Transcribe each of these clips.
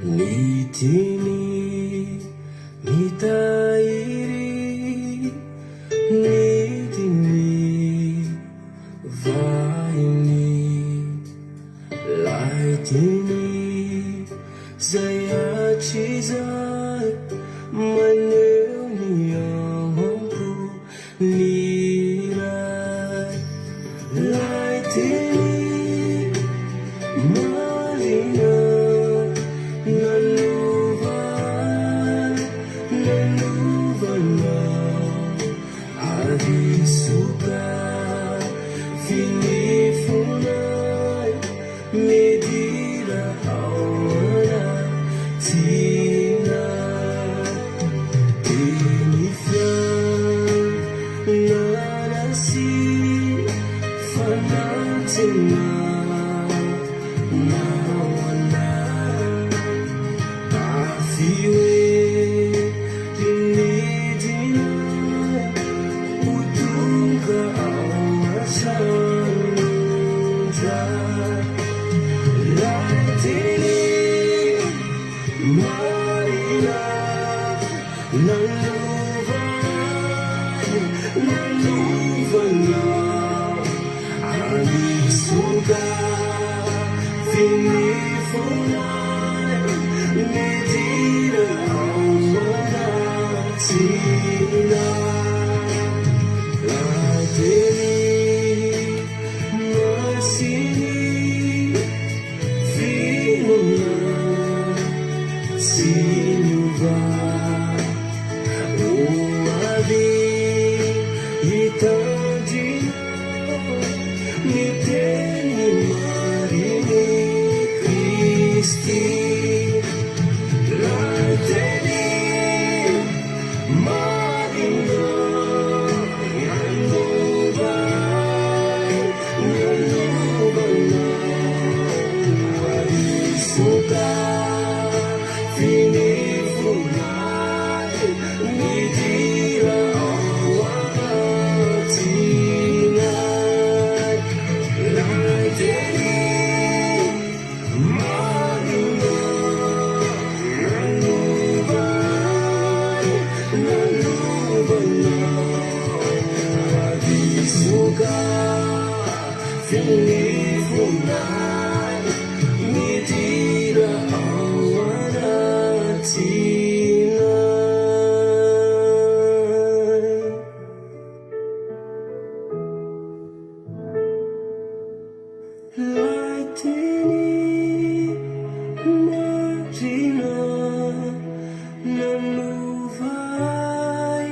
Ny diny mitahiry ny diny vahiny Lay diny zay hatrizay maneho ny ao am-po ny Ray Lay teny marina nanova ahy nanova anao ary sokafy ny fonay midira ao anatinay Teny fianarana sy fanantenana ho anay. Tafio hery nidina ho tonga ao an-trano indray. Ilay teny marina nanova ahy, nanova anao. Ary sokafy ny fonay, midira ao anatinay. Ilay teny masiny. Finoana tsy miova Ho avy hitandrina Ny teny marin'i Kristy Ilay teny marina Nanova ahy, nanova anao Ary sokafy ny fonay Midira ao anatinay Ilay teny marina Nanova ahy, nanova anao Ary sokafy ny fonay Midira ao anatinay. Ilay teny marina nanova ahy,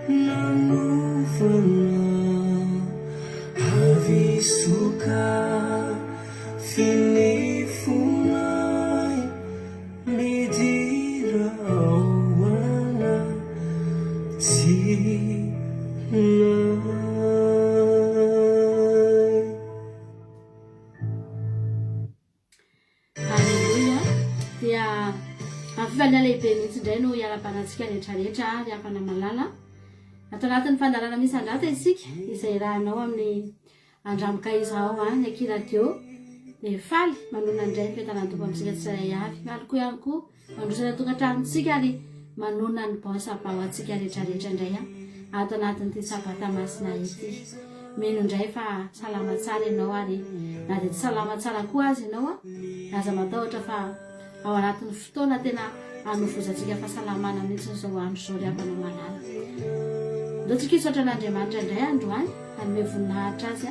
nanova anao, avy sokafy ny fonay, midira ao anatinay. Aleloia! Dia amin'ny fifaliana lehibe mihitsy indray no hiarahabana antsika rehetra rehetra ry havana malala. Ato anatin'ny fandaharana Misandrata isika izay irahanao amin'ny Andramoka izao any Aky Radio dia faly manonona indray ny fiadanan'ny Tompo amintsika tsirairay avy. Faly koa ihany koa Mandroso any an-tokantranontsika ary manonona ny bon sabbat ho antsika rehetra rehetra indray aho ato anatin'ity sabata masina ity. Mino indray fa salama tsara ianao ary na dia tsy salama tsara koa aza ianao aza matahotra fa ao anatin'ny fotoana tena hanovozantsika fahasalamana mihitsy izao andro izao ry havana malala. Ndao tsika hisaotra an'Andriamanitra indray androany hanome voninahitra azy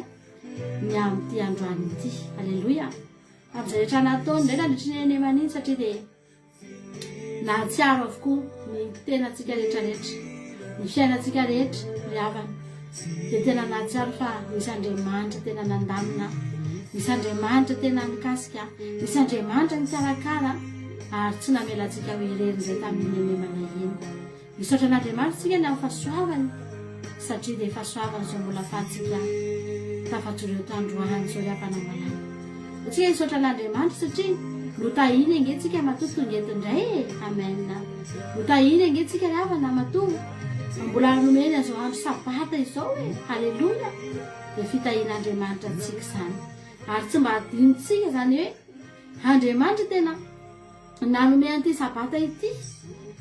ny amin'ity androany ity. Aleloia. Tamin'izay rehetra nataony indray nandritry ny henemana iny satria dia nahatsiaro avokoa ny tenantsika rehetra rehetra, ny fiainantsika rehetra ry havana. Dia tena nahatsiaro fa nisy Andriamanitra tena nandamina, nisy Andriamanitra tena nikasika, nisy Andriamanitra nikarakara ary tsy namela antsika ho irery indray tamin'iny henemana iny. Misaotra an'Andriamanitra isika ny amin'ny fahasoavany satria dia fahasoavany izao mbola afahantsika tafajoro eto androany izao ry havana malala. Antsika hisaotra an'Andriamanitra satria notahiny ange tsika matoa tonga eto indray e. Amen. Notahiny ange tsika ry havana matoa mbola nomeny an'izao andro sabata izao e. Haleloia. Dia fitahian'Andriamanitra antsika izany. Ary tsy mba adinontsika izany hoe Andriamanitra tena. nanome an'ity Sabata ity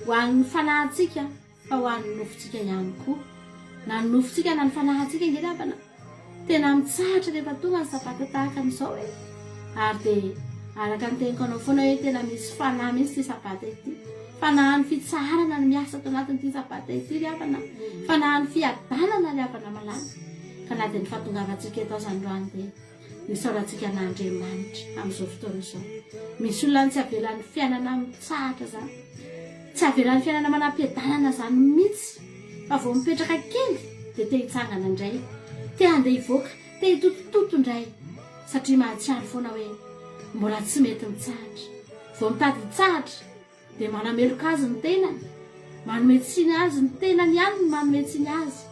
ho an'ny fanahintsika fa ho an'ny nofontsika ihany koa. Na ny nofontsika na ny fanahintsika ange ry havana tena mitsahatra rehefa tonga ny Sabata tahaka an'izao e. Ary dia araka ny teniko anao foana hoe tena misy fanahy mihitsy ity Sabata ity. Fanahin'ny fitsaharana no miasa ato anatin'ity Sabata ity ry havana. Fanahin'ny fiadanana ry havana malala. Ka na dia ny fahatongavantsika eto aza androany dia Isaorantsika an'Andriamanitra amin'izao fotoana izao. Misy olona tsy avelan'ny fiainana mitsahatra izany. Tsy avelan'ny fiainana manam-piadanana izany mihitsy. Fa vao mipetraka kely dia te hitsangana indray. Te handeha hivoaka, te hitotototo indray. Satria mahatsiaro foana hoe mbola tsy mety mitsahatra. Vao mitady hitsahatra Dia manameloka azy ny tenany, manome tsiny azy ny tenany ihany no manome tsiny azy.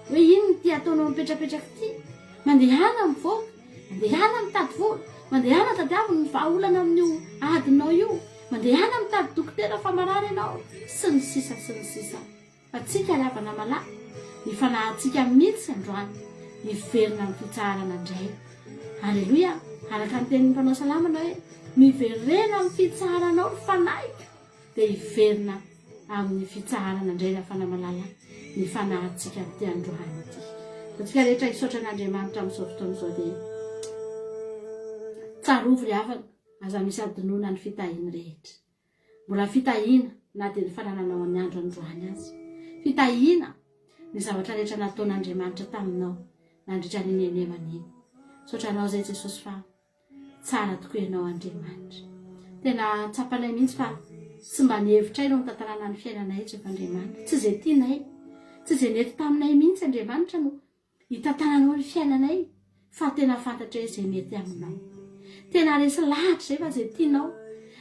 Hoe inona ity ataonao mipetrapetraka ity? Mandehana mivoaka, mandehana mitady vola, mandehana tadiavo ny vahaolana amin'io adinao io, mandehana mitady dokotera fa marary ianao, sy ny sisa sy ny sisa. Fa tsika ry havana malala, ny fanahintsika mihitsy androany hiverina amin'ny fitsaharana indray. Aleloia! Araka ny tenin'ny mpanao salamo manao hoe, Miverena amin'ny fitsaharanao ry fanahiko, dia hiverina amin'ny fitsaharana indray ry havana malala ny fanahintsika amin'ity androany ity. Antsika rehetra hisaotra an'Andriamanitra amin'izao fotoana izao dia tsarovy ry havana, aza misy adinoina ny fitahiany rehetra. Mbola fitahiana na dia ny fanananao ny andro androany aza. Fitahiana ny zavatra rehetra nataon'Andriamanitra taminao nandritra an'iny henemana iny. Misaotra anao izay Jesosy fa tsara tokoa ianao Andriamanitra. Tena tsapanay mihitsy fa tsy mba ny hevitray no nitantanana ny fiainanay Jehovah Andriamanitra. Tsy izay tianay, tsy izay nety taminay mihitsy Andriamanitra no Hitantananao ny fiainanay fa tena fantatray izay mety aminao. Tena resy lahatra izay fa izay tianao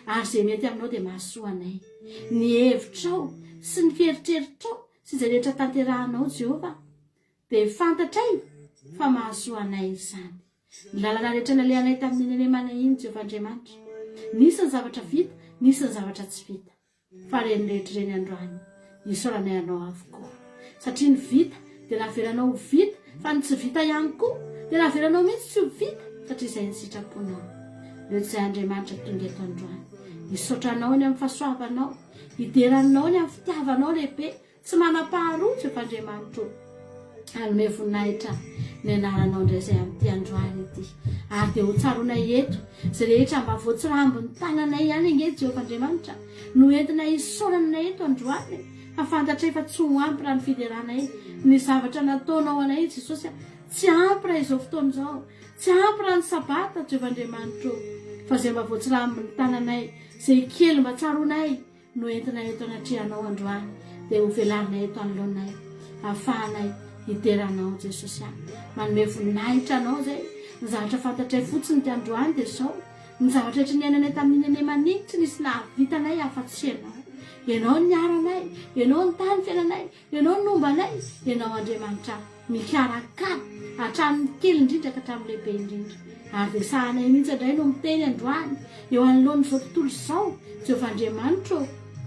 ary izay mety aminao dia mahasoa anay. Ny hevitrao sy ny fieritreриtrao sy izay rehetra tanterahanao Jehovah dia fantatray fa mahasoa anay izany. Ny lalana rehetra nalehanay tamin'iny Nenemana iny Jehovah Andriamanitra. Nisy ny zavatra vita, nisy ny zavatra tsy vita. Fa reny rehetra ireny androany isaoranay anao avokoa. Satria ny vita dia navelanao ho vita fa ny tsy vita ihany koa dia navelanao mihitsy tsy ho vita satria izay ny sitraponao. Ireo tsy izay Andriamanitra tonga eto androany. Hisaotra anao ny amin'ny fahasoavanao, hidera anao ny amin'ny fitiavanao lehibe Tsy manam-paharoa Jehovah Andriamanitro ô. Hanome voninahitra ny anaranao indray izay amin'ity androany ity. Ary dia ho tsaroanay eto izay rehetra mba voatsirambin'ny tananay ihany ange Jehovah Andriamanitra no entina hisaorana anay eto androany e. Fa fantatray fa tsy ho ampy raha ny fideranay ny zavatra nataonao anay Jesosy a. Tsy ampy raha izao fotoana izao. Tsy ampy raha ny sabata Jehovah Andriamanitro ô. Fa izay mba voatsirambin'ny tananay, izay kely mba tsaroanay, no entina eto anatrehanao androany dia ho velarina eto anoloanay ahafahanay hidera anao Jesosy a! Manome voninahitra anao zay ny zavatra fantatray fotsiny ty androany dia zao ny zavatra rehetra niainanay tamin'iny anemana iny tsy nisy nahavita anay afa-tsy ianao ianao niaro anay ianao nitahy ny fiainanay Ianao no nomba anay, Ianao Andriamanitra mikarakara hatramin'ny kely indrindra ka hatramin'ny lehibe indrindra. Ary dia sahanay mihitsy indray no miteny androany eo anoloan'izao tontolo izao, Jehovah Andriamanitra ô,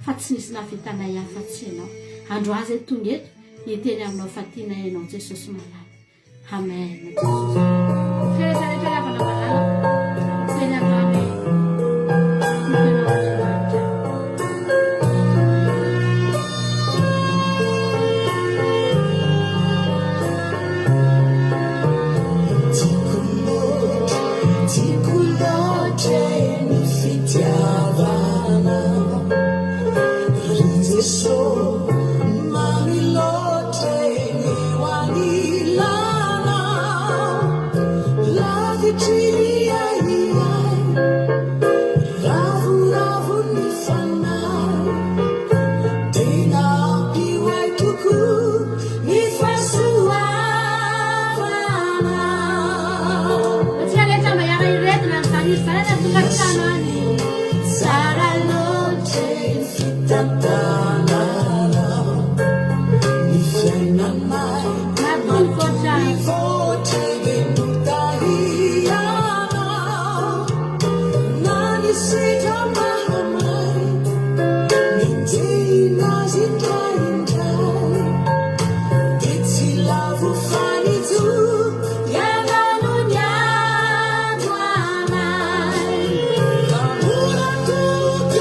fa tsy nisy nahavita anay afa-tsy Ianao. Androany izay tonga eto hiteny aminao fa tianay Ianao Jesosy malala. Amen Jesosy. Rehetra rehetra ravana malala. Teny androany hoe tiako ianao Andriamanitra. Tiako loatra, tiako loatra ny fitiavanao Ry Jesoa, mamy loatra e ny eo anilanao Lavitry ny ahiahy, ravoravo ny fanahy Tena ampy ho ahy tokoa ny fahasoavanao Antsika rehetra mba hiara-hiredona an'izany hira izany any an-tokantrano any. Tsara loatra e ny fitantananao ny fiainanay Matoa mivoatra. Mivoatra dia notahianao na ny sedra mahamay nenjehina azy indraindray dia tsy lavo fa nijoro ianao no niandro anay. Raha mbola toky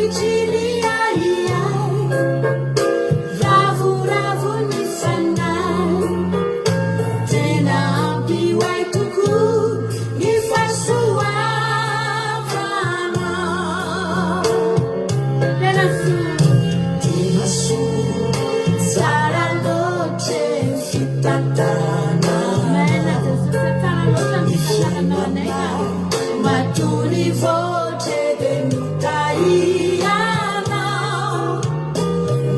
Ankehitriny ahiahy, ravoravo ny fanahy. Tena ampy ho ahy tokoa ny fahasoavanao. Tena soa. Tena soa, tsara loatra ny fitantananao. Amen Jesosy tsara loatra ny fitantananao anay ka. Matory voatra dia notahianao.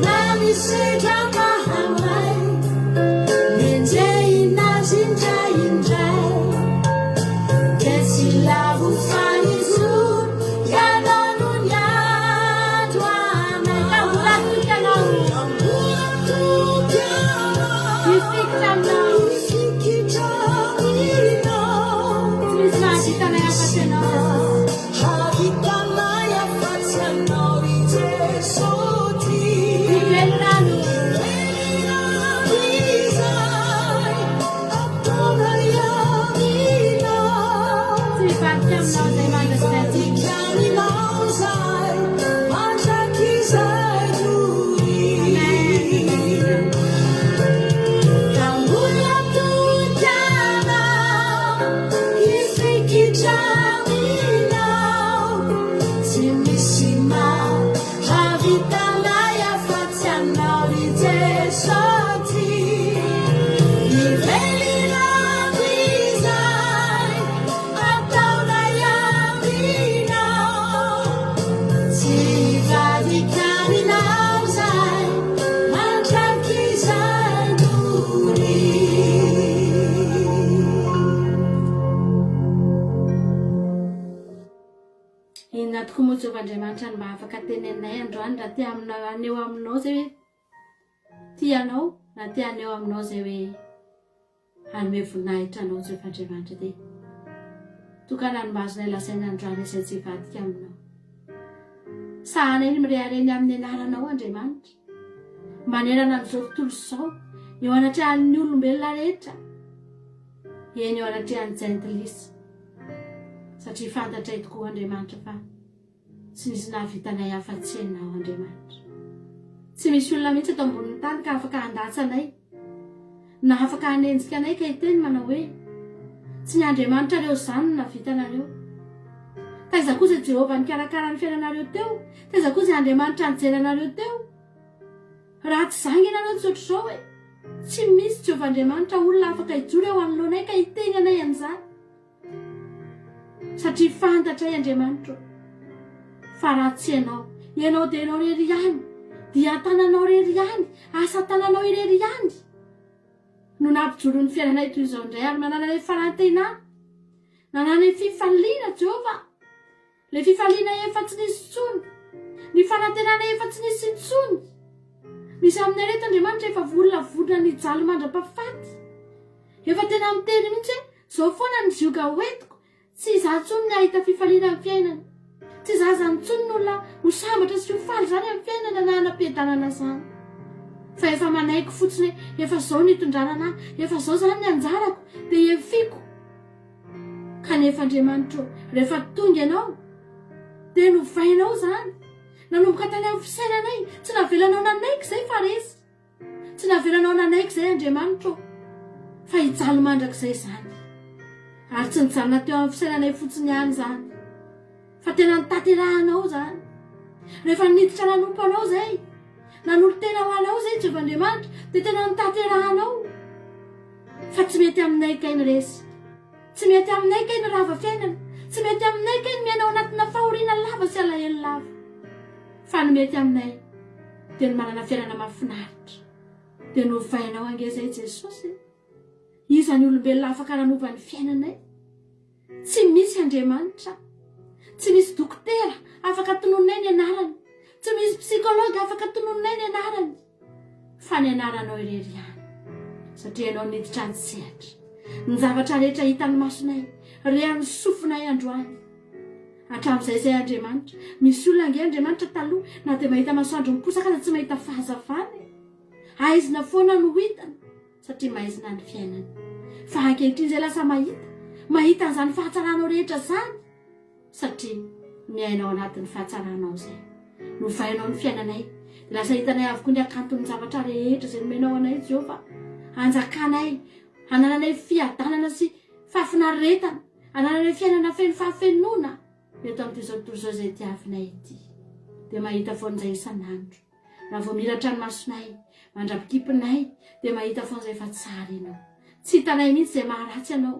Na misedra mahamay, nenjehina azy indraindray. Dia tsy lavo fanizoro, ianao no niandro anay. Ka mbola toky anao. Mbola toky anao. Mifikitra aminao. Mifikitra aminao. Tsy misy mahavita anay afa-tsy ianao Jesosy. Havitanay afa-tsy anao ry Jesosy. Ny velirano. Velirano izay ataonay aminao. Tsy mivadika aminao izay mandrakizay. Mivadika aminao izahay mandrakizay doria. Amen. Ka mbola toky anao, hifikitra aminao. Tsy misy mahavitanay afa-tsy anao ry Jesosy. Ny velirano izay ataonay aminao. Tsy hivadika aminao izahay mandrakizay doria. Inona tokoa moa Jehovah Andriamanitra no mba afaka teneninay androany raha te aminao haneho aminao izay hoe tia anao na te haneho aminao izay hoe hanome voninahitra anao Jehovah Andriamanitra dia tokana ny mba azonay lazaina androany izay tsy hivadika aminao. Sahanay ny mirehareha ny amin'ny anaranao Andriamanitra. Manerana an'izao tontolo izao, eo anatrehan'ny olombelona rehetra, eny eo anatrehan'ny jentilisa. Satria fantatray tokoa Andriamanitra fa tsy nisy nahavita anay afa-tsy Ianao Andriamanitra. Tsy misy olona mihitsy eto ambonin'ny tany ka afaka handatsa anay, na afaka hanenjika anay ka hiteny manao hoe, Tsy ny Andriamanitrareo izany no nahavita anareo. Taiza kosa i Jehovah nikarakara ny fiainanareo teo? Taiza kosa i Andriamanitra nijery anareo teo? Raha tsy izany nge nareo tsy ohatr'izao e! Tsy misy Jehovah Andriamanitra olona afaka hijoro eo anoloanay ka hiteny anay an'izany. Satria fantatray Andriamanitra ô, fa raha tsy Ianao, Ianao dia Ianao irery ihany, dian-tananao irery ihany, asa-tananao irery ihany no nampijoro ny fiainanay toy izao indray ary manananay fanantenana, nananay fifaliana Jehovah. Ilay fifaliana efa tsy nisy intsony. Ny fanantenana efa tsy nisy intsony. Misy aminay ireto Andriamanitra efa olona vonona ny hijaly mandra-pahafaty. Efa tena miteny mihitsy hoe izao foana ny zioga hoentiko, tsy izaho intsony ny hahita fifaliana amin'ny fiainana. Tsy izaho izany intsony no olona ho sambatra sy ho faly izany amin'ny fiainana na hanam-piadanana izany. Fa efa manaiky fotsiny hoe efa izao ny hitondrana anah, efa izao izany ny anjarako, dia efiko. Kanefa Andriamanitra ô, rehefa tonga Ianao, dia novainao izany. Nanomboka tany amin'ny fisainanay, tsy navelanao nanaiky izay fa resy. Tsy navelanao nanaiky izay Andriamanitra ô, fa hijaly mandrakizay izany. Ary tsy nijanona teo amin'ny fisainanay fotsiny ihany izany, fa tena notanterahanao izany. Rehefa niditra nanompo Anao izay, nanolo-tena ho Anao izay Jehovah Andriamanitra, dia tena notanterahanao. Fa tsy mety aminay kay ny resy. Tsy mety aminay kay ny rava fiainana. Tsy mety aminay kay ny miaina ao anatina fahoriana lava sy alahelo lava. Fa ny mety aminay dia ny manana fiainana mahafinaritra. Dia novainao ange izay Jesosy e! Iza ny olombelona afaka nanova ny fiainanay? Tsy misy Andriamanitra. Tsy misy dokotera afaka tononinay ny anarany. Tsy misy psychologue afaka tononinay ny anarany. Fa ny anaranao irery ihany. Satria ianao niditra an-tsehatra. Ny zavatra rehetra hitan'ny masonay, rehan'ny sofinay androany. Hatramin'izay izay Andriamanitra. Misy olona ange Andriamanitra taloha na dia mahita masoandro miposaka aza tsy mahita fahazavana e. Aizina foana no hitany. Satria maizina ny fiainana. Fa ankehitriny izay lasa mahita, mahita an'izany fahatsaranao rehetra izany, satria miaina ao anatin'ny fahatsaranao izay. Novainao ny fiainanay. Dia lasa hitanay avokoa ny hakanton'ny zavatra rehetra izay nomenao anay, Jehovah. Hanjakanay, hanananay fiadanana sy fahafinaretana, hanananay fiainana feno fahafenoana eto amin'ity izao tontolo izao izay tiavinay ity. Dia mahita foana izay isan'andro. Raha vao miratra ny masonay, mandra-pikipinay, dia mahita foana izay fa tsara ianao. Tsy hitanay mihitsy izay maharatsy anao.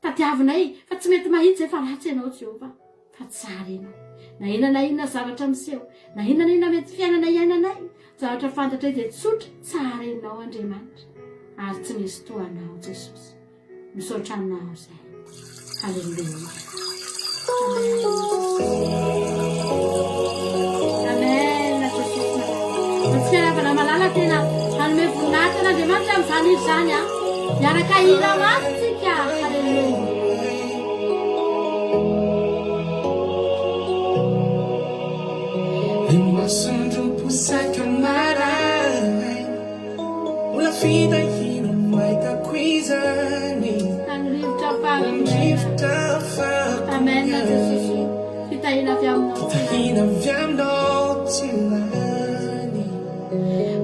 Tadiavinay fa tsy mety mahita izay fa ratsy ianao, Jehovah. Fa tsara ianao. Na inona na inona zavatra miseho, na inona na inona mety fiainana iainanay, zavatra fantatray dia tsotra, tsara ianao Andriamanitra. Ary tsy misy toa anao, Jesosy. Misaotra anao izay. Haleloia. Amen. Jesosy malala. Antsika havana malala tena hanome voninahitra an'Andriamanitra amin'izany hira izany a. Hiaraka hira mafy tsika. Haleloia. Ny masondro miposaka maraina Mbola fitahiana no ahitako izany Tany rivotra Rivotra Amen Jesosy. Fitahiana avy aminao. Fitahiana avy aminao tsy lany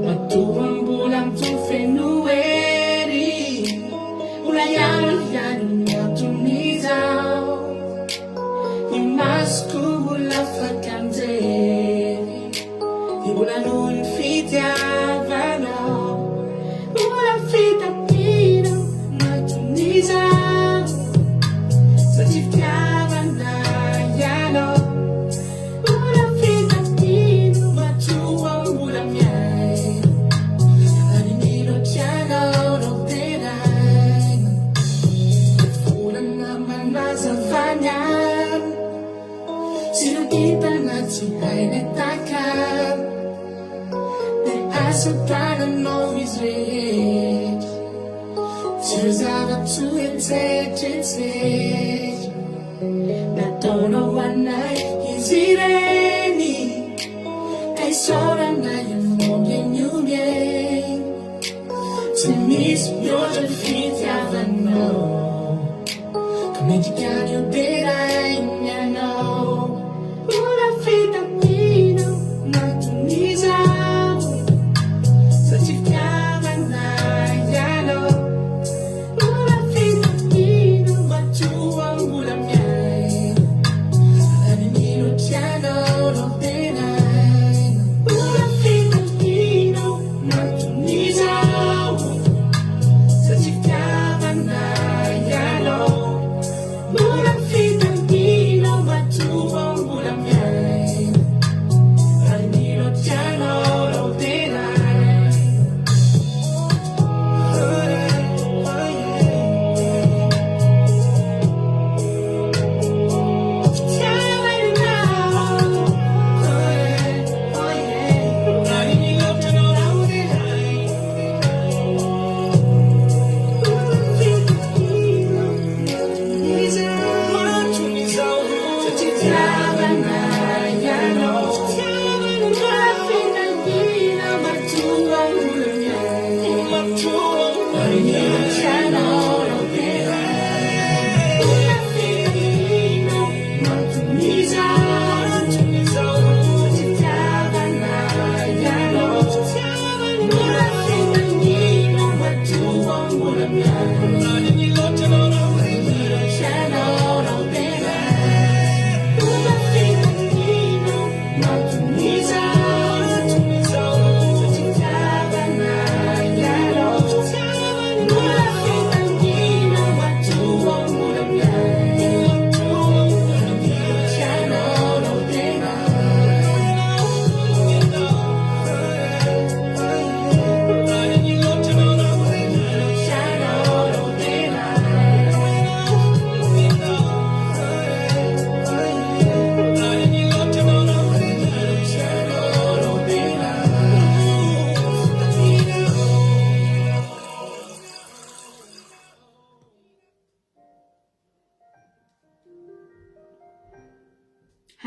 Matoa mbola mitohy feno hery Mbola ihany ihany ny anton'izao Ny masoko mbola afaka mijery Dia mbola noho ny fitiavanao Mbola fitahiana maton'izao Satria fitiavana ianao Mbola fitahiana matoa mbola miaina Ary mino tianao no deraina Volana manazava ny alina Sy ireo kintana tsy hainay takarina Dia asa tananao izy rehetra Tsy ireo zava-tsoa etsetra etsetra Nataonao ho anay izy ireny Ka isaorana ianao ombieny ombieny Tsy misy mihoatra ny fitiavanao Ka mendrika ny ho deraina ianao Mbola fitahiana anatin'izao Satria fitiavana ianao Mbola fitahiana matoa mbola miaina Ary mino tianao no deraina Mbola fitahiana anatin'izao Satria fitiavana ianao Mbola fitahiana matoa mbola miaina Ary mino tianao no deraina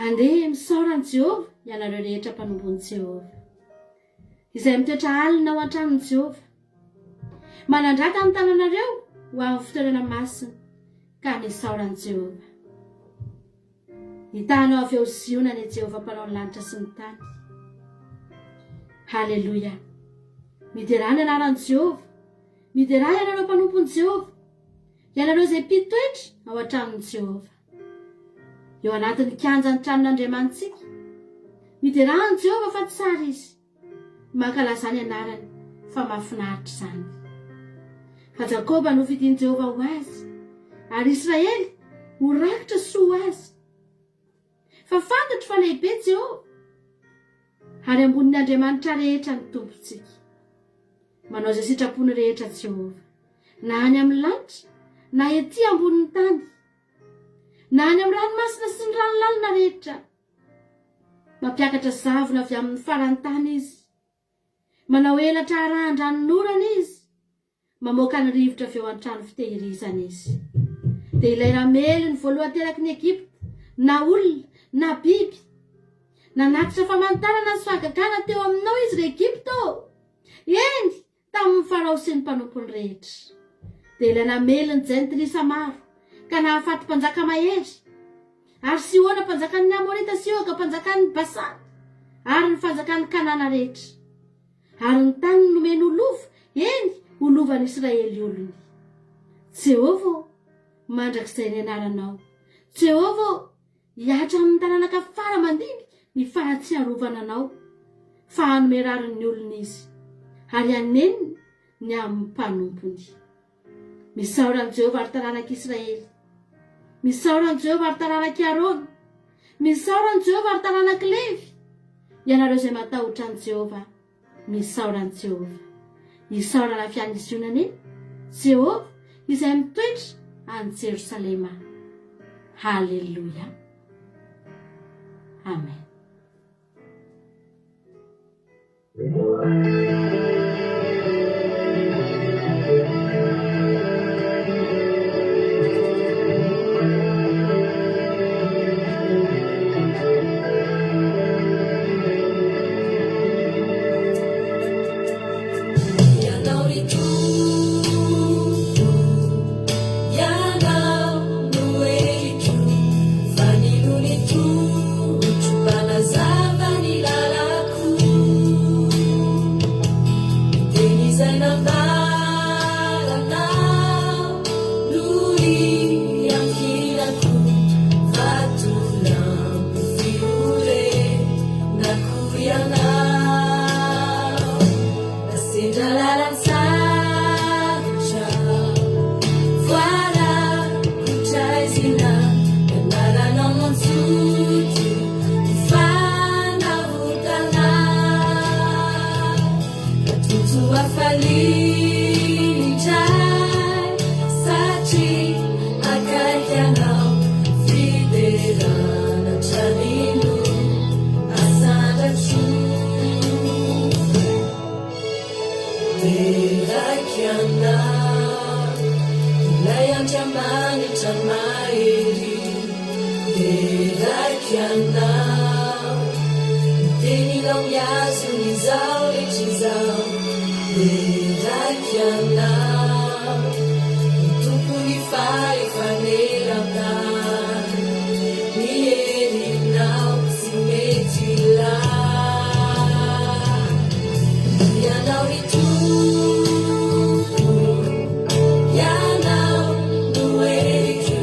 Handeha misaora an'i Jehovah ianareo rehetra mpanompon'i Jehovah, izay mitoetra alina ao an-tranon'i Jehovah. Manandrata ny tananareo ho amin'ny fitoerana masina, ka misaora an'i Jehovah. Hitahanao avy ao Ziona anie Jehovah mpanao ny lanitra sy ny tany. Haleloia! Miderà ny anaran'i Jehovah! Miderà ianareo mpanompon'i Jehovah, ianareo izay mpitoetra ao an-tranon'i Jehovah. Eo anatin'ny kianjan'ny tranon'Andriamanitsika. Miderà an'i Jehovah fa tsara izy. Mankalazà ny anarany fa mahafinaritra izany. Fa Jakoba nofidin'i Jehovah ho azy, ary Israely ho rakitra soa ho azy. Fa fantatro fa lehibe Jehovah, ary ambonin'ny andriamanitra rehetra ny Tompontsika. Manao izay sitrapony rehetra Jehovah, na any amin'ny lanitra, na etỳ ambonin'ny tany, na any amin'ny ranomasina sy ny rano lalina rehetra. Mampiakatra zavona avy amin'ny faran'ny tany izy. Manao elatra arahan-dranonorana izy. Mamoaka ny rivotra avy eo an-trano fitehirizana izy. Dia ilay ramely ny voalohan-teraky ny Egypta, na olona, na biby. Nanatitra famantarana sy fahagagana teo aminao izy, ry Egypta ô! Eny, tamin'ny Farao sy ny mpanompony rehetra. Dia ilay namely ny jentilisa maro, ka nahafaty mpanjaka mahery, ary Sihona mpanjakan'ny Amorita sy Oga mpanjakan'ny Basana, ary ny fanjakan'i Kanana rehetra. Ary ny taniny nomeny ho lova, eny, ho lovan'i Israely olony. Jehovah ô, mandrakizay ny anaranao. Jehovah ô, hihatra amin'ny taranaka fara aman-dimby ny fahatsiarovana anao, fa hanome rariny ny olony izy, ary hanenina ny amin'ny mpanompony. Misaora an'i Jehovah, ry taranak'i Israely. Misaora an'i Jehovah, ry taranak'i Arona. Misaora an'i Jehovah, ry taranak'i Levy. Ianareo izay matahotra an'i Jehovah, misaora an'i Jehovah. Isaorana avy any Ziona anie Jehovah izay mitoetra any Jerosalema. Haleloia. Amen. Ianao ry Tompo, Ianao no heriko, fanilo ny tongotro, mpanazava ny lalako. Ny teny izay nambaranao no iankinako, vatolampy fiorenako Ianao. Sendra lalan-tsarotra, voarakotra aizina, ny anaranao no antsoiko ho fanavotana. Ka tojo hafaliana indray, satria akaiky anao, fiderana hatrany no asandratro. Deraiko Ianao, Ilay Andriamanitra mahery. Deraiko Ianao, ny teninao mihazona izao rehetra izao. Deraiko Ianao, ny Tompon'ny fahefana eran-tany. Ny herinao tsy mety lany. Ianao ry Tompo, Ianao no heriko,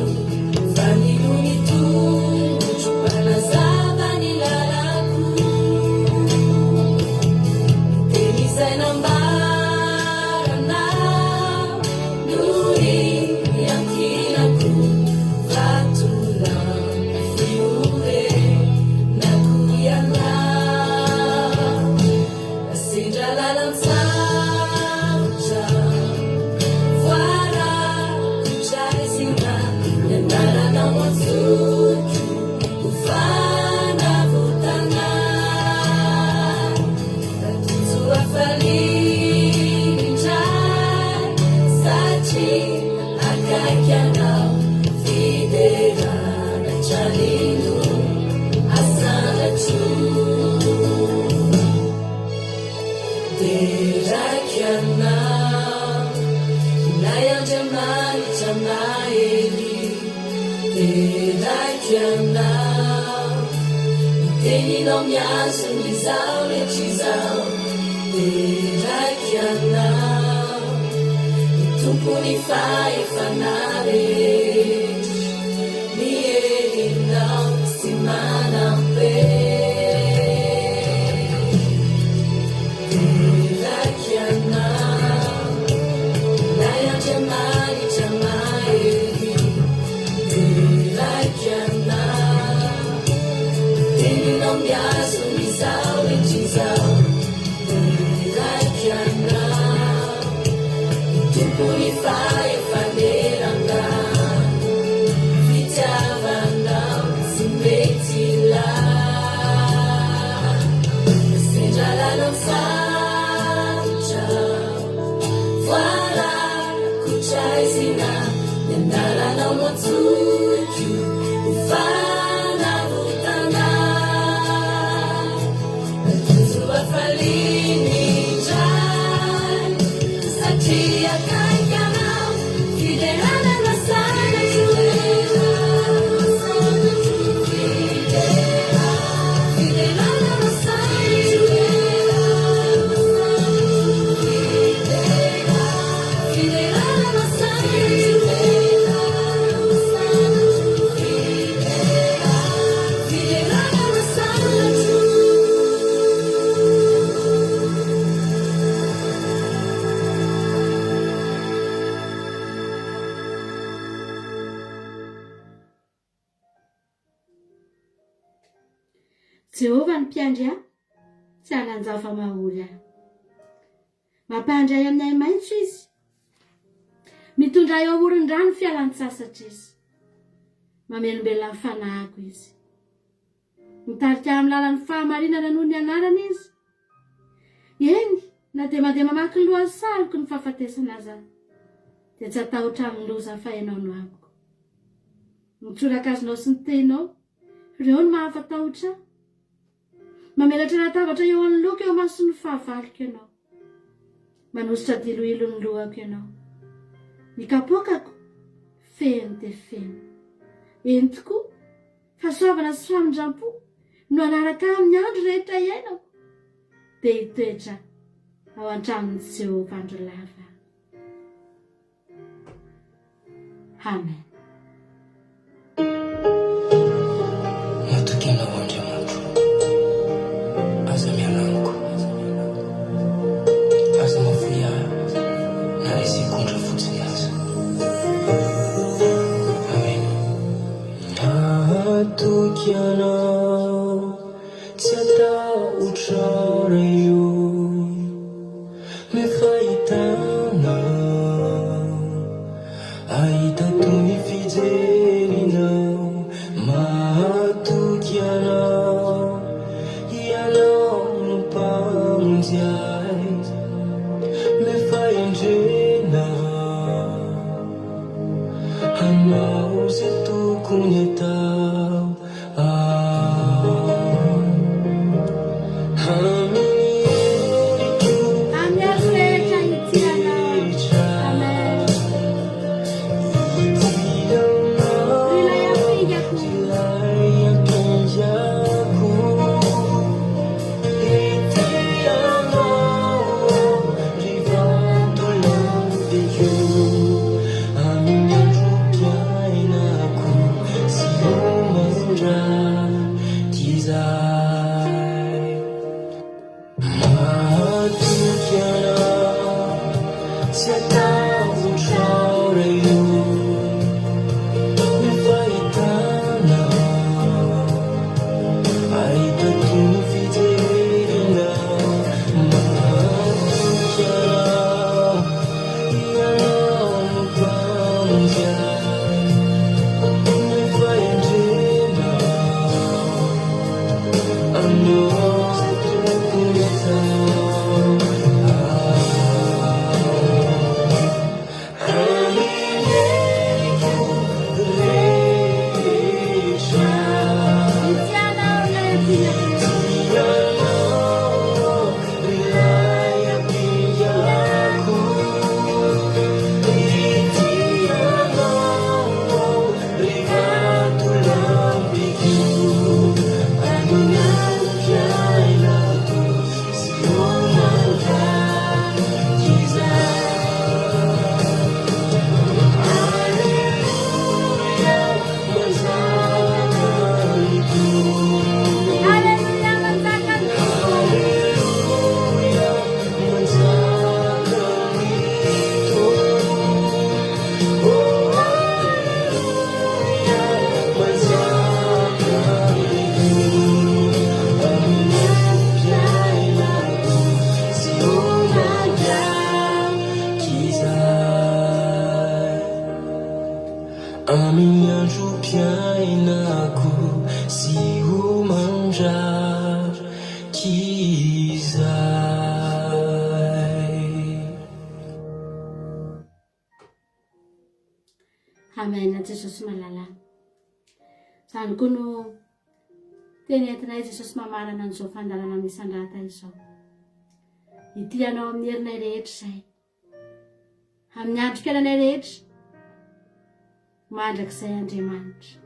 fanilo ny tongotro, mpanazava ny lalako. Ny teny izay nambaranao no iankinako, vatolampy fiorenako Ianao. Sendra lalan-tsarotra, voarakotra aizina, ny anaranao antsoiko ho fanavotana. Ka tojo hafaliana indray, satria akaiky anao, fiderana hatrany no asandratro. Deraiko Ianao, Ilay Andriamanitra mahery. Deraiko Ianao, ny teninao mihazona izao rehetra izao. Deraiko Ianao, ny Tompon'ny fahefana rehetra, ny herinao tsy manam-pe. Deraiko Ianao, Ilay Andriamanitra mahery. Deraiko Ianao, teninao mihazona izao rehetra izao. Deraiko Ianao, ny Tompon'ny fahefanerantany. Fitiavanao tsy mety lany. Sendra lalan-tsarotra, voarakotra aizina, ny anaranao no antsoiko ho fanavotana. Tojo hafaliana indray, satria akaiky Anao, fiderana no asanatro. Fiderana no asanatro. Fiderana no asanatro. Fiderana no asanatro. Jehovah no mpiandry ahy, tsy hanan-java-mahory ahy. Mampandry ahy amin'ny ahi-maitso Izy. Mitondra ahy eo amoron-drano fialan-tsasatra Izy. Mamelombelona ny fanahiko Izy. Mitarika ahy amin'ny lalan'ny fahamarinana noho ny anarany Izy. Eny, na dia mandeha mamaky ny lohan'ny saliko ny fahafatesana aza aho, dia tsy hatahotra amin'ny loza fa Ianao no amiko. Ny tsorakazonao sy ny tehinao, ireo no mahafatahotra ahy. Mamelatra latabatra eo anoloako eo imason'ny fahavaloko Ianao. Manosotra diloilo ny lohako Ianao. Ny kapoakako, feno dia feno. Eny tokoa, fahasoavana sy famindram-po no hanaraka ahy amin'ny andro rehetra iainako, dia hitoetra ao an-tranon'i Jehovah andro lava aho. Amen. Matoky Anao Andriamanitro o, aza miala amiko, aza mahafoy ahy na iray segondra fotsiny aza. Amen. Matoky Anao, tsy hatahotra Ray o. Ny fahitana ahita toy ny fijerinao mahatoky anao Ianao no Mpamonjy ahy Me fahendrena hanao izay tokony atao Amin'ny andro rehetra hitia anao. Amen. Ry ilay ampingako. Amen Jesosy malala. Izany koa no teny entinay Jesosy mamarana an'izao fandaharana misandrata izao. Ity anao amin'ny herinay rehetra izay. Amin'ny androm-piainanay rehetra, mandrakizay Andriamanitra.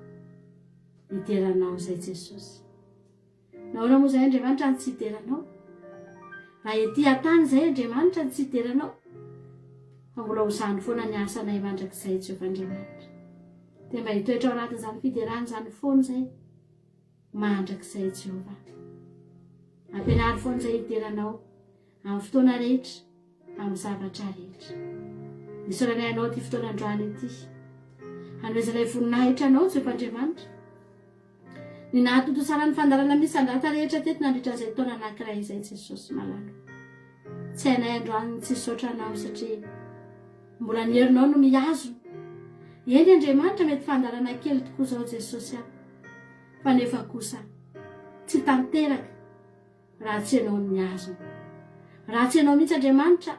Hidera anao izay Jesosy. Nahoana moa izay Andriamanitra no tsy hidera anao? Raha ety an-tany izay Andriamanitra no tsy hidera anao, fa mbola ho izany foana ny asanay mandrakizay Jehovah Andriamanitra. Dia mba hitoetra ao anatin'izany fiderana izany foana izay mandrakizay Jehovah. Ampianaro foana izay hidera anao amin'ny fotoana rehetra, amin'ny zavatra rehetra. Isaoranay anao ity fotoana androany ity. Hanomezanay voninahitra anao Jehovah Andriamanitra. Ny nahatontosana ny fandaharana misandrata rehetra teto nandritra izay taona anankiray izay Jesosy malala. Tsy hainay androany ny tsy hisaotra anao satria mbola ny herinao no mihazona. Eny Andriamanitra mety fandaharana kely tokoa izao Jesosy a. Fa nefa kosa tsy tanteraka raha tsy ianao no mihazona. Raha tsy ianao mihitsy Andriamanitra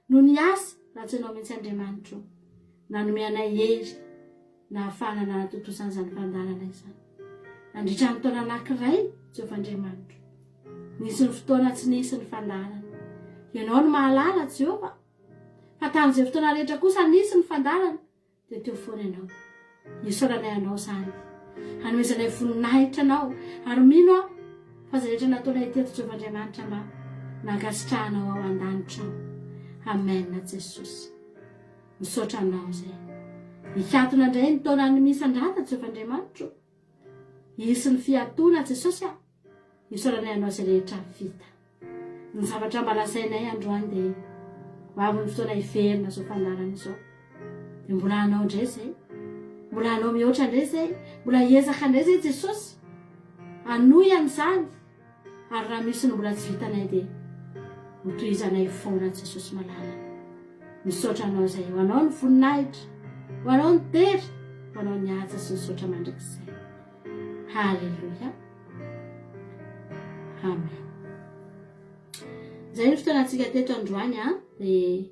no niasa, raha tsy ianao mihitsy Andriamanitro nanome anay hery nahafahana nanatontosa an'izany fandaharana izany. Nandritra ny taona anankiray, Jehovah Andriamanitro, nisy ny fotoana tsy nisy ny fandaharana. Ianao no mahalala, Jehovah, fa tamin'izay fotoana rehetra kosa nisy ny fandaharana. Dia teo foana ianao. Isaoranay anao izany. Hanomezanay voninahitra anao. Ary mino aho fa izay rehetra nataonay teto Jehovah Andriamanitra mba nankasitrahanao ao an-danitra ao. Amen Jesosy. Misaotra anao izay. Hikatona indray ny taonan'ny misandrata Jehovah Andriamanitro. Hisy ny fiatoana Jesosy a. Isaoranay anao izay rehetra vita. Ny zavatra mba lazainay androany dia ho avy ny fotoana hiverina izao fandaharana izao. Dia mbola hanao indray izay. Mbola hanao mihoatra indray izay. Mbola hiezaka indray izay Jesosy. Hanohy an'izany. Ary raha misy ny mbola tsy vitanay dia hotohizanay foana Jesosy malala. Misaotra anao izay. Ho anao ny voninahitra. Ho anao ny dera. Ho anao ny haja sy ny saotra mandrakizay. Haleloia. Amen. Izay ny fotoanantsika teto androany a, dia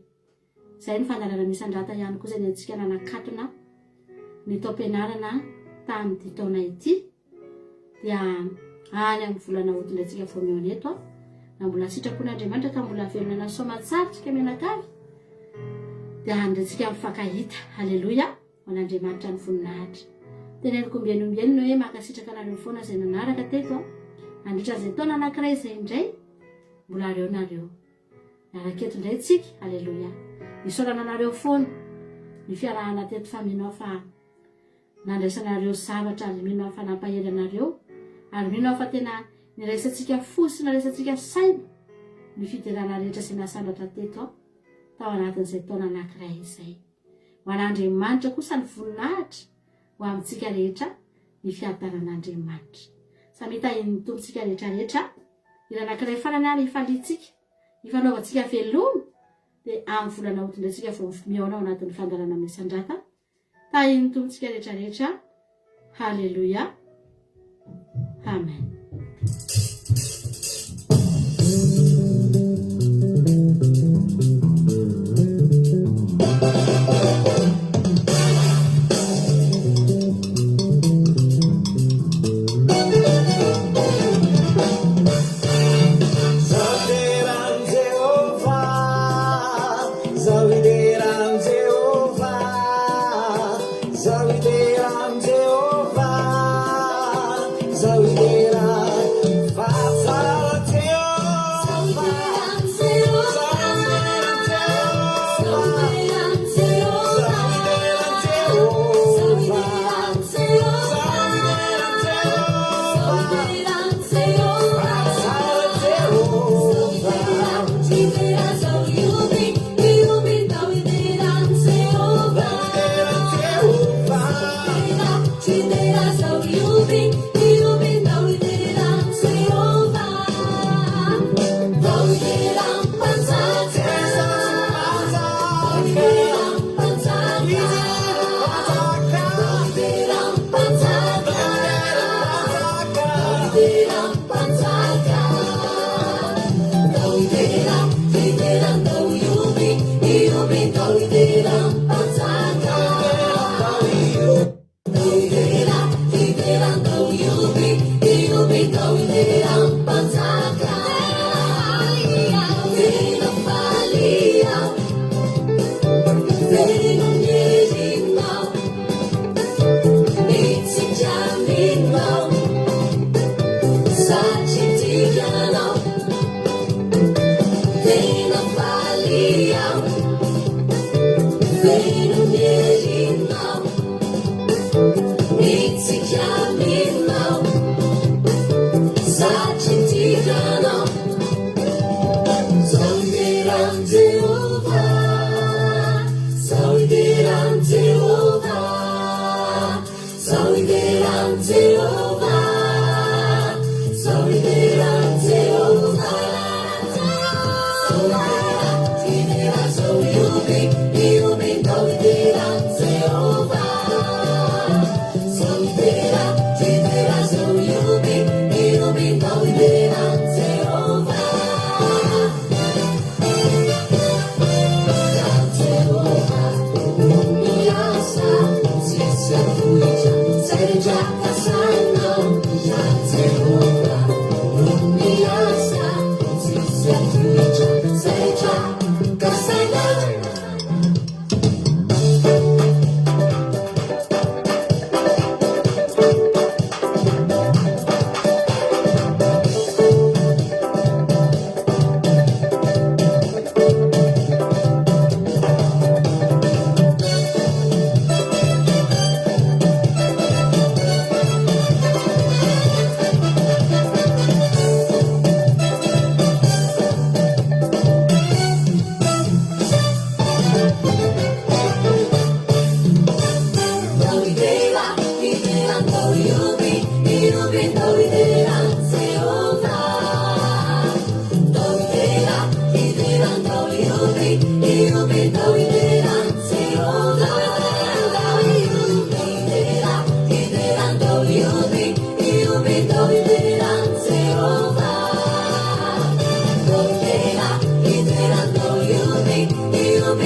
izay ny fandaharana misandrata ihany koa izay nentsika nanakatona ny taom-pianarana tamin'ity taona ity. Dia any amin'ny volana août indray tsika vao mihaona eto a. Na mbola sitrapon'Andriamanitra ka mbola velona na soamatsara tsika mianakavy dia any indray tsika mifankahita. Haleloia. Ho an'Andriamanitra ny voninahitra. Teneniko ombieny ombieny ny hoe mankasitraka anareo foana izay nanaraka teto a. Nandritra izay taona anankiray izay indray, mbola areo nareo. Miaraka eto indray tsika, aleloia. Isaorana anareo foana ny fiarahana teto fa mino aho fa nandraisanareo zavatra ary mino aho fa nampahery anareo ary mino aho fa tena niraisantsika fo sy naraisantsika saina ny fiderana rehetra izay nasandratra teto tao anatin'izay taona anankiray izay. Ho an'Andriamanitra kosa ny voninahitra, ho amintsika rehetra ny fiadanan'Andriamanitra. Samia tahian'ny Tompontsika rehetra rehetra. Hira anankiray farany ary hifaliantsika, hifanaovantsika veloma, dia amin'ny volana août indray tsika vao mihaona ao anatin'ny fandaharana Misandrata. Tahian'ny Tompontsika rehetra rehetra. Haleloia. Amen.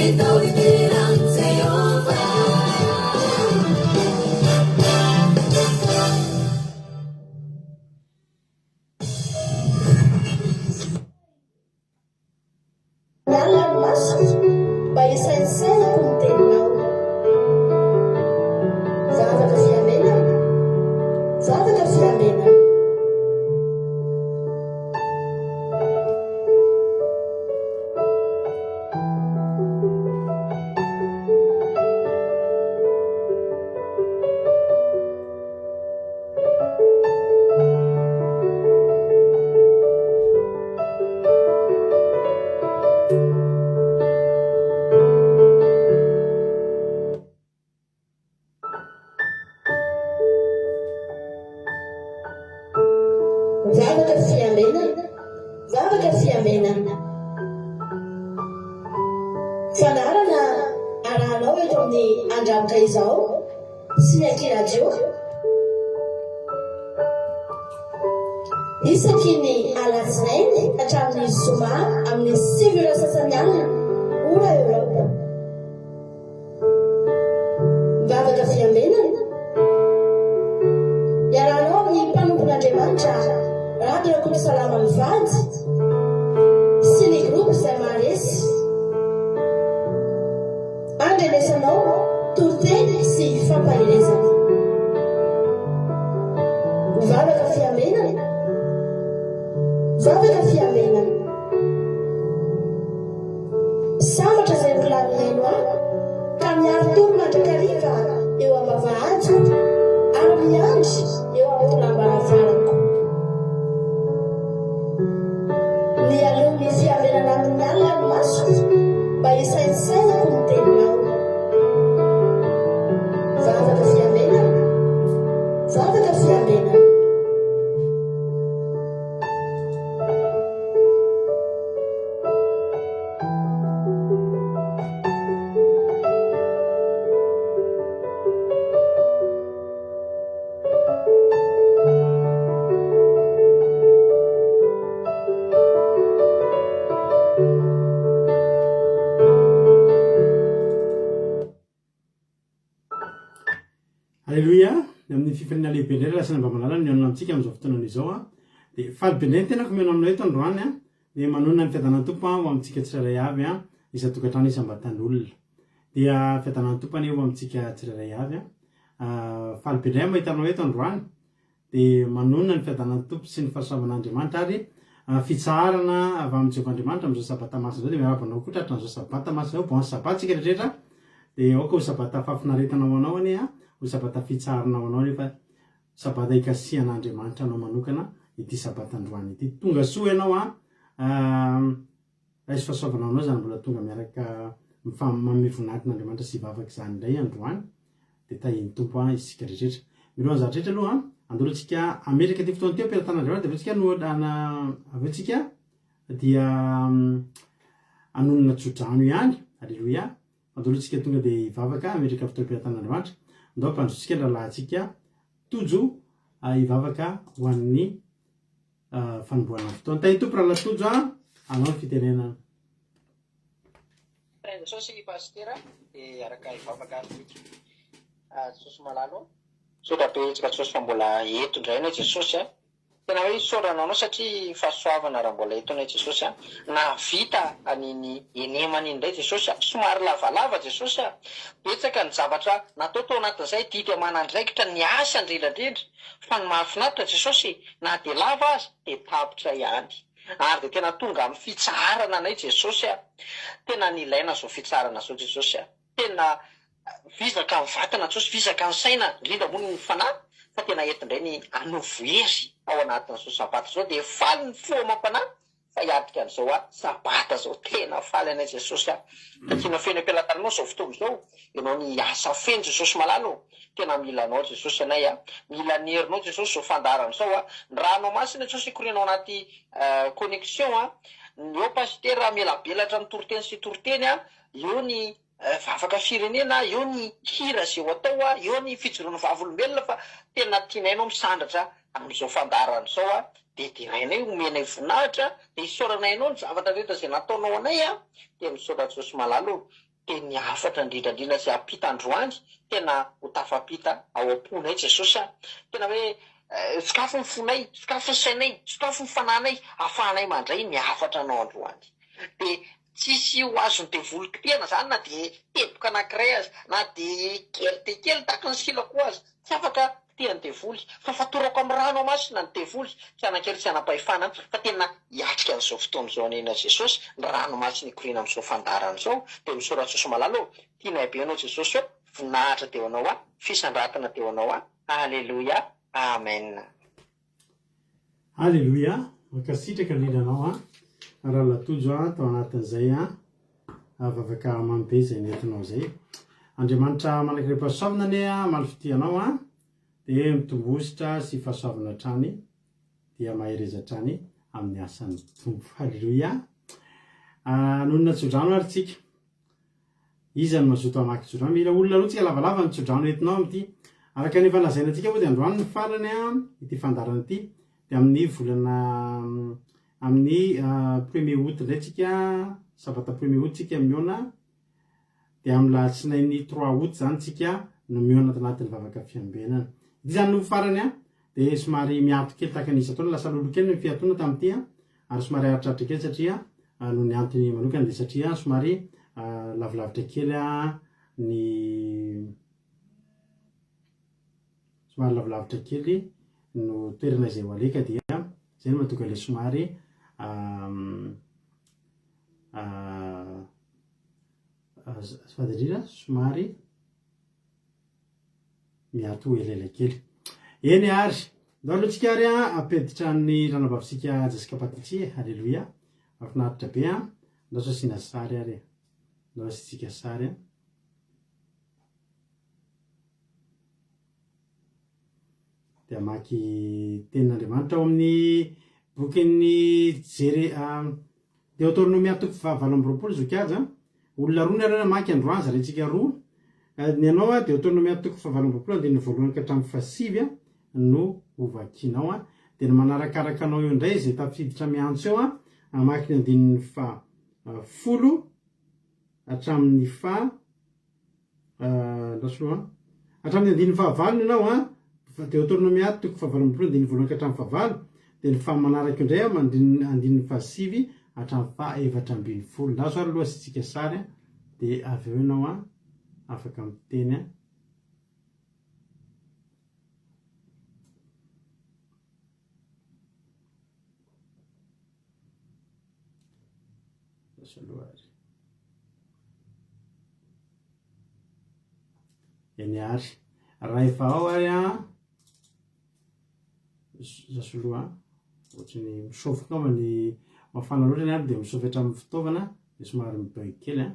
Ndao hidera an'i Jehovah. Miala ny masoko mba hisaintsainako ny teninao. Vavaka fiambenana, vavaka fiambenana. Vavaka fiambenana, vavaka fiambenana. Fandaharana arahanao eto amin'ny Andramka izao sy ny Aky Radio. Isaky ny alatsinainy hatramin'ny zoma amin'ny 9 ora sasany alina, ora Eoropa. Vavaka fiambenana. Iarahanao amin'ny mpanompon'Andriamanitra Rado Rakotosalama mivady sy ny groupe izay maharesy. Andrenesanao toriteny sy fampaherezana. Vavaka fiambenana. Vavaka fiambenana. Sambatra izay mbola mihaino ahy, ka miari-tory mandrakariva eo am-bavahadiko, ary miandry eo amin'ny tolam-baravarako. Mialoha ny fiambenana amin'ny alina ny masoko, mba hisaintsainako ny teninao. Vavaka fiambenana, vavaka fiambenana. Aleloia! Amin'ny fifaliana lehibe indray ry Lasanamba malala no mihaona amintsika amin'izao fotoana izao an. Dia faly be indray ny tenako mihaona aminao eto androany an. Dia manonona ny fiadanan'ny Tompo ho amintsika tsirairay avy an, isan-tokantrano isam-batan'olona. Dia fiadanan'ny Tompo anie ho amintsika tsirairay avy an. Faly be indray aho mahita anao eto androany. Dia manonona ny fiadanan'ny Tompo sy ny fahasoavan'Andriamanitra ary fitsaharana avy amin'i Jehovah Andriamanitra amin'izao Sabata masina izao. Dia miarahaba anao koa tratran'izao Sabata masina izao. Bon Sabata isika rehetra. Dia aoka ho Sabata fahafinaretana ho anao anie an, ho Sabata fitsaharana ho anao nefa Sabata hikasihan'Andriamanitra anao manokana ity Sabata androany ity. Tonga soa ianao an! Raiso fahasoavana ho anao izany mbola tonga miaraka manome voninahitra an'Andriamanitra sy hivavaka izany indray androany. Dia tahian'ny Tompo an isika rehetra. Mialohan'ny zavatra rehetra aloha an, andao aloha tsika hametraka ity fotoana ity eo am-pelatanan'Andriamanitra dia avy eo tsika no avy eo tsika dia hanonona tsodrano ihany. Aleloia. Andao aloha tsika tonga dia hivavaka hametraka fotoam-pelatanan'Andriamanitra. Andao hampandrosotsika ny rahalahintsika Tojo hivavaka ho an'ny fanombohana ny fotoana. Tahin'ny Tompo rahalahy Tojo a, anao ny fitenenana. Tahin'i Jesosy Pasitera dia araka hivavaka ary tsika. Jesosy malala ô. Misaotra betsaka Jesosy fa mbola eto indray anay Jesosy a. Tena hoe isaorana anao satria fahasoavana raha mbola eto anay Jesosy a. Nahavita an'iny enemana iny indray Jesosy a. Somary lavalava Jesosy a. Betsaka ny zavatra natao tao anatin'izay, didy aman'andraikitra ny asa indrindra indrindra. Fa ny mahafinaritra Jesosy na dia lava aza dia tapitra ihany. Ary dia tena tonga amin'ny fitsaharana anay Jesosy a. Tena nilaina izao fitsaharana izao Jesosy a. Tena vizaka ny vatana Jesosy, vizaka ny saina, indrindra moa ny fanahy, fa tena eto indray ny hanovo hery ao anatin'izao sabata izao dia faly ny fo amam-panahy fa hiatrika an'izao a sabata izao. Tena faly anay Jesosy a. Takiana feno am-pelatananao izao fotoana izao. Ianao ny hiasa feno Jesosy malala ô. Tena mila anao Jesosy anay a. Mila ny herinao Jesosy izao fandaharana izao a. Ny ranao masina Jesosy hikoriana ao anaty connexion a. Ny eo Pasitera hamelabelatra ny toriteny sy toriteny a. Eo ny vavaka firenena, eo ny hira izay ho atao, eo ny fijoroana vavolombelona fa tena tianay ianao misandratra amin'izao fandaharana izao dia derainay, omenay voninahitra, dia isaoranay anao ny zavatra rehetra izay nataonao anay dia misaotra Jesosy malala o. Teny hafatra indrindra indrindra izay hampita androany tena ho tafapita ao am-ponay Jesosy a! Tena hoe sokafy ny fonay, sokafy ny sainay, sokafy ny fanahinay ahafahanay mandray ny hafatra anao androany. Dia tsisy ho azon'ny devoly kitihana izany na dia teboka anankiray aza, na dia kely dia kely tahaka ny silako aza, tsy afaka Tian'ny devoly. Fa fatorako amin'ny rano masina ny devoly, tsy hanan-kery tsy hanam-pahefana, fa tena hiatrika an'izao fotoana izao anena Jesosy, ny rano masina hikoriana amin'izao fandaharana izao, dia misaora Jesosy malala ô, tianay be Ianao Jesosy ô, voninahitra dia ho Anao aho, fisandratana dia ho Anao aho, Aleloia, Amen. Aleloia, mankasitraka indrindra anao an, Rahalahy Tojo an, tao anatin'izay an, vavaka mamy be izay nentinao izay. Andriamanitra manan-karem-pahasoavana anie an, hamaly fitia anao an, dia mitombo hosotra sy fahasoavana hatrany, dia mahereza hatrany amin'ny asan'ny Tompo. Aleloia. Hanonona tsodrano ary tsika. Iza no mazoto hamaky tsodrano? Mila olona roa tsika lavalava ny tsodrano entinao amin'ity. Araka ny efa lazaina antsika moa dia androany ny farany ity fandaharana ity dia amin'ny volana amin'ny premier août indray tsika sabata premier août tsika mihaona dia amin'ny lahatsinainy trois août izany tsika no mihaona ato anatin'ny vavaka fiambenana. Ity izany no farany dia somary miato kely tahaka ny isan-taona lasa lolo kely ny fiatoana tamin'ity ary somary aritraritra kely satria noho ny antony manokana dia satria somary lavilavitra kely ny somary lavilavitra kely no toerana izay ho aleka dia izay no mahatonga ilay somary azafady indrindra somary Miato elaela kely. Eny ary. Ndao aloha tsika ary an, hampiditra ny ranabavintsika Jessica Patici e. Alléluia. Mahafinaritra be an. Ndao sao asiana sary ary e. Ndao asiantsika sary an. Dia hamaky tenin'Andriamanitra ao amin'ny bokin'ny Jere Deoteronomia toko faha 28 zokiaja. Olona roa nareo namaky androany zaraintsika roa. Ny anao Deoteronomia toko faha 28 andininy voalohany ka hatramin'ny faha sivy no ho vakinao. Dia ny manarakaraka anao eo indray izay tafiditra miantso eo hamaky ny andininy faha folo hatramin'ny faha Andraso aloha an. Hatramin'ny andininy fahavalo ny anao an, Deoteronomia toko fahavalo ambin'ny folo andininy voalohany ka hatramin'ny fahavalo, dia ny faha manaraka eo indray an, mandininy andininy fahasivy hatramin'ny faha 14. Andraso ary aloha asiantsika sary an, dia avy eo ianao an, afaka miteny an. Andraso aloha ary. Eny ary. Raha efa ao ary an, zasoloa an, ohatry ny misaofy angamba ny mafana loatra ny andro dia misaofy hatramin'ny fitaovana dia somary mi-bug kely an,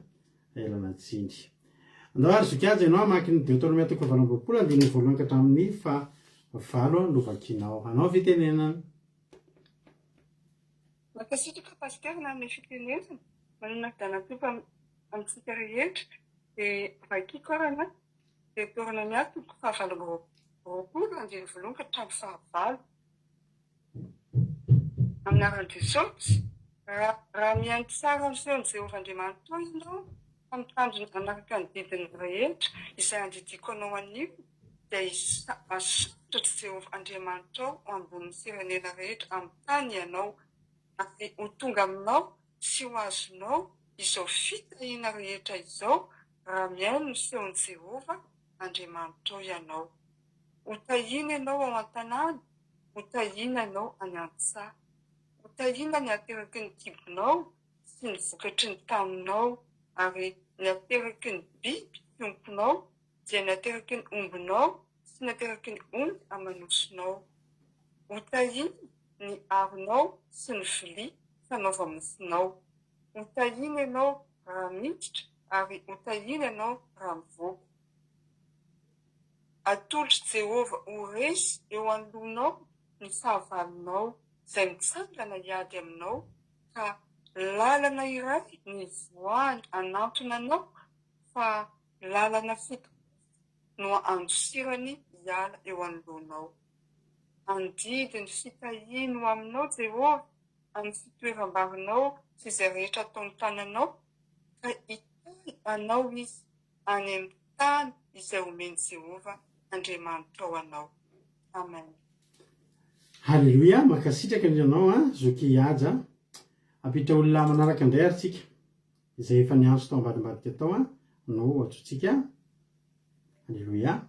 ialana tsiny. Andao ary zokiaja ianao hamaky ny Deoteronomia toko 28 andininy voalohany ka hatramin'ny faha valo no vakinao. Hanao fitenenana. Mankasitraka Pasitera nanome fitenenana, manana fidanam-piompa amintsika rehetra, dia vakiko ary ana Deoteronomia toko faha 28 andininy voalohany ka hatramin'ny faha valo. Amin'ny anaran'i Jesosy, raha raha mihaino tsara ny feon'i Jehovah Andriamanitrao ianao ka mitandrina hanaraka ny didiny rehetra izay andidiako anao anio, dia hasandratr'i Jehovah Andriamanitrao ho ambonin'ny firenena rehetra amin'ny tany ianao, ary ho tonga aminao sy ho azonao izao fitahiana rehetra izao raha mihaino ny feon'i Jehovah Andriamanitrao ianao. Hotahiana ianao ao an-tanàna, hotahiana ianao any an-tsaha. Hotahiana ny hateraky ny kibonao sy ny vokatry ny taninao, ary ny hateraky ny biby fiompinao, dia ny hateraky ny ombinao sy ny hateraky ny omby aman'osinao. Hotahiana ny aronao sy ny vilia fanaova-mofonao. Hotahiana ianao raha miditra, ary hotahiana ianao raha mivoaka. Atolotr'i Jehovah ho resy eo anoloanao ny fahavalonao izay mitsangana hiady aminao, ka lalana iray no hivoahany hanantona anao, fa lalana fito kosa no handosirany hiala eo anoloanao. Handidy ny fitahiany ho aminao Jehovah amin'ny fitoeram-barinao sy izay rehetra ataon'ny tananao, ka hitahy. Hitahy anao Izy any amin'ny tany izay omen'i Jehovah Andriamanitrao anao. Amen. Haleloia, mankasitraka indrindra anao an, zoky Haja. Hampiditra olona manaraka indray ary tsika. Izay efa niantso tao ambadimbadika tao an, no antsointsika. Haleloia.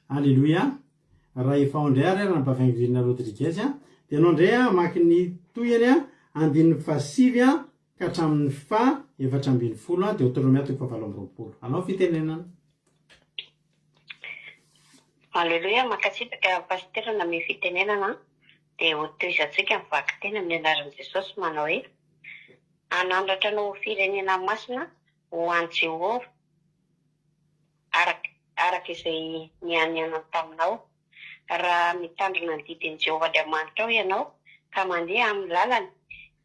Aleloia! Raha efa ao indray ary Ranabavy Angelina Rodriguez dia ianao indray hamaky ny tohiny andininy fahasivy ka hatramin'ny faha 14 Deoteronomia toko faha 28. Anao fitenenana. Aleloia, mankasitraka Pasitera namehy fitenenana dia ho tohizantsika ny vakiteny amin'ny anaran'i Jesosy manao hoe hanandratra anao ho firenena masina ho an'i Jehovah araka araka izay nianianany taminao. Raha mitandrina ny didin'i Jehovah Andriamanitrao ianao ka mandeha amin'ny lalany,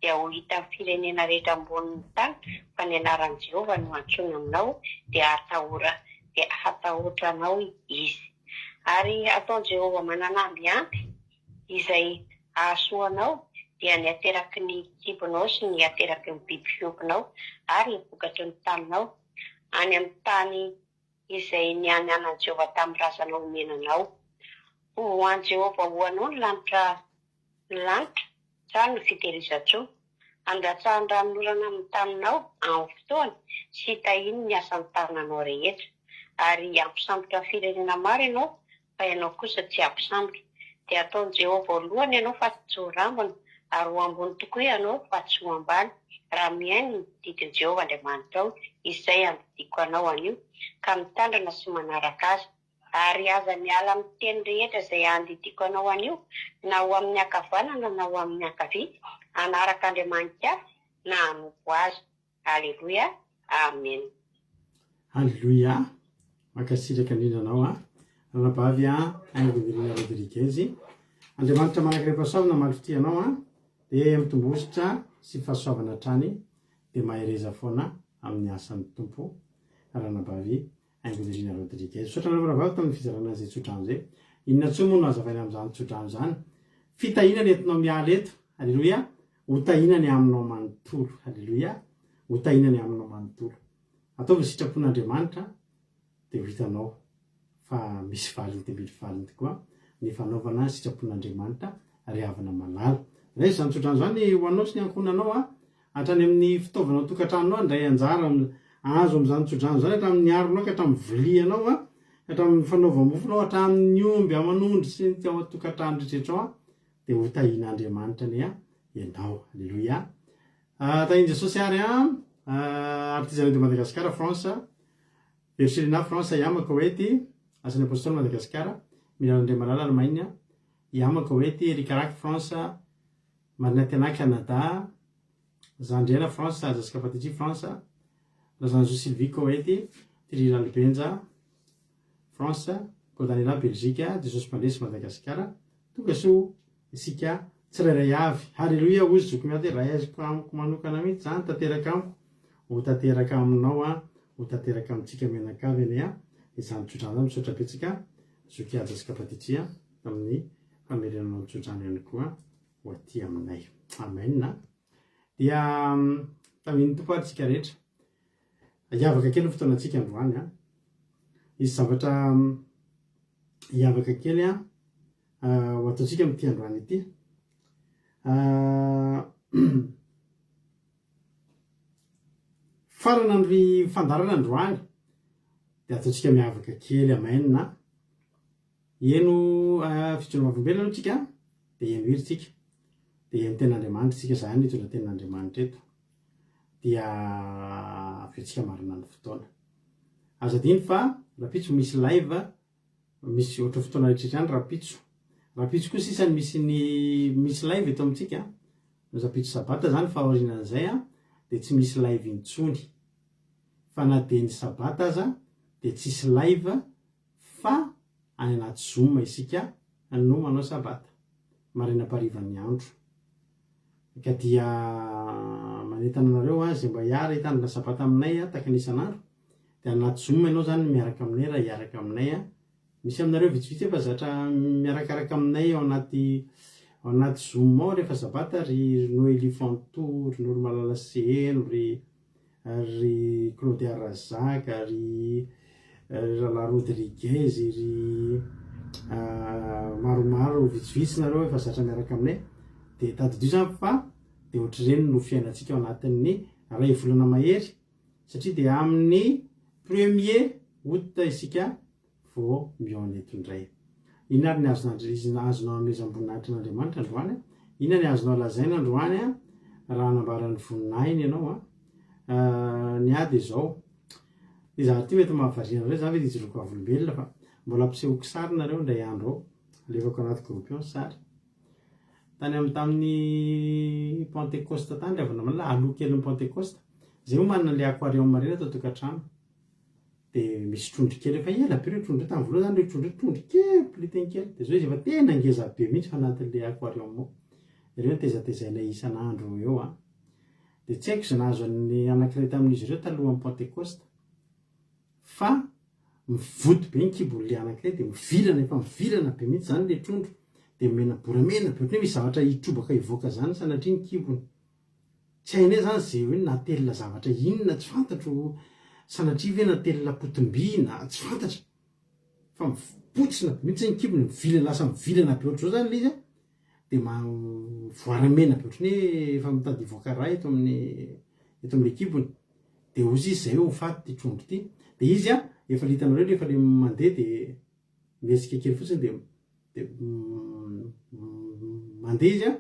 dia ho hitan'ny firenena rehetra ambonin'ny tany fa ny anaran'i Jehovah no antsoina aminao, dia hatahora dia hatahotra anao izy. Ary hataon'i Jehovah manana amby ampy izay hahasoa anao, dia ny hateraky ny kibonao sy ny hateraky ny biby fiompinao ary ny vokatry ny taninao, any amin'ny tany izay nianianan'i Jehovah tamin'ny razanao homena anao. Ho an'i Jehovah ho anao ny lanitra ny lanitra, trano fitehirizan-tsoa. Handatsahany ranonorana amin'ny taninao amin'ny fotoany sy hitahiany ny asan'ny tananao rehetra. Ary hampisambotra firenena maro ianao, fa ianao kosa tsy hampisambotra. Dia hataon'i Jehovah ho lohany ianao fa tsy ho rambony, ary ho ambony tokoa ianao fa tsy ho ambany, raha mihaino ny didin'i Jehovah Andriamanitrao, izay andidiako anao anio, ka mitandrina sy manaraka azy. Ary aza miala amin'ny teny rehetra izay andidiako anao anio, na ho amin'ny ankavanana na ho amin'ny ankavia, hanaraka andriamani-kafa na hanompo azy. Aleloia. Amena. Aleloia. Mankasitraka indrindra anao an. Ranabavy an, Haingo Nirina Rodriguez. Andriamanitra manankarena fahasoavana hamaly fitia anao an. Dia mitombosotra sy fahasoavana hatrany. Dia mahereza foana amin'ny asan'ny Tompo. Ranabavy Haingo Nirina Rodriguez. Misaotra anareo rahavavy tamin'ny fizarana an'izay tsodrano izay. Inona intsony moa no hazavaina amin'izany tsodrano izany? Fitahiana ny entinao miala eto. Aleloia. Ho tahiana ny aminao manontolo. Aleloia. Ho tahiana ny aminao manontolo. Ataovy ny sitrapon'Andriamanitra dia ho hitanao fa misy valiny dia misy valiny tokoa ny fanaovana ny sitrapon'Andriamanitra ry havana malala. Raiso izany tsodrano izany ho anao sy ny ankohonanao a. Hatrany amin'ny fitaovana ao an-tokantranonao handray anjara azo amin'izany tsodrano izany hatramin'ny aronao ka hatramin'ny vilianao a, hatramin'ny fanaova-mofonao, hatramin'ny omby aman'ondry sy ny ao an-tokantrano rehetra ao a, dia ho tahian'Andriamanitra anie ianao. Aleloia. Tahian'i Jesosy ary a. Artisanat de Madagascar, France, Vercelina, France, Yama, Koweït, Asan'ny Apostoly, Madagasikara, Mirana Andriamalala, Allemagne, Yama, Koweït, Ricarac, France, Marina Tena, Canada, Zandriana, France, Jessica Patiti, France, Razanjo Sylvie, Koweït, Thierry Ralibenja, France, Godanela, Belgique, Jesosy Mpandresy, Madagasikara. Tonga soa isika tsirairay avy. Haleloia hozy zoky miady raisiko amiko manokana mihitsy zany tanteraka amiko ho tanteraka aminao an ho tanteraka amintsika mianakavy anie an izany tsodrano zany misaotra betsaka zoky Haja sy Kapatichi an tamin'ny famerenanao ny tsodrano ihany koa ho aty aminay amen an dia tamin'ny Tompo ary tsika rehetra hiavaka kely ny fotoanantsika androany an hisy zavatra hiavaka kely an ho ataontsika amin'ity androany ity. Farana ny fandaharana androany dia ataontsika miavaka kely amen. Heno fijoroana vavolombelona aloha tsika dia heno hira tsika dia heno tenin'Andriamanitra tsika zany hitondra tenin'Andriamanitra eto dia avy eo tsika marina ny fotoana. Aza adino fa rahampitso misy live Misy ohatry ny fotoana rehetra ihany rahampitso. Rahampitso koa sisa ny misy ny misy live eto amintsika. Ny rahampitso sabata zany fa aorianan'izay an dia tsy misy live intsony. Fa na dia ny sabata aza dia tsisy live fa any anaty zoom isika no manao sabata. Maraina am-parivan'ny andro. Ka dia manentana anareo aho izay mba hiara hitandrina sabata aminay tahaka ny isan'andro. Dia anaty zoom ianao zany miaraka aminay raha hiaraka aminay an. Misy aminareo vitsivitsy efa zatra miarakaraka aminay ao anaty ao anaty zoom ao rehefa sabata ry Noelie Fanto, ry Noromalala Seheno, ry ry Claudia Razaka, ry Rahalahy Rodriguez, ry maromaro vitsivitsy nareo efa zatra miaraka aminay dia tadidio izany fa dia ohatr'ireny no fiainantsika ao anatin'ny iray volana mahery satria dia amin'ny premier août isika vao mihaona eto indray. Inona ary ny azon'Andri- azonao anomezam-boninahitra an'Andriamanitra androany? Inona ny azonao lazaina androany raha hanambara ny voninahiny ianao an? Ny ahy dia izao, ity zavatra ity mety mahavariana anareo, za ve dia hijoroako vavolombelona fa mbola ampisehoako sary nareo indray andro ao, alefako anaty groupe ao ny sary. Tany amin'ny tamin'ny Pentekosta tany ry havana malala, aloha kelin'ny Pentekosta, zay moa manana ilay aquarium ireny ato an-tokantrano. Dia misy trondro kely efa ela be ireo trondro ireo, tamin'ny voalohany izany ireo trondro ireo trondro kely, politiny kely, dia izao izy efa tena ngeza be mihitsy fa anatin'ilay aquarium ao. Ireo no tezatezainay isan'andro eo an. Dia tsy haiko izay nahazo an'ny anankiray tamin'izy ireo talohan'ny Pentekosta fa mivoto be ny kibon'ilay anankiray dia mivilana, efa mivilana be mihitsy izany ilay trondro, dia mena boramena be ohatran'ny hoe misy zavatra hitrobaka hivoaka izany sanatria ny kibony. Tsy hainay zany ze hoe natelina zavatra inona tsy fantatro, sanatria ve natelina potim-by na tsy fantatra fa mibotsina be mihitsy ny kibony, mivilana lasa mivilana be ohatr'izao zany le izy an, de mivoaramena be ohatran'ny hoe efa mitady hivoaka rà eto amin'ny eto amin'le kibony, de hozy izy zay hoe ho faty ty trondro ty, de izy an efa le hitanareo le efa le mandeha de mihetsika kely fotsiny de de mandeha izy an.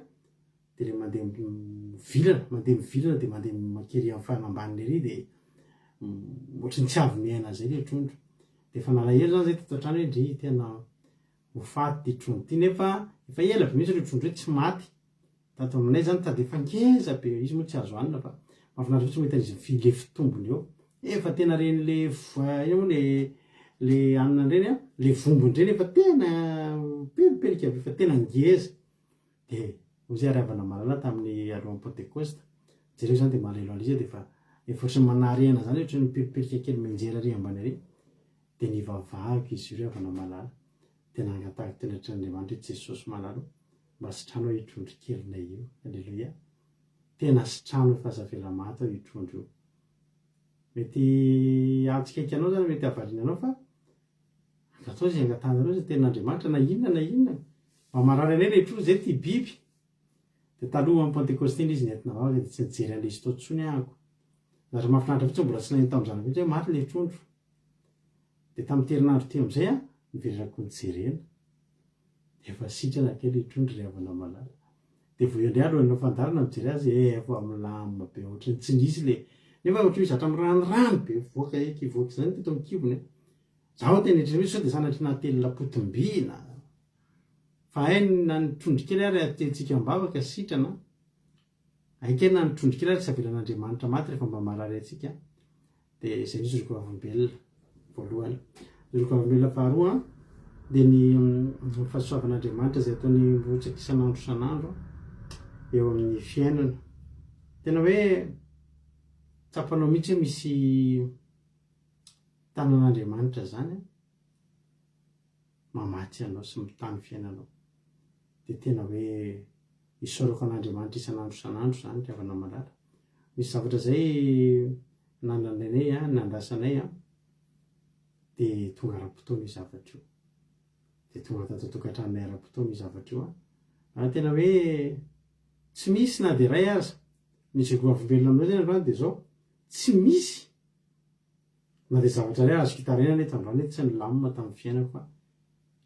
de le mandeha mivilana, mandeha mivilana de mandeha makery amin'ny farany ambaniny ery de ohatry ny tsy avy miaina zay le trondro. De efa nalahelo zany zay teto an-trano hoe ndry tena ho faty ty trondro ty nefa efa ela be mihitsy ireo trondro ireo tsy maty tato aminay zany sady efa ngeza be, izy moa tsy azo hanina fa mahafinaritra fotsiny mahita an'izy mifi- le fitombony eo. Efa tena reny le inona moa le le hanina reny an, le vombony reny efa tena pelipelika be, efa tena ngeza. Dia hoy izy ary havana malala tamin'ny alohan'ny Pentekosta, jereo izany dia malahelo an'ilay izy dia efa efa ohatran'ny manary aina izany, ohatran'ny mipelipelika kely mianjera ary ambany ary, dia nivavahako izy io ry havana malala, dia nangatahako teny anatrehan'Andriamanitra hoe Jesosy malala o, mba sitrano aho io trondro kelinay io, Aleloia, tena sitrano fa aza avela maty aho io trondro io. Mety hahatsikaiky anao izany, mety hahavariana anao fa Angataho izay angatahanareo izay tenin'Andriamanitra na inona na inona. Mba marary anay ilay trondro izay tia biby. Dia taloha amin'ny Pentekoste iny izy nentina vavaka dia tsy nijery an'ilay izy tao intsony ahako. Zavatra mahafinaritra fotsiny mbola tsy naheno tamin'ny zanako mihitsy hoe maty ilay trondro. Dia tamin'ity herinandro ity amin'izay aho nivererako nijerena. Dia efa sitrana kay ilay trondro ry havana malala. Dia vao eo indray alohan'ny hanao fandaharana mijery azy efa milamina be ohatran'ny tsy nisy ilay nefa ohatran'ny misy zavatra miranirano be mivoaka ekivoky izany teto amin'ny kibony e. Zaho tena eritreretina hoe sao dia sanatria natelina potim-by na fa hay na ny trondro kely ary atentsika am-bavaka sitrana, hay kay na ny trondro kely ary tsy avelan'Andriamanitra maty rehefa mba marary antsika, dia izay mihitsy ry vavolombelona voalohany. Ny ry vavolombelona faharoa dia ny fahasoavan'Andriamanitra izay ataony mirotsaka isan'andro isan'andro eo amin'ny fiainana. Tena hoe tsapanao mihitsy hoe misy Tanan'Andriamanitra izany an, mamatsy anao sy mitaha ny fiainanao. Dia tena hoe isaorako an'Andriamanitra isan'andro isan'andro izany ry havana malala. Misy zavatra izay nandraindrainay an, nandrasanay an, dia tonga ara-potoana io zavatra io. Dia tonga tato an-tokantranonay ara-potoana io zavatra io an. Ary tena hoe tsy misy na dia iray aza. Ny jegoavolombelona aminao izany androany dia izao, tsy misy Na dia zavatra iray azoko itarainana eto androany hoe tsy nilamina tamin'ny fiainako aho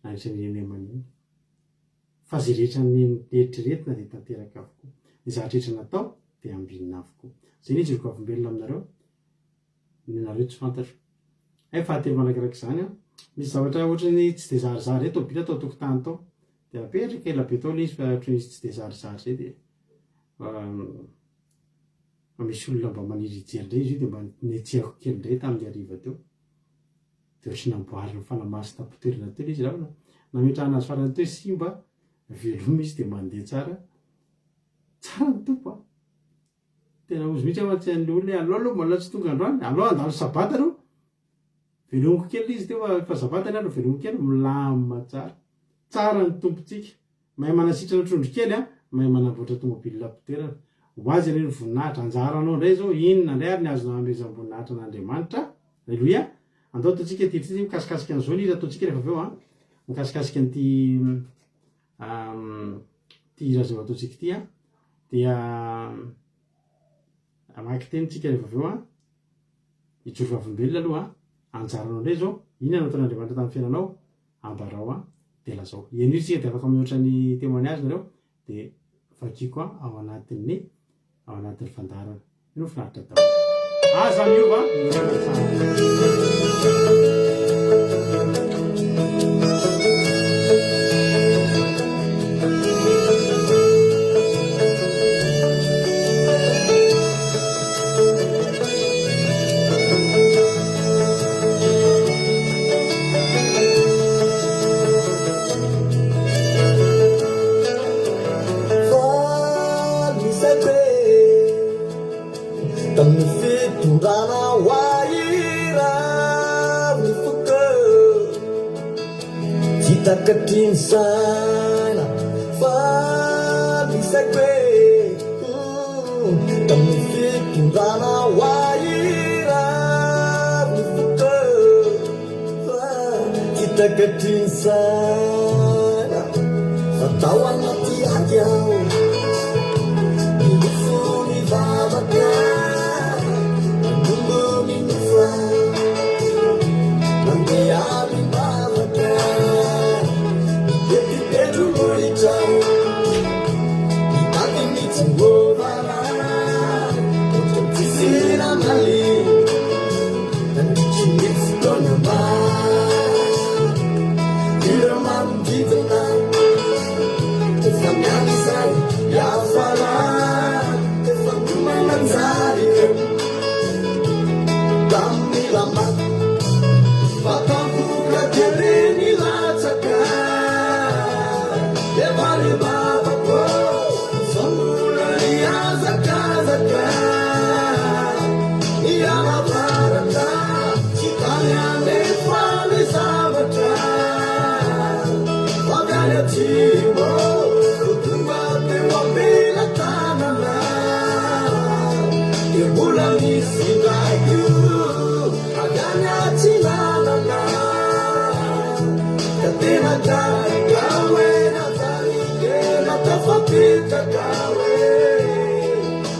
nandritra ny eny aman'iny. Fa izay rehetra neritreretina dia tanteraka avokoa. Ny zavatra rehetra natao dia ambinina avokoa. Izay ny hijoroako vavolombelona aminareo, ny anareo tsy fantatro. Hay fahatelo manakaraka izany an, misy zavatra ohatran'ny tsy dia zarizary izay tôbila tao an-tokotany tao. Dia apetraka ela be tao ilay izy fa ohatran'ny izy tsy dia zarizary izay dia Fa misy olona mba maniry hijery indray izy io dia mba netsehako kely indray tamin'ny hariva teo. Dia ohatry ny namboarin'ny Fanahy Masina am-potoerana teo ilay izy raha nametrahana azy farany teo simba, veloma izy dia mandeha tsara. Tsara ny Tompo a! Tena ozy mihitsy aho fa tsy an'ilay olona hoe aleo aloha mbola tsy tonga androany, aleo handalo sabata aloha. Velomiko kely ilay izy teo fa efa zavatra ny andro, velomiko kely, milamina tsara. Tsara ny Tompontsika. Mahay manasitrana trondro kely an, mahay manamboatra tomobile mpitoerana. Ho azy anie ny voninahitra. Anjaranao indray izao, inona indray ary ny azonao hanomezam-boninahitra an'Andriamanitra? Aleloia! Andao ataontsika ity ity mikasikasika an'izao ny hira ataontsika rehefa avy eo an. Mikasikasika an'ity ity hira izay ho ataontsika ity an. Dia hamaky teny tsika rehefa avy eo an. Hijoro vavolombelona aloha an. Anjaranao indray izao, inona no nataon'Andriamanitra tamin'ny fiainanao? Ambarao an, dia lazao. Henoy tsika dia afaka mihoatra ny témoignage nareo dia vakiko an ao anatin'ny ao anatin'ny fandaharana. Io no finaritra daholo. Aza miova, miorina tsara. Tamin'ny fitondrana ho ahy ny foko Tsy takatry ny saina fa ny saiko e Tamin'ny fitondrana ho ahy ny foko Fa tsy takatry ny saina fa tao anaty ady aho Nilofo nivavaka nanombo ninofa Nandeha nimbavaka nitety tendrombohitra Nitady ny Jehovah ohatran'ny tsisy namaly Nandritry ny fotoana maro Ireo manodidina Efa miandry izay hiafara Efa miomana anjara ireo Tamin'ny lamba Fa tampoka kely nilatsaka Efa le-bavako Sao mbola hihazakazaka Hianavaratra Tsy tany anefa ny zavatra Avy any atsimo No tonga teo am-pelatanana Dia mbola misy indray koa Avy any atsinanana Ka tena gaga hoe nanjary tena tafapetraka hoe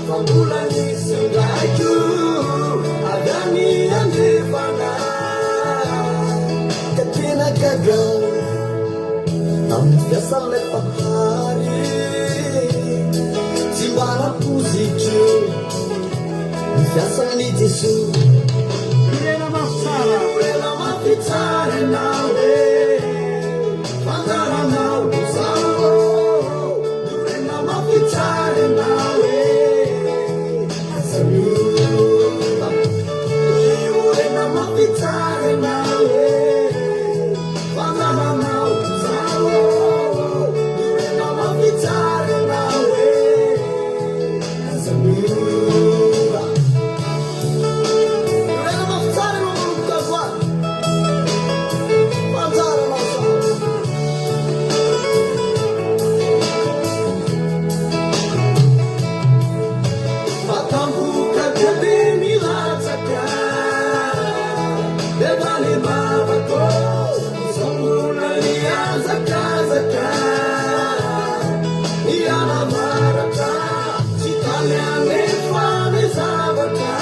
Fa mbola nisy indray koa Avy any andrefana Ka tena gaga Tamin'ny fiasan'ilay Mpahary Tsy mba nampoiziko Ny fiasan'i Jesoa Miorena mafy tsara. Miorena mafy tsara ianao e Fanjaranao izao Miorena mafy tsara ianao e Aza miova Miorena mafy tsara ianao e Fanjaranao izao Miorena mafy tsara ianao e Aza miova Miorena mafy tsara ianao manomboka androany Fanjaranao izao Fa tampoka dia be milatsaka Dia valim-bavako Izao mbola hihazakazaka Hianavaratra Tsy tany anefa ny zavatra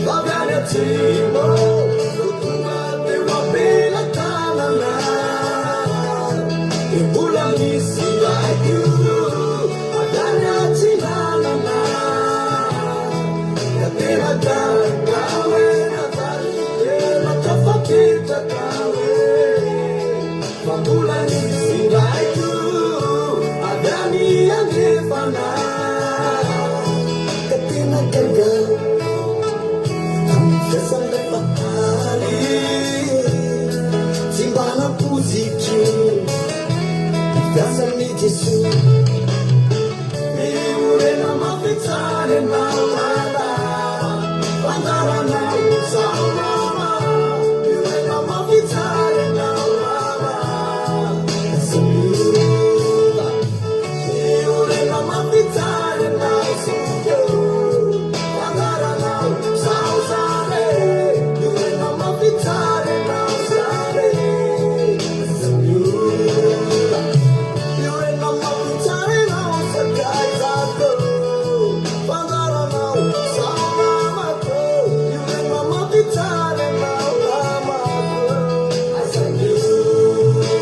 Fa avy any atsimo No tonga teo am-pelatanana Dia mbola misy indray koa Avy any atsinanana Ka tena gaga hoe nanjary tena tafapetraka hoe Fa mbola nisy indray koa avy any andrefana Ka tena gaga tamin'ny fiasan'ilay Mpahary Tsy mba nampoiziko ny fiasan'i Jesoa Miorena mafy tsara ianao Dada Fandaharanao izao. Tsara ianao namako Aza miova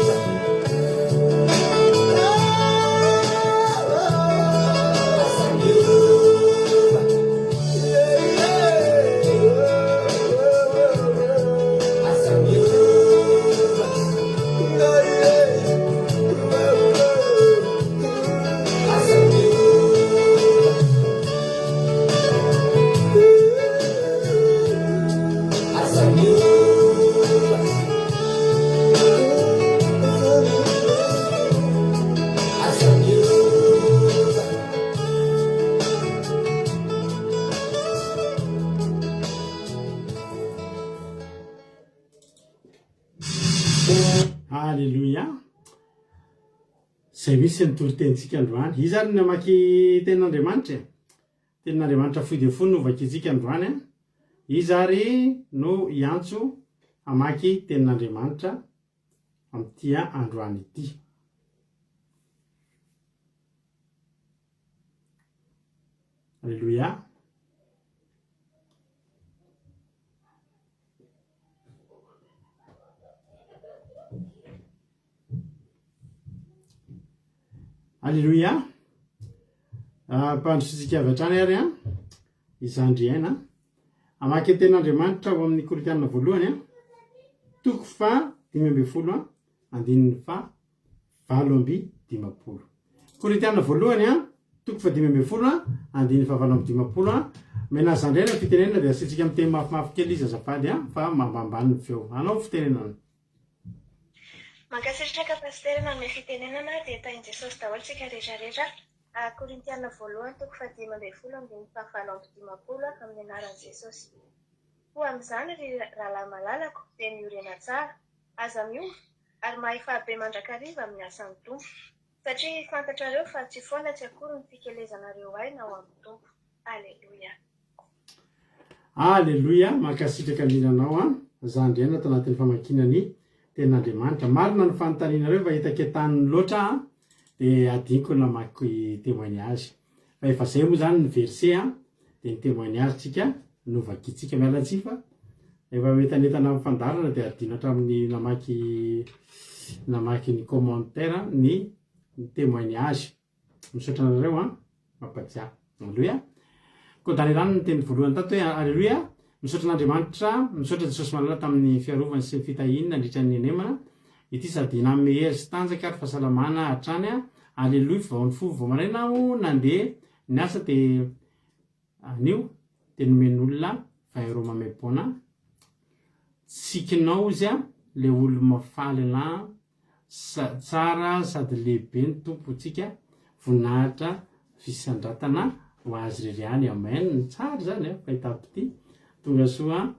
Aza miova Aza miova Aza miova Aza miova Aza miova. Alléluia. Zay mihitsy ny toritenintsika androany. Iza ary ny namaky tenin'Andriamanitra e? Tenin'Andriamanitra fohy dia fohy no vakintsika androany an. Iza ary no hiantso hamaky tenin'Andriamanitra amin'ity androany ity? Alléluia. Aleloia! Ampandrosoantsika avy hatrany ary an, i Zandry Aina. Hamaky ny tenin'Andriamanitra ao amin'ny Korintiana voalohany an, toko faha 15 an, andininy faha 58. Korintiana voalohany an, toko faha 15 an, andininy faha 58 an. Mena Zandry Aina ny fitenenana dia asiantsika miteny mafimafy kely izy azafady an, fa mambambany ny feo. Anao fitenenana. Mankasitraka Pasitera nanome fitenenana dia tahin'i Jesosy daholo tsika rehetra rehetra a Korintiana voalohany toko faha 15 andininy faha 58 amin'ny anaran'i Jesosy. Koa amin'izany ry rahalahy malalako dia miorena tsara, aza miova, ary mahefaha be mandrakariva amin'ny asan'ny Tompo, satria fantatrareo fa tsy foana tsy akory ny fikelezanareo aina ao amin'ny Tompo. Aleloia. Aleloia, mankasitraka indrindra anao an, zandry aina ato anatin'ny famakiana ny tenin'Andriamanitra. Marina ny fanontanianareo fa hitako entaniny loatra an, dia adinoko ny namaky témoignage. Fa efa zay moa zany ny verset an, dia ny témoignage tsika no vakintsika. Miala tsiny fa efa mientanentana amin'ny fandaharana dia adino hatramin'ny namaky namaky ny commentaire ny témoignage. Misaotra anareo an, mampatsiahy. Aleloia. Koa Daniel ny teny voalohany tato hoe Aleloia. Misaotra an'Andriamanitra, misaotra Jesosy malala tamin'ny fiarovany sy ny fitahiany nandritra ny henemana. Ity sady nanome hery sy tanjaka ary fahasalamana hatrany. Aleloia vao nifoha vao maraina aho nandeha niasa dia anio dia nomen'olona 20 euros maimaim-poana. Tsikinao ozy a, le olo mafaly anah Sa tsara sady lehibe ny Tompo tsika voninahitra fisandratana ho azy rery ihany amen tsara izany a fahitapity tonga soa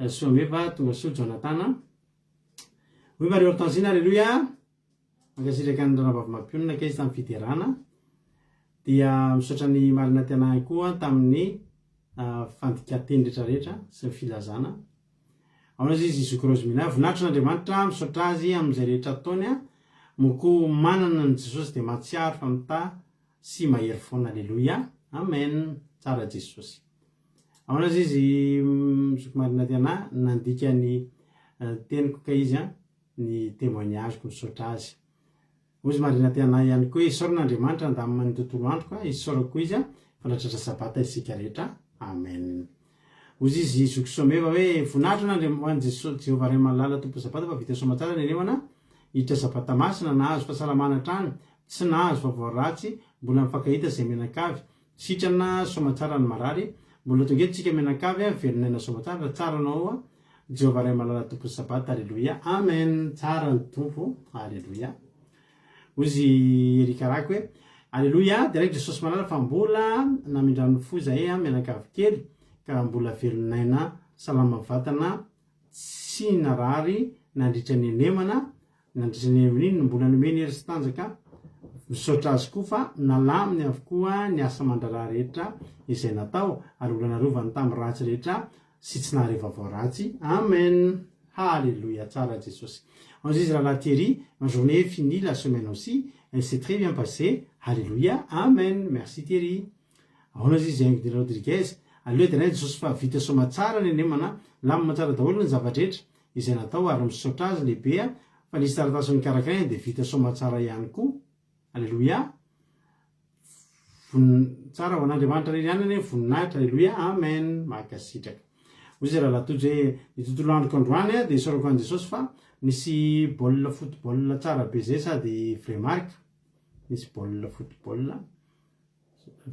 soameva tonga soa Jonathan a hoy Marie Hortensine aleloia mankasitraka ny ranabavy mampionona kay izy tamin'ny fiderana dia misaotra ny marina tiana ihany koa tamin'ny fandikan-teny rehetrarehetra sy ny filazana Ahoana izy i Zoky Rosemina? Voninahitry n'Andriamanitra, misaotra azy amin'izay rehetra ataony a, moa koa manana an'i Jesosy dia mahatsiaro fa mitaha sy mahery foana Aleloia Amen tsara Jesosy. Ahoana izy i Zoky Marina Tiana nandika ny teniko kay izy a, ny témoignage-ko misaotra azy. Hozy Marina te hanahy ihany koa Isaorana Andriamanitra handamina ny tontolo androko a Isaorako koa Izy a fa nahatratra Sabata isika rehetra Amen Hozy izy zoky Someva hoe Voninahitra ho an'Andriam ho an'i Jeso Jehovah Ray malala Tompon'ny Sabata fa vita soamatsara ny henemana hiditra Sabata masina nahazo fahasalamana hatrany tsy nahazo vaovao ratsy mbola mifankahita izay mianakavy sitrana soamatsara ny marary mbola tonga eto tsika mianakavy a velon'aina soamatsara tsara anao a Jehovah Ray malala Tompon'ny Sabata Aleloia Amen tsara ny Tompo Aleloia Hozy Eric Arako hoe Aleloia deraiko Jesosy malala fa mbola namindran'ny fo izahay a mianakavy kely ka mbola velon'aina salama vatana tsy narary nandritra ny henemana Nandritra ny herin'iny no mbola nomeny hery sy tanjaka, misaotra azy koa fa nalaminy avokoa ny asa aman-draharaha rehetra izay natao ary mbola narovany tamin'ny ratsy rehetra sy tsy nahare vaovao ratsy. Amen! Haleloia! Tsara Jesosy. Hozy izy rahalahy Thierry, ma journée est finie, la semaine aussi, elle s'est très bien passée, Haleloia! Amen! Merci Thierry. Ahoana izy izy Haingo de Rodriguez? Aleo deraina Jesosy fa vita soamatsara ny anemana. Milamina tsara daholo ny zava-drehetra izay natao ary misaotra azy lehibe a fa nisy taratasy nokarakaraina dia vita soamatsara ihany koa. Aleloia. Von, tsara ho an'Andriamanitra irery ihany anie ny voninahitra. Aleloia. Amen. Mankasitraka. Hoy izy rahalahy Tojo hoe ny tontolo androko androany dia isaorako an'i Jesosy fa nisy baolina football tsara be izay sady vrai marque. Nisy baolina football.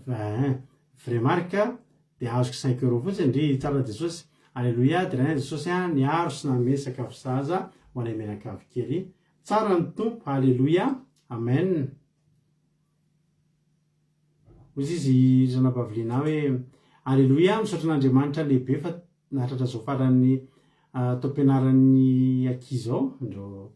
Ein, vrai marque dia azoko cinq euros fotsiny ndry tsara Jesosy. Aleloia, deraina Jesosy an, niaro sy nanome sakafo sahaza ho anay mianakavy kely. Tsara ny Tompo, Aleloia, Amen. Hoy izy ry ranabavy Lina hoe, Aleloia, misaotra an'Andriamanitra lehibe fa nahatratra izao faran'ny taom-pianaran'ny ankizy izao. Ndrô.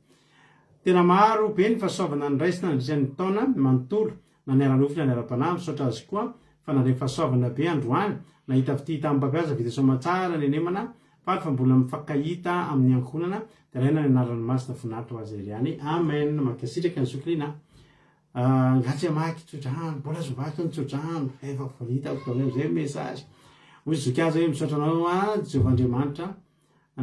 Tena maro be ny fahasoavana noraisina nandritra ny taona manontolo, na ny ara-nofo na ny ara-panahy. Misaotra azy koa fa nandray fahasoavana be androany. Nahita fitia tamin'ny mpampiasa vita soamatsara ny anemana, faly fa mbola mifankahita amin'ny ankohonana. Deraina ny anarany masina, voninahitra ho azy irery ihany. Amen. Mankasitraka ny zoky Lina. Nga tsy hamaky tsodrano, mbola azo vaky ny tsodrano, efa hitako daholo amizay message. Hoy zoky aza hoe misaotra anao a Jehovah Andriamanitra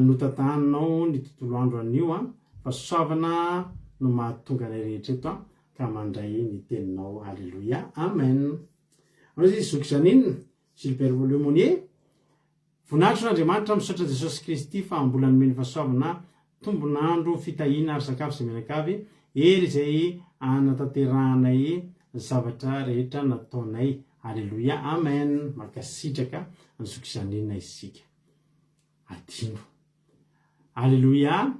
notantaninao ny tontolo andro anio a, fa soavina no mahatonga anay rehetra eto a, ka mandray ny teninao Aleloia Amen. Hoy izy zoky Jeanine, Gilbert Lemonnier, Voninahitro an'Andriamanitra misaotra Jesosy Kristy fa mbola nomeny fahasoavana tombon'andro fitahiana ary sakafo izay mianakavy hery izay anatanterahanay zavatra rehetra nataonay Aleloia Amen mankasitraka an'i Zoky Jeanine isika adino Aleloia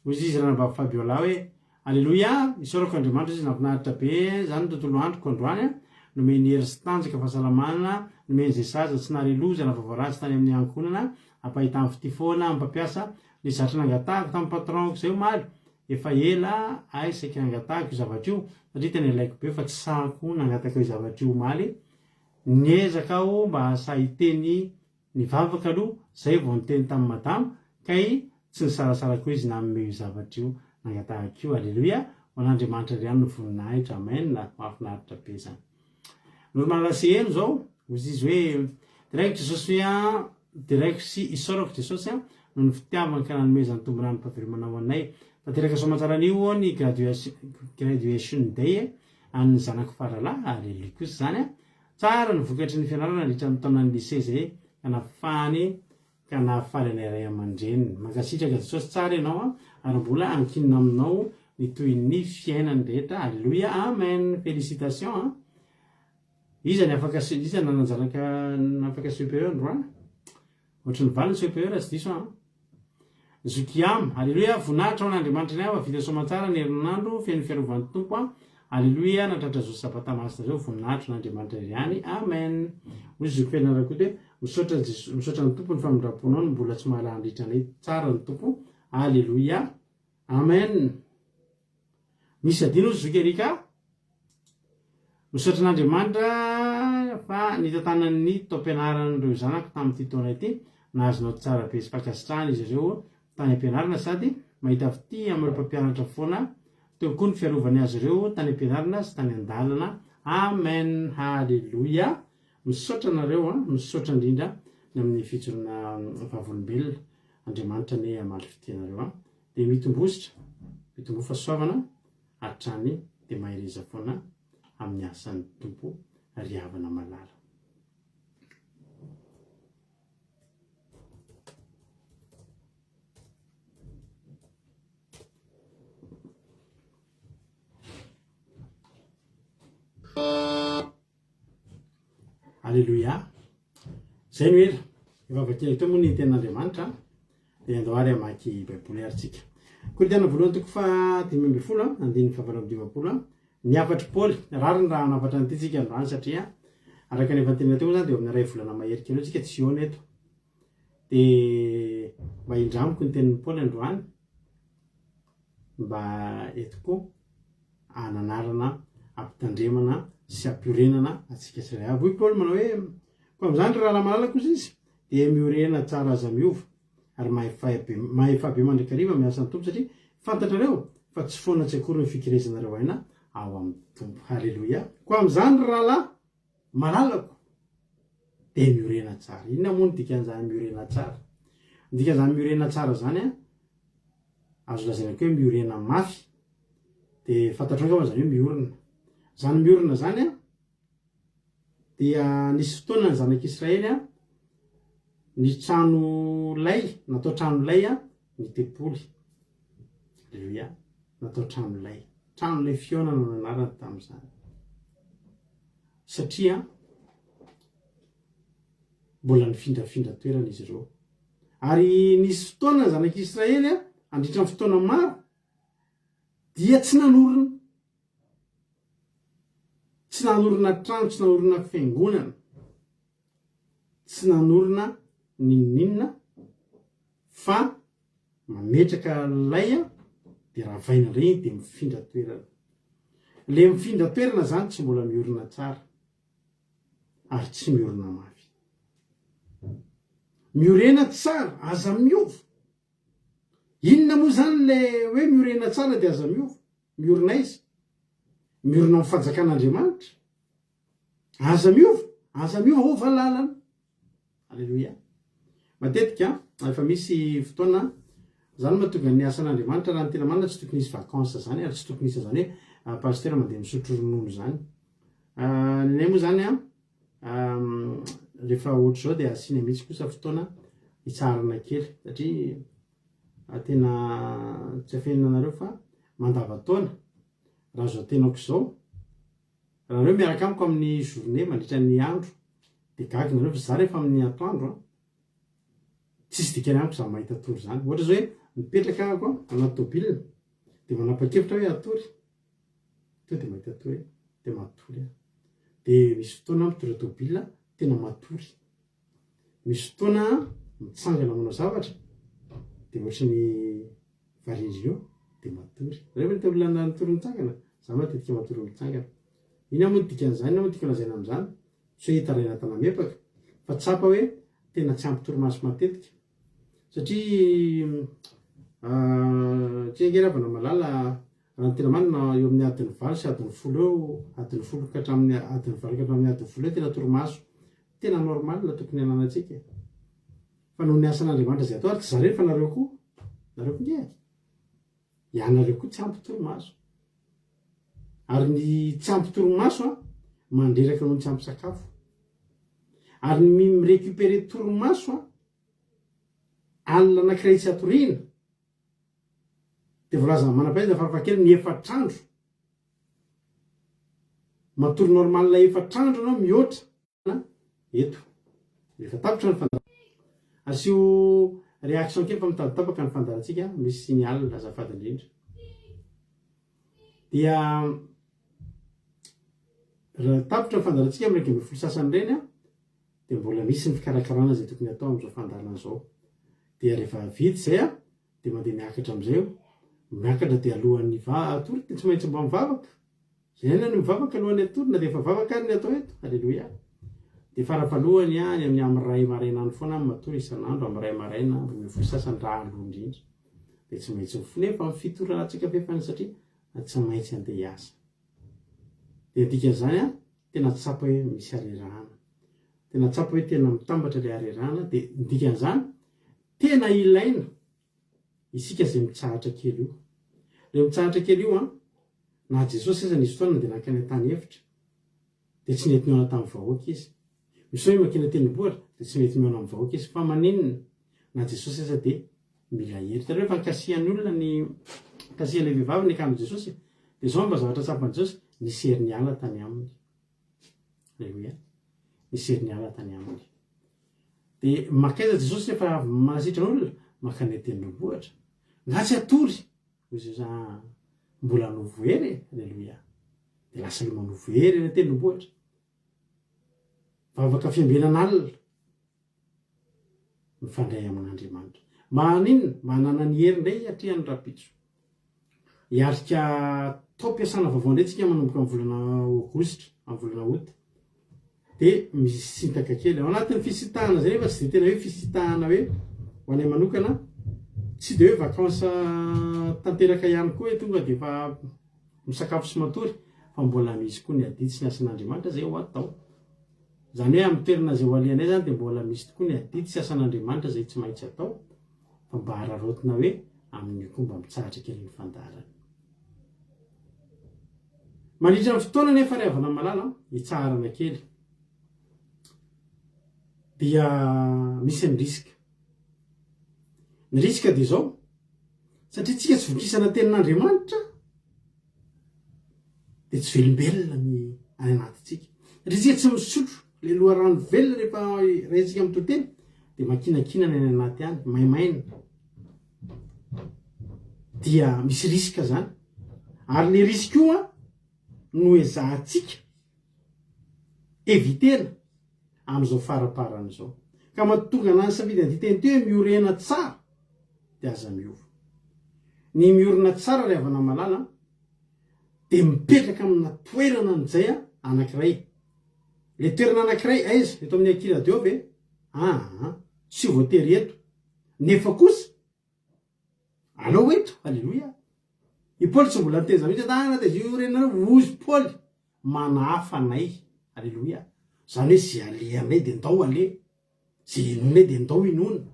Hoy izy ranabavy Fabiola hoe, Aleloia, isaorako Andriamanitra izy nahafinaritra be zany ny tontolo androko androany a, nomeny hery sy tanjaka fahasalamana, nomeny izay sahaza tsy nahare loza na vaovao ratsy tany amin'ny ankohonana, ampahitany fitia foana amin'ny mpampiasa, ny zatra nangatahako tamin'ny patron-ko izay omaly, efa ela ahy saika nangatahako io zavatra io, satria tena ilaiko be fa tsy sahako nangataka io zavatra io omaly, niezaka aho mba hahasahy hiteny Nivavaka aloha zay vao niteny tamin'i madama kay tsy nisalasala koa izy nanome io zavatra io nangatahako io Aleloia ho an'Andriamanitra irery ihany ny voninahitra Amen mahafinaritra be zany Normal sy heno zao hozy izy hoe deraiko Jesosy a deraiko sy isaorako Jesosy a noho ny fitiavany ka nanomezany tombon'androm-pahavelomana ho anay tanteraka soamantsara anio ny graduation day an'ny zanako faralahy Aleloia kosa zany a Tsara ny vokatry ny fianarana nandritra ny taonan'ny lycée izay ka nafahany ka nahafaly anay ray aman-dreniny. Mankasitraka Jesosy tsara ianao an, ary mbola ankinina aminao ny tohin'ny fiainany rehetra Alléluia Amen Félicitations an. Iza ny afaka iza nanan-janaka nafaka CPE androany? Ohatry ny valo ny CPE raha tsy diso aho an. Zokiam, Aleloia, voninahitra ho an'Andriamanitra ny Avo, vita soamantsara ny herinandro, feno fiarovan'ny Tompo an, Aleloia, nahatratra zao sabata masina zao, voninahitra ho an'Andriamanitra irery ihany, Amen. Hoy Zoky Ferdinand Rakoto hoe, misaotra an'i Jesoa, misaotra ny Tompo ny famindram-ponao no mbola tsy mahalany-ritra anay, tsara ny Tompo, Aleloia, Amen. Misy adino hoy Zoky Erika, Misaotra an'Andriamanitra fa nitantanany ny taom-pianaran'ireo zanako tamin'ity taona ity. Nahazo naoty tsara be sy fankasitrahana izy ireo tany am-pianarana sady mahita fitia amin'ireo mpampianatra foana. Teo koa ny fiarovany azy ireo tany am-pianarana sy tany an-dalana. Amen! Haleloia! Misaotra anareo an! Misaotra indrindra ny amin'ny fijoroana vavolombelona. Andriamanitra anie hamaly fitia anareo an! Dia mitombositra, mitomboa fahasoavana. hatrany dia mahereza foana amin'ny asan'ny Tompo ry havana malala. Aleloia. Izay no ela. Efa vakiana teo moa ny tenin'Andriamanitra. Dia andao ary hamaky Baiboly ary tsika. Korintiana voalohany toko faha 15, andininy faha 58. Ny hafatr'i Paoly. Rariny raha hanafatra an'ity tsika androany satria araka ny efa nitenenina teo moa izany dia eo amin'ny iray volana mahery kely eo tsika tsy hihaona eto. Dia mba hindramiko ny tenin'i Paoly androany mba eto koa. hananarana, hampitandremana sy hampiorenana antsika tsirairay avy. Hoy Paoly manao hoe, Koa amin'izany ry rahalahy malalako, hozy izy, dia miorena tsara aza miova, ary mahefa be, mahefa be mandrakariva miasa ny Tompo, satria fantatrareo fa tsy foana tsy akory ny fikelezanareo aina ao amin'ny Tompo. Haleloia! Koa amin'izany ry rahalahy malalako. Dia miorena tsara. Inona moa no dikan'izany miorena tsara? Ny dikan'izany miorena tsara izany an, azo lazaina koa hoe miorena mafy. Dia fantatrao angamba izany hoe miorina. Izany miorina izany an, dia nisy fotoana ny zanak'Israely an, ny trano lay, natao trano lay an, ny tempoly. Aleloia. Natao trano lay. Trano lay fihaonana no anarany tamin'izany. Satria mbola nifindrafindra toerana izy ireo. Ary nisy fotoana ny zanak'Israely an, handritra ny fotoana maro, dia tsy nanorina. Tsy nanorina trano, tsy nanorina fiangonana, tsy nanorina n'inon'inona fa mametraka lay dia ravaina indray iny dia mifindra toerana. Le mifindra toerana zany tsy mbola miorina tsara ary tsy miorina mafy. Miorena tsara, aza miova. Inona moa zany le hoe miorena tsara dia aza miova? Miorina aiza? Miorina amin'ny fanjakan'Andriamanitra. Aza miova, aza miova ova lalana. Aleloia. Matetika efa misy fotoana zany mahatonga ny asan'Andriamanitra raha ny tena marina tsy tokony hisy vacances zany ary tsy tokony hisy an'izany hoe pasteur mandeha misotro ronono zany. Ny anay moa zany an rehefa ohatr'izao dia asiana mihitsy kosa fotoana hitsaharana kely satria tena tsy afenina anareo fa mandavan-taona raha izao tenako izao raha nareo miaraka amiko amin'ny journée mandritra ny andro dia gaga nareo fa za rehefa amin'ny atoandro an tsisy dikany amiko za mahita tory zany ohatra zao hoe mipetraka ahako anaty tôbila dia manapa-kevitra hoe hatory Tonga dia mahita tory aho, dia matory aho. Dia misy fotoana aho mitondra tôbila, tena matory. Misy fotoana aho mitsangana manao zavatra, dia ohatry ny varindrina eo, dia matory. Nareo ve nahita olona natory nitsangana? Za matetika matory mitsangana. Inona moa ny dikan'izany? Inona moa no tiako lazaina amin'izany? Tsy hoe hitaraina tana-mepaka, fa tsapa hoe tena tsy ampy torimaso matetika. Satria tsy ange ravana malala Raha ny tena marina, eo amin'ny adiny valo sy adiny folo eo, adiny folo ka hatramin'ny adiny valo ka hatramin'ny adiny folo eo tena torimaso tena normal tokony hananantsika e. Fa noho ny asan'Andriamanitra izay atao ary tsy za irery fa nareo koa, nareo koa nge e. Ianareo koa tsy ampy torimaso. Ary ny tsy ampy torimaso an, mandreraka noho ny tsy ampy sakafo. Ary ny mi-récupérer torimaso an, alina anankiray tsy atoriana, Dia voalazan'ny manam-pahaizana farafahakeliny efatr'andro. Matory normal efatr'andro ianao mihoatra. Eto. Rehefa tapitra ny fandaharana. Asio réaction kely fa mitady tapaka ny fandaharantsika, misy signal azafady indrindra. Dia raha tapitra ny fandaharantsika amin'ny 11 sasany ireny an, dia mbola misy ny fikarakarana izay tokony atao amin'izao fandaharana izao. Dia rehefa vita izay an, Dia mandeha miakatra amin'izay eo. Miakatra dia alohan'ny hatory dia tsy maintsy mba mivavaka. Izay ihany ny mivavaka alohan'ny hatory na dia efa vavaka ary ny atao eto. Aleloia. Dia farafahalohany any amin'ny amin'ny iray maraina any foana aho matory isan'andro amin'ny iray maraina 12 sasany raha aloha indrindra. Dia tsy maintsy mifoha nefa amin'ny fito ora latsaka fahefany satria tsy maintsy andeha hiasa. Dia ny dikan'izany an, tena tsapa hoe misy harerahana. Tena tsapa hoe tena mitambatra ilay harerahana dia ny dikan'izany Tena ilaina isika izay mitsahatra kely io. Ilay mitsahatra kely io an, na Jesosy aza nisy fotoana dia nankany an-tany efitra, dia tsy nety nihaona tamin'ny vahoaka izy. Misy hoe mankeny an-tendrombohitra, dia tsy mety mihaona amin'ny vahoaka izy. Fa maninona? Na Jesosy aza dia mila hery. Hitanareo fa kasihan'ny olona ny, kasihan'ilay vehivavy ny akanjon'i Jesosy, dia izao no mba zavatra tsapan'i Jesosy, nisy hery niala tany aminy. Aleloia. Nisy hery niala tany aminy. Dia mankaiza Jesosy rehefa avy manasitrana olona? Mankany an-tendrombohitra. Nga tsy hatory? Hoy Jesosy, ah, mbola hanovo hery e! Aleloia. Dia lasa aloha manovo hery any an-tendrombohitra. Vavaka fiambenana alina. Mifandray amin'Andriamanitra. Mba haninona? Mba hanana ny hery indray hiatrehany rahampitso. Hiatrika taom-piasana vaovao indray tsika manomboka amin'ny volana aogositra, amin'ny volana août. Dia misintaka kely. Ao anatin'ny fisintahana izay nefa tsy dia tena hoe fisintahana hoe ho anay manokana, tsy dia hoe vacances tanteraka ihany koa hoe tonga dia efa misakafo sy matory fa mbola misy koa ny adidy sy ny asan'Andriamanitra izay ho atao. Izany hoe amin'ny toerana izay ho alehanay izany dia mbola misy tokoa ny adidy sy asan'Andriamanitra izay tsy maintsy atao fa mba araraotina hoe amin'io koa mba mitsahatra kely ny fandaharana. Mandritra ny fotoana anefa ry havana malala an, hitsaharana kely dia misy ny risque. Ny risque dia izao, satria tsika tsy vokisana tenin'Andriamanitra dia tsy velombelona ny any anatintsika. Satria tsika tsy misotro le loharano velona rehefa rentsika mitoriteny dia makinakina ny any anaty any, maimaina. Dia misy risque zany. Ary le risque io an no ezahantsika evitena amin'izao faraparany izao. Ka mahatonga anah nisafidy an'ity teny ity hoe miorena tsara dia aza miova. Ny miorina tsara ry havana malala an, dia mipetraka amina toerana an'izay anankiray. Le toerana anankiray aiza? Eto amin'ny Aky Radio ve? Aa, tsy voatery eto. Nefa kosa, aleo eto, aleloia. I Paoly tsy mbola niteny izany mihitsy hoe, ah, dia iorenanareo, hozy Paoly, manahafa anay, aleloia. Izany hoe ze alehanay dia ndao aleha, ze inoanay dia ndao inoana,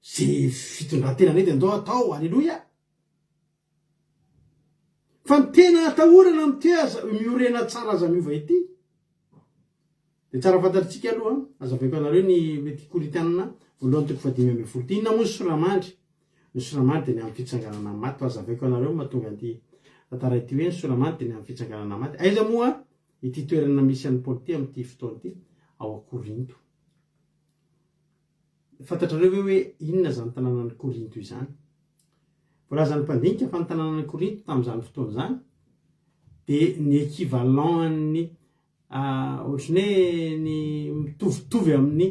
ze fitondran-tenanay dia ndao atao, aleloia. Fa ny tena atahorana amin'ity aza miorena tsara aza miova ity dia tsara fantatritsika aloha, azavaiko anareo ny mety Korintianina voalohany toko fahadimy ambin'ny folo ity. Inona moa ny soramandry? Ny soramandry dia ny amin'ny fitsanganana amin'ny maty. Fa azavaiko anareo ny mahatonga an'ity tantara ity hoe ny soramandry dia ny amin'ny fitsanganana amin'ny maty. Aiza moa ity toerana misy an'i Paoly ity amin'ity fotoana ity? Ao Korinto. Fantatrareo ve hoe inona izany tanànan'i Korinto izany? Voalazan'ny mpandinika fa ny tanànan'i Korinto tamin'izany fotoana izany dia ny équivalent an'ny ohatran'ny hoe ny mitovitovy amin'ny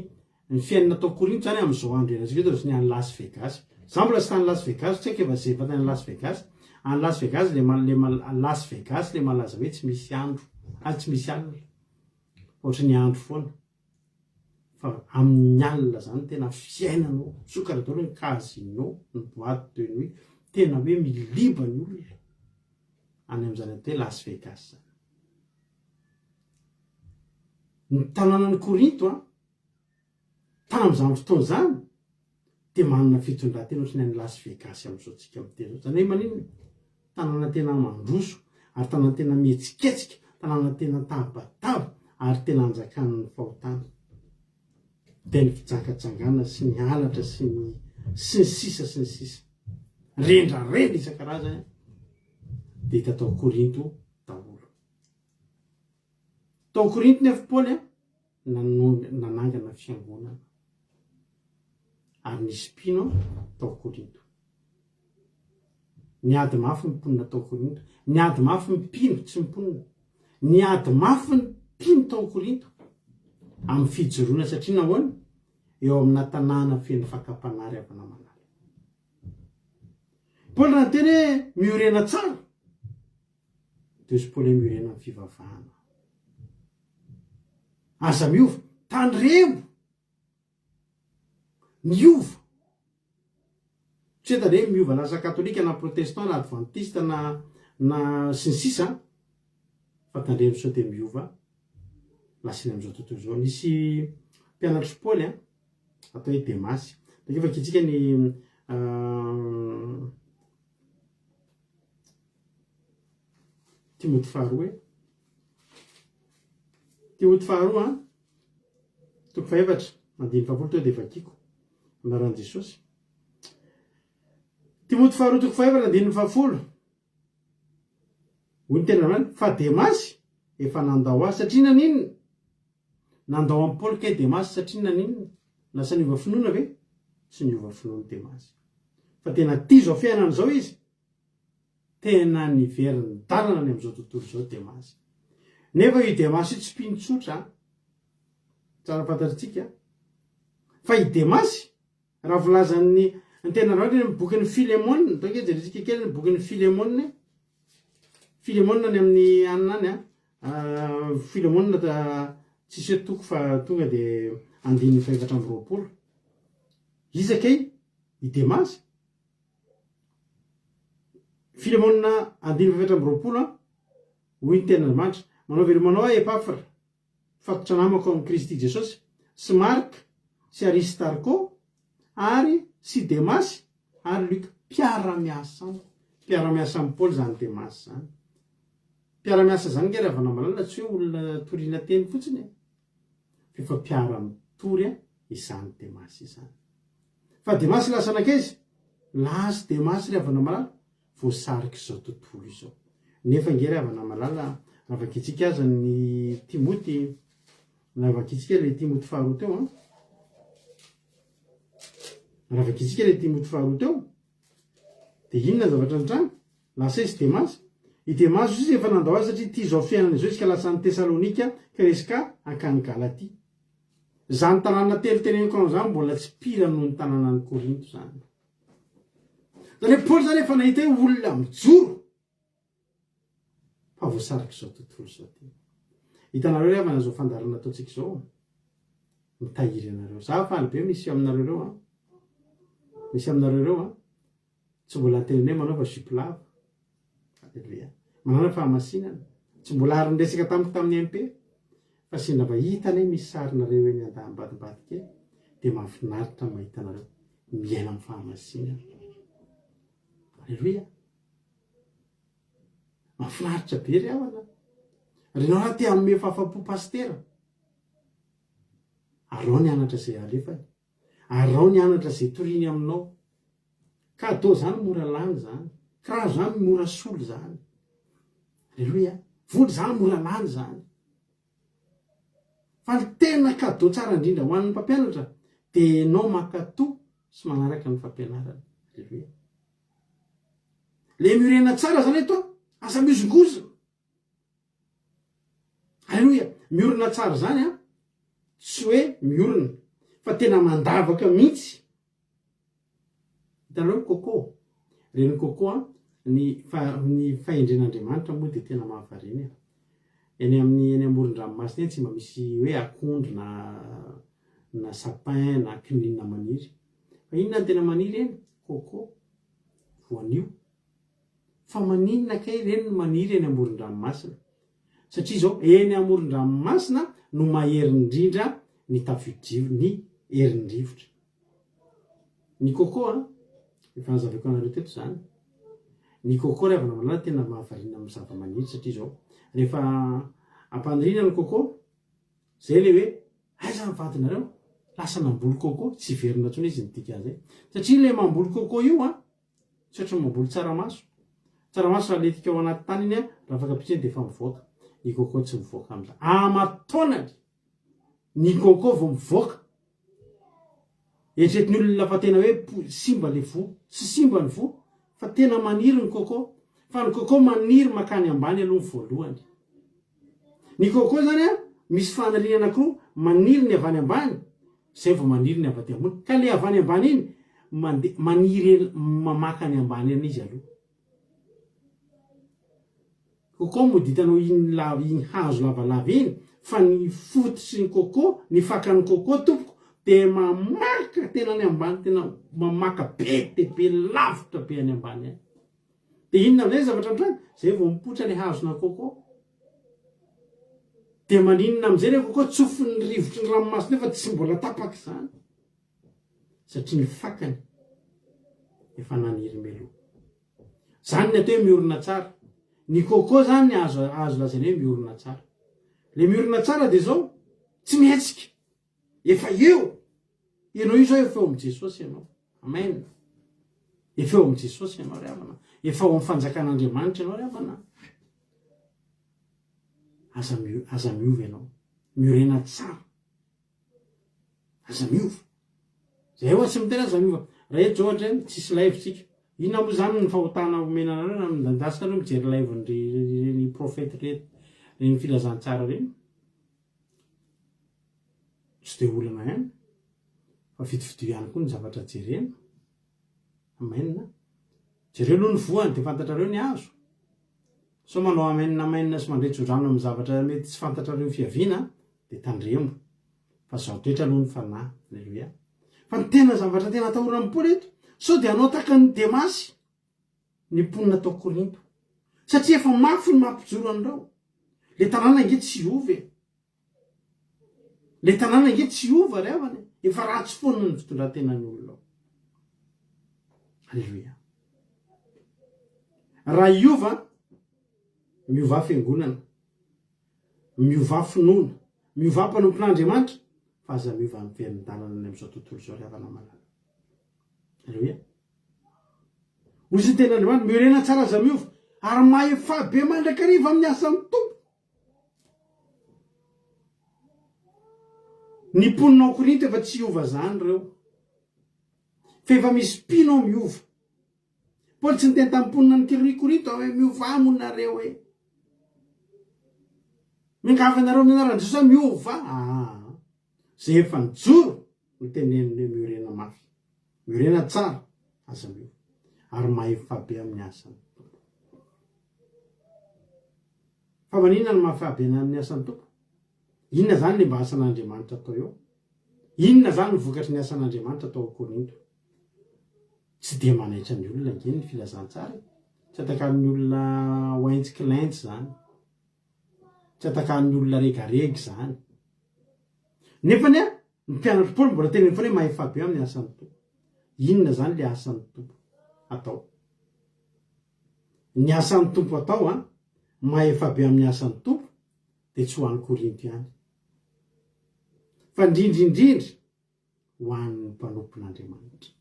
ny fiainana tao Korinto izany amin'izao andro iainantsika izao dia ohatran'ny any Las Vegas. Za mbola tsy tany Las Vegas, tsy haiko efa ze efa tany Las Vegas. Any Las Vegas le le Las Vegas le malaza hoe tsy misy andro, ah tsy misy alina. Ohatran'ny andro foana. Fa amin'ny alina zany tena fiainana ao, misokatra daholo ny casino, ny boite de nuit, tena hoe miliba ny olona any amin'izany atao hoe Las Vegas zany. Ny tanànan'i Korinto an, tamin'izany fotoana izany dia manana fitondran-tena ohatran'ny any Las Vegas amin'izao tsika miteny izao. Izany hoe maninona? Tanàna tena mandroso ary tanàna tena mihetsiketsika, tanàna tena tabataba ary tena anjakan'ny fahotana. Dia ny fijangajangana sy ny halatra sy ny sy ny sisa sy ny sisa. Rendrarendra isan-karazany dia hita tao Korinto daholo. Tao Korinto nefa Paoly a, nanangana fiangonana ary nisy mpino tao Korinto. Niady mafy ny mponina tao Korinto. Niady mafy ny mpino, tsy ny mponina. Niady mafy ny mpino tao Korinto amin'ny fijoroana satria nahoana? Eo amina tanàna feno fakam-panahy ry havana malala. Paoly raha niteny hoe miorena tsara dia hozy Paoly hoe miorena amin'ny fivavahana. Aza miova. Tandremo. Miova. Tsy hoe tandremo miova lasa katolika na protestant na adventiste na na sy ny sisa fa tandremo sao dia miova lasa eny amin'izao tontolo izao. Nisy mpianatr'i Paoly an, atao hoe Demasy. Bakeo vakintsika ny Timoty faharoa e. Timoty faharoa an, toko fahefatra, andininy fahafolo teo dia vakiko. Anaran'i Jesosy. Timoty faharoa toko fahefatra andininy fahafolo. Hoy ny tenin'Andriamanitra, fa Demasy efa nandao ahy satria naninona? Nandao an'i Paoly kay Demasy satria naninona? Lasa niova finoana ve? Tsy niova finoana Demasy. Fa tena tia izao fiainana izao izy. Tena niverin-dalana ny amin'izao tontolo izao Demasy. Nefa io Demasy io tsy mpino tsotra an. Tsara fantatritsika fa i Demasy, raha voalazan'ny ny tenin'Andriamanitra any amin'ny bokin'i Filemona, atao ange jerentsika kely ny bokin'i Filemona e. Filemona any amin'ny anona any an. Ah, Filemona tsisy hoe toko fa tonga dia andininy fahefatra amby 20. Iza kay? I Demasy. Filemona andininy fahefatra amby 20 an, hoy ny tenin'Andriamanitra, manao veloma anao aho Epafra. Mpifatotra namako ao amin'i Kristy Jesosy, sy Marka, sy Aristarko, ary sy Demasy, ary Luka. Mpiara-miasa amiko. Mpiara-miasa amin'i Paoly izany Demasy izany. Mpiara-miasa izany ange ry havana malala tsy hoe olona toriana teny fotsiny e. Fa efa mpiara-mitory izany Demasy izany. Fa Demasy lasa nankaiza? Lasa Demasy ry havana malala, voasarik'izao tontolo izao. Nefa ange ry havana malala, raha vakintsika aza ny Timoty, raha vakintsika ilay Timoty faharoa teo an, raha vakintsika ilay Timoty faharoa teo, dia inona ny zavatra nitranga? Lasa izy Demasy. I Demasy izy efa nandao azy satria tia izao fiainana izao izy ka lasa any Tesalonika ka resy ka hankany Galatia. Izany tanàna telo teneniko anao izany mbola tsy pire noho ny tanànan'i Korinto izany. Zany hoe Paoly zany efa nahita hoe olona mijoro fa voasarik'izao tontolo izao ty. Hitanareo ry havana izao fandaharana ataontsika izao mitahiry anareo. Za faly be misy aminareo ireo an. Misy aminareo ireo an. Tsy mbola niteny hoe manaova jupe lava. Aleloia. Manana fahamasinana. Tsy mbola ary niresaka tamiko tamin'ny MP. Fa sendra mba hitanay misy sarinareo eny ambadimbadika eny dia mahafinaritra ny mahita anareo miaina amin'ny fahamasinana. Aleloia. Mahafinaritra be ry havana. Ry nareo raha te hanome fahafapo pasitera, arao ny anatra izay alefany. Arao ny anatra izay toriany aminao. Cadeau zany mora lany zany. Kiraro zany mora solo zany. Aleloia. Vola zany mora lany zany. Fa ny tena cadeau tsara indrindra ho an'ny mpampianatra dia ianao mankatò sy manaraka ny fampianarany. Aleloia. Le miorena tsara zany eto, aza mihozongozona. Aleloia! Miorina tsara izany an, tsy hoe miorina fa tena mandavaka mihitsy. Hitanareo coco, ireny coco an, ny fa ny fahendren'Andriamanitra moa dia tena mahavariana e. Eny amin'ny eny amoron-dranomasina eny tsy mba misy hoe akondro na na sapin na kininina maniry. Fa inona no tena maniry eny? Coco, voanio. Fa maninona kay ireny no maniry eny amoron-dranomasina? Satria izao, eny amoron-dranomasina no mahery indrindra ny tafio-drivo, ny herin-drivotra. Ny coco an, efa nazavaiko anareo teto izany, ny coco ry havana malala tena mahavariana amin'ny zava-maniry satria izao, rehefa ampaniriana ny coco, izay ilay hoe aiza ny vadinareo? Lasa namboly coco, tsy hiverina intsony izy ny dikan'izay. Satria ilay mamboly coco io an, Tsy ohatry ny mamboly tsaramaso. Tsaramaso raha aletika ao anaty tany iny an, raha afaka pitsiny dia efa mivoaka. Ny coco tsy mivoaka amin'izany. Aman-taonany ny coco vao mivoaka. Eritreretin'ny olona fa tena hoe simba ilay voa. Tsy simba ny voa fa tena maniry ny coco. Fa ny coco maniry mankany ambany aloha ny voalohany. Ny coco zany an, misy faniriana anankiroa, maniry ny avy any ambany, zay vao maniry ny avy aty ambony. Ka le avy any ambany iny, mande, maniry mamaka any ambany any izy aloha. Coco mody hitanao iny lava, iny hazo lavalava iny, fa ny fototry ny coco, ny fakan'ny coco tompoko, de mamaka tena any ambany, tena mamaka be de be lavitra be any ambany any. Dia inona amin'izay ny zavatra mitranga? Izay vao mipoitra ilay hazona coco. Dia maninona amin'izay ilay coco tsofin'ny rivotry ny ranomasina eo fa tsy mbola tapaka izany? Satria ny fakany efa naniry mialoha. Izany ny atao hoe miorina tsara. Ny coco izany azo azo lazaina hoe miorina tsara. Ilay miorina tsara dia izao, tsy mihetsika. Efa eo! Ianao io zao efa eo amin'i Jesosy ianao. Amen. Efa eo amin'i Jesosy ianao ry havana. Efa ao amin'ny fanjakan'Andriamanitra ianao ry havana. Aza, aza miova ianao. Miorena tsara. Aza miova. Zay hoa tsy miteny aza miova. Raha eto zao ohatra hoe tsisy live tsika. Inona moa zany ny fahotana omena anareo na midandasika nareo mijery live-n'ireny prophète ireny, ireny filazantsara ireny. Tsy dia olana ihany fa fidifidio ihany koa ny zavatra jerena. Amen. Jereo aloha ny voany dia fantatrareo ny hazo. Sao manao amen amen sy mandray tsodrano amin'ny zavatra mety tsy fantatrareo fiaviana dia tandremo fa zao toetra aloha ny fanahy. Aleloia. Fa ny tena zavatra tena atahorana amin'i Paoly eto, sao dia hanao tahaka an'i Demasy ny mponina tao Korinto. Satria efa mafy ny mampijoro an'ireo. Le tanàna ange tsy hiova e. Le tanàna ange tsy hiova ry havana e! Efa ratsy foana ny fitondran-tenan'ny olona ao. Aleloia. Raha hiova, miovà fiangonana, miovà finoana, miovà mpanompon'Andriamanitra, fa aza miova miverin-dalana any amin'izao tontolo izao ry havana malala. Aleloia. Hoy izy ny tenin'Andriamanitra, miorena tsara aza miova, ary mahefà be mandrakariva amin'ny asan'ny Tompo. Ny mponina ao Korinto efa tsy hiova zany ireo. Fa efa misy mpino ao miova. Paoly tsy niteny tamin'ny mponina any Korinto hoe miovà moa nareo e. Miangavy anareo amin'ny anaran'i Jesosy aho miovà. Aa. Zay efa nijoro no teneniny hoe miorena mafy. Miorena tsara, aza miova. Ary mahefa be amin'ny asan'ny Tompo. Fa maninona no mahafaha be amin'ny asan'ny Tompo? Inona izany le mba asan'Andriamanitra atao eo? Inona izany no vokatry ny asan'Andriamanitra tao Korinto? Tsy dia manaitra ny olona ange ny filazantsara e. Tsy atakan'ny olona ointsy kilaintsy izany. Tsy atakan'ny olona regarega izany. Nefa anie ny mpianatr'i Paoly mbola teneniny foana hoe mahefa be amin'ny asan'ny Tompo. Inona izany le asan'ny Tompo atao? Ny asan'ny Tompo atao an, mahefa be amin'ny asan'ny Tompo dia tsy ho an'i Korinto ihany. Fa indrindra indrindra ho an'ny mpanompon'Andriamanitra.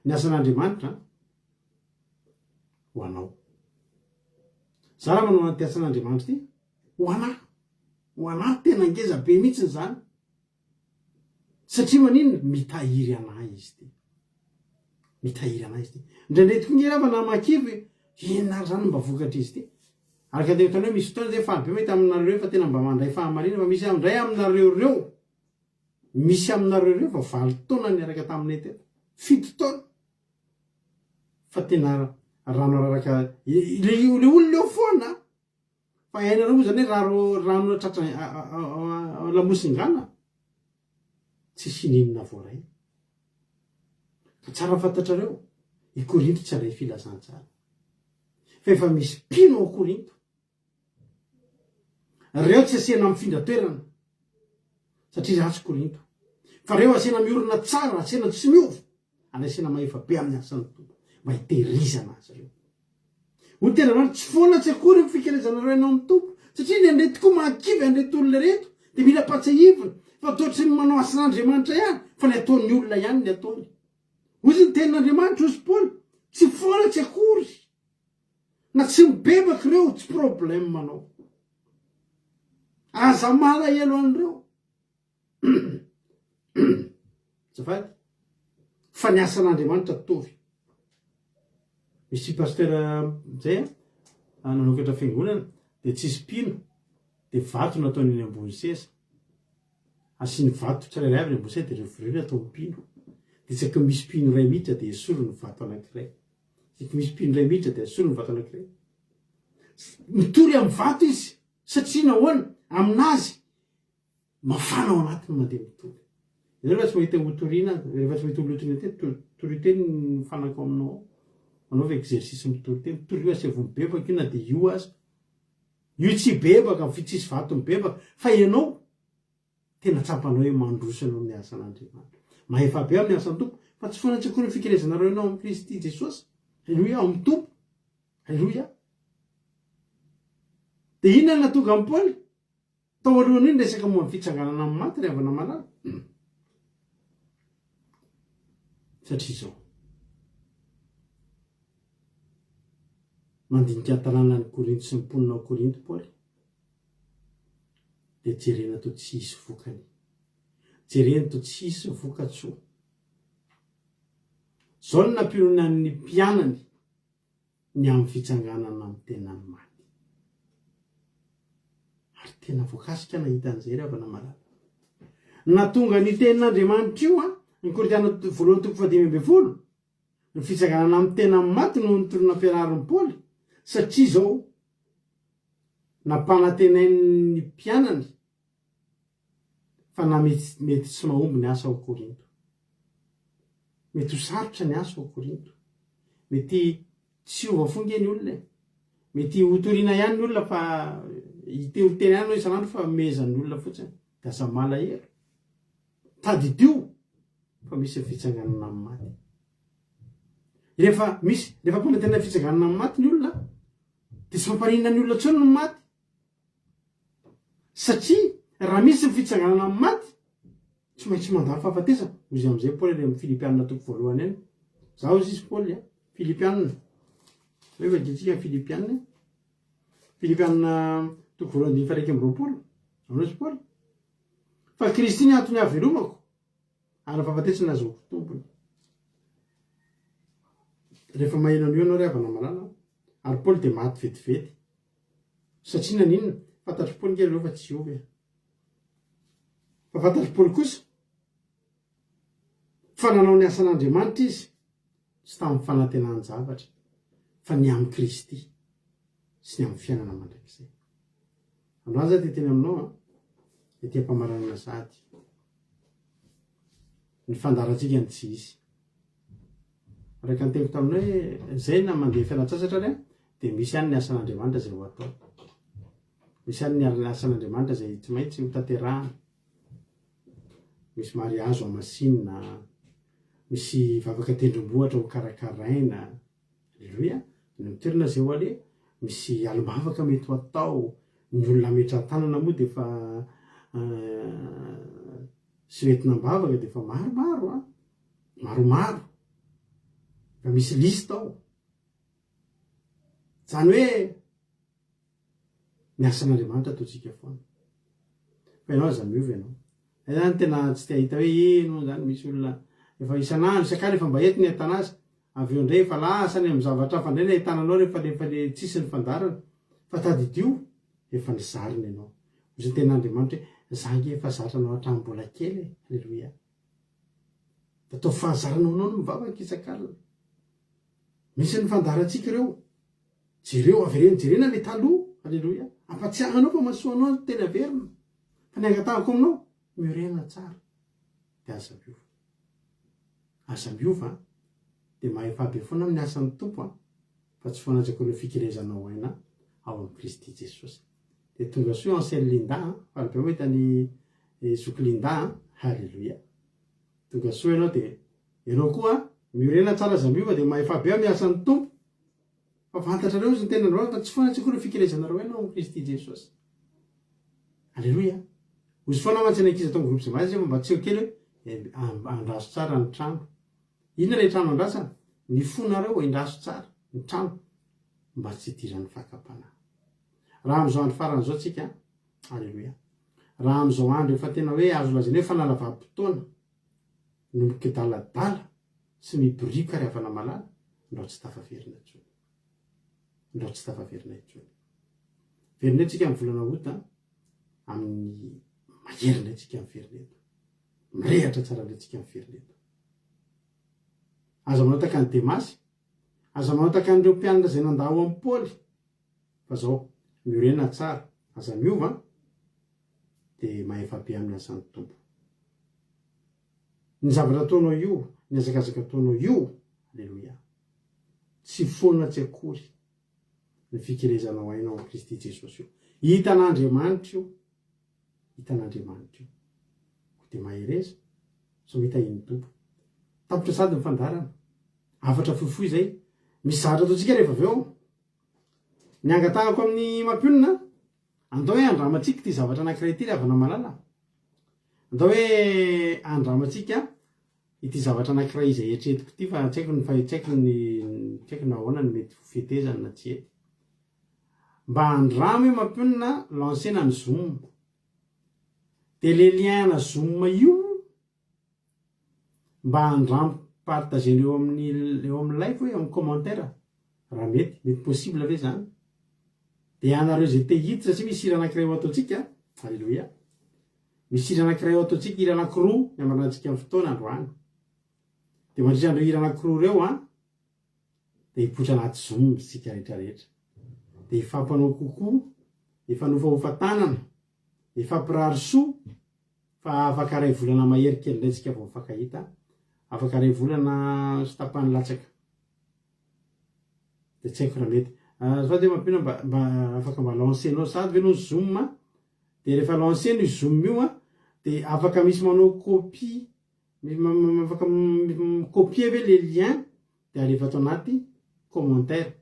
Ny asan'Andriamanitra an, ho anao. Za raha manao an'ity asan'Andriamanitra ity, ho anah. Ho anah tena ngeza be mihitsiny izany. Satria maninona? Mitahiry anah izy ity. Mitahiry anah izy ity. Indraindray tokoa nge raha na mahakivy hoe inona ary izany no mba vokatr'izy ity. Araka ny ataony hoe misy fotoana zay faly be mahita aminareo fa tena mba mandray fahamarinana fa misy indray aminareo ireo misy aminareo ireo vao valo taona niaraka taminay teto. Fito taona. Fa tena rano araraka le olona eo foana. Fa hainareo moa zany hoe raro rano tratra lamosingana tsisy ininona voaray. Ka tsara fantatrareo, i Korinto tsy handray filazantsara. Fa efa misy mpino ao Korinto. Reo tsy asiana mifindra toerana satria ratsy Korinto. Fa reo asiana miorina tsara, asiana tsy miova, ary asiana mahefa be amin'ny asan'ny Tompo mba hitehirizana azy ireo. Ho tena marina, tsy foana tsy akory ny fikelezanareo ianao amin'ny Tompo, satria indraindray tokoa mahakivy an'ireto olona ireto, dia mila ampahatsiahivina fa toa tsy ny manao asan'Andriamanitra ihany, fa ny ataon'ny olona ihany ny ataony. Hoy ny tenin'Andriamanitra, hoy Paoly, tsy foana tsy akory, na tsy mibebaka ireo, tsy problème anao. Aza malahelo an'ireo. Azafady. Fa ny asan'Andriamanitra tovy. Misy pasteur zay a, nanokatra fiangonana dia tsisy mpino dia vato nataony eny ambony seza. Asiany vato tsirairay avy eny ambony seza dia reo ireo atao mpino. Dia isaky ny misy mpino iray miditra dia esoriny ny vato anankiray. Isaky misy mpino iray miditra dia esoriny ny vato anankiray. Mitory amin'ny vato izy satria nahoana? Aminazy Mafana ao anatiny mandeha mitory. Ianao rehefa tsy mahita ho toriana, rehefa tsy mahita olona hotoriana teny, torio teny ny fanaka ao aminao ao. Manaova exercice mitory teny, torio asaivo mibebaka io na dia io aza. Io tsy hibebaka, tsisy vato mibebaka, fa ianao tena tsapanao hoe mandroso ianao amin'ny asan'Andriamanitra. Mahefa be amin'ny asan'ny Tompo, fa tsy foana tsy akory ny fikelezanareo ianao amin'i Kristy Jesosy. Aleloia, ao amin'ny Tompo. Aleloia. Dia inona no nahatonga an'i Paoly? Tao alohan'io ny resaka momba ny fitsanganana amin'ny maty ry havana malala. Satria izao. Mandinika ny tanànan'i Korinto sy ny mponina ao Korinto Paoly, dia jerena toa tsy hisy vokany. Jerena toa tsy hisy vokatsoa. Izao no nampiononany ny mpianany ny amin'ny fitsanganana amin'ny tenan'ny maty. Ary tena voakasika nahita an'izay ry havana malala. Nahatonga an'io tenin'Andriamanitra io, ny Korintiana voalohany toko fahadimy ambin'ny folo, ny fitsanganana amin'ny tenan'ny maty no nitory nampianarin'i Paoly, satria izao nampanantenain'ny mpianany fa na mety mety tsy mahomby ny asa ao Korinto. Mety ho sarotra ny asa ao Korinto. Mety tsy hiova fo nge ny olona e. Mety ho torina ihany ny olona fa hiteriteny ihany ianao isan'andro fa mehezan'ny olona fotsiny. Dia aza malahelo. Tadidio fa misy ny fitsanganana amin'ny maty. Rehefa misy, rehefa ampanantenana fitsanganana amin'ny maty ny olona, dia tsy mampaninona ny olona intsony ny maty. Satria raha misy ny fitsanganana amin'ny maty, tsy maintsy mandalo fahafatesana. Hoy izy amin'izay Paoly any amin'ny Filipianina toko voalohany any. Zaho hoy izy Paoly a, Filipianina. Hoe vakintsika ny Filipianina. Filipianina toko voalohany andininy faha-21. Ahoana hoy Paoly? Fa Kristy ny antony hahavelomako, ary ny fahafatesana azahoako tompony. Rehefa maheno an'io ianao ry havana malala, ary Paoly dia maty vetivety. Satria naninona? Fantatr'i Paoly nge ireo fa tsy hiova e. Fa fantatr'i Paoly kosa fa nanao ny asan'Andriamanitra izy, tsy tamin'ny fanantenan-javatra, fa ny amin'i Kristy sy ny amin'ny fiainana mandrakizay. Androany za dia teny aminao an, ety am-pamaranana sahady. Ny fandaharantsika no tsy hisy. Araka ny teniko taminao hoe zay na mandeha fialan-tsasatra ary an, dia misy ihany ny asan'Andriamanitra izay ho atao. Misy ihany ny asan'Andriamanitra izay tsy maintsy ho tanterahana. Misy mariazy ho hamasinina, misy vavaka tendrombohitra ho karakaraina. Aleloia! Any amin'ny toerana izay ho aleha, misy alim-bavaka mety ho atao, ny olona hametrahan-tanana moa dia efa sy ho entina am-bavaka dia efa maromaro an! Maromaro! Efa misy liste ao. Izany hoe ny asan'Andriamanitra ataontsika foana. Fa ianao aza miova ianao. Zay zany tena tsy te hahita hoe ino moa zany misy olona efa isan'andro isak'andro efa mba eto ny ahitana azy, avy eo indray efa lasa any amin'ny zavatra hafa indray ny ahitana anao rehefa rehefa le tsisy ny fandaharana. Fa tadidio efa nizarina ianao. Hoy ny tenin'Andriamanitra hoe za ange efa zatra anao hatramin'ny mbola kely e. Aleloia. Ataovy fahazarana ho anao ny mivavaka isak'alina. Misy ny fandaharantsika ireo. Jereo, avereno jerena le taloha, aleloia. Ampatsiahy anao fa mahasoa anao ny teny averina. Fa ny angatahako aminao, miorena tsara. Dia aza miova. Aza miova an. Dia mahefa be foana amin'ny asan'ny Tompo an. Fa tsy foana tsy akory ny fikelezanao aina ao amin'i Kristy Jesosy. Dia tonga soa Ancienne Linda an. Faly be mahita an'i zoky Linda an. Haleloia. Tonga soa ianao dia ianao koa miorena tsara aza miova dia mahefa be amin'ny asan'ny Tompo. Fa fantatrareo izy ny tenanareo fa tsy foana tsy akory ny fikelezanareo aina ao amin'i Kristy Jesosy. Aleloia. Hozy foana mantsy ny ankizy atao amin'ny groupe Zemazy rehefa mba tsy eo kely hoe andraso tsara ny trano. Inona ilay trano andrasana? Ny fonareo endraso tsara ny trano mba tsy hidiran'ny fakam-panahy. Raha amin'izao andro farany izao tsika, aleloia. Raha amin'izao andro efa tena hoe azo lazaina hoe fanalavam-potoana no mikidaladala sy mibirioka ry havana malala, ndrao tsy tafaverina intsony. Ndrao tsy tafaverina intsony. Verina eto tsika amin'ny volana août an, amin'ny mahery indray tsika miverina eto. Mirehatra tsara indray tsika miverina eto. Aza manao tahaka an'i Demasy, aza manao tahaka an'ireo mpianatra izay nandà ho an'i Paoly, fa zao, miorena tsara, aza miova an, dia mahefa be amin'ny asan'ny Tompo. Ny zavatra ataonao io, ny hazakazaka ataonao io, aleloia, tsy foana tsy akory ny fikelezanao aina ao amin'i Kristy Jesosy io. Hitan'Andriamanitra io, hitan'Andriamanitra io. Koa dia mahereza, sao hitahian'ny Tompo. Tapitra sady ny fandaharana. Hafatra fohifohy izay. Misy zavatra ataontsika rehefa avy eo. Ny angatahako amin'ny mampionona, andao hoe andramantsika ity zavatra anankiray ity ry havana malala. Andao hoe andramantsika ity zavatra anankiray izay eritreretiko ity fa tsy haiko ny fa tsy haiko ny tsy haiko na ahoana ny mety ho fetezany na tsy hety. Mba andramo hoe mampionona lancer-na ny zoom. Dia le lien-na zoom io Mba andramo partager-na eo amin'ny eo amin'ny live hoe eo amin'ny commentaire raha mety, mety possible ve zany? Dia ianareo izay te hiditra satria misy hira anankiray ho ataontsika, aleloia, misy hira anankiray ho ataontsika, hira anankiroa ny hamaranantsika ny fotoana androany. Dia mandritra an'ireo hira anankiroa ireo an, dia hipoitra anaty zoom isika rehetra rehetra. Dia hifampanao coucou, hifanofahofa tanana, hifampirary soa, Fa afaka iray volana mahery kely indray tsika vao mifankahita, afaka iray volana sy tapany latsaka. Dia tsy haiko raha mety. Azafady hoe mampino mba mba afaka mba lancer-nao sahady ve aloha ny zoom a? Dia rehefa lancer-na io zoom io a, Dia afaka misy manao copie, afaka mi-copier ve le lien dia alefa ato anaty commentaire.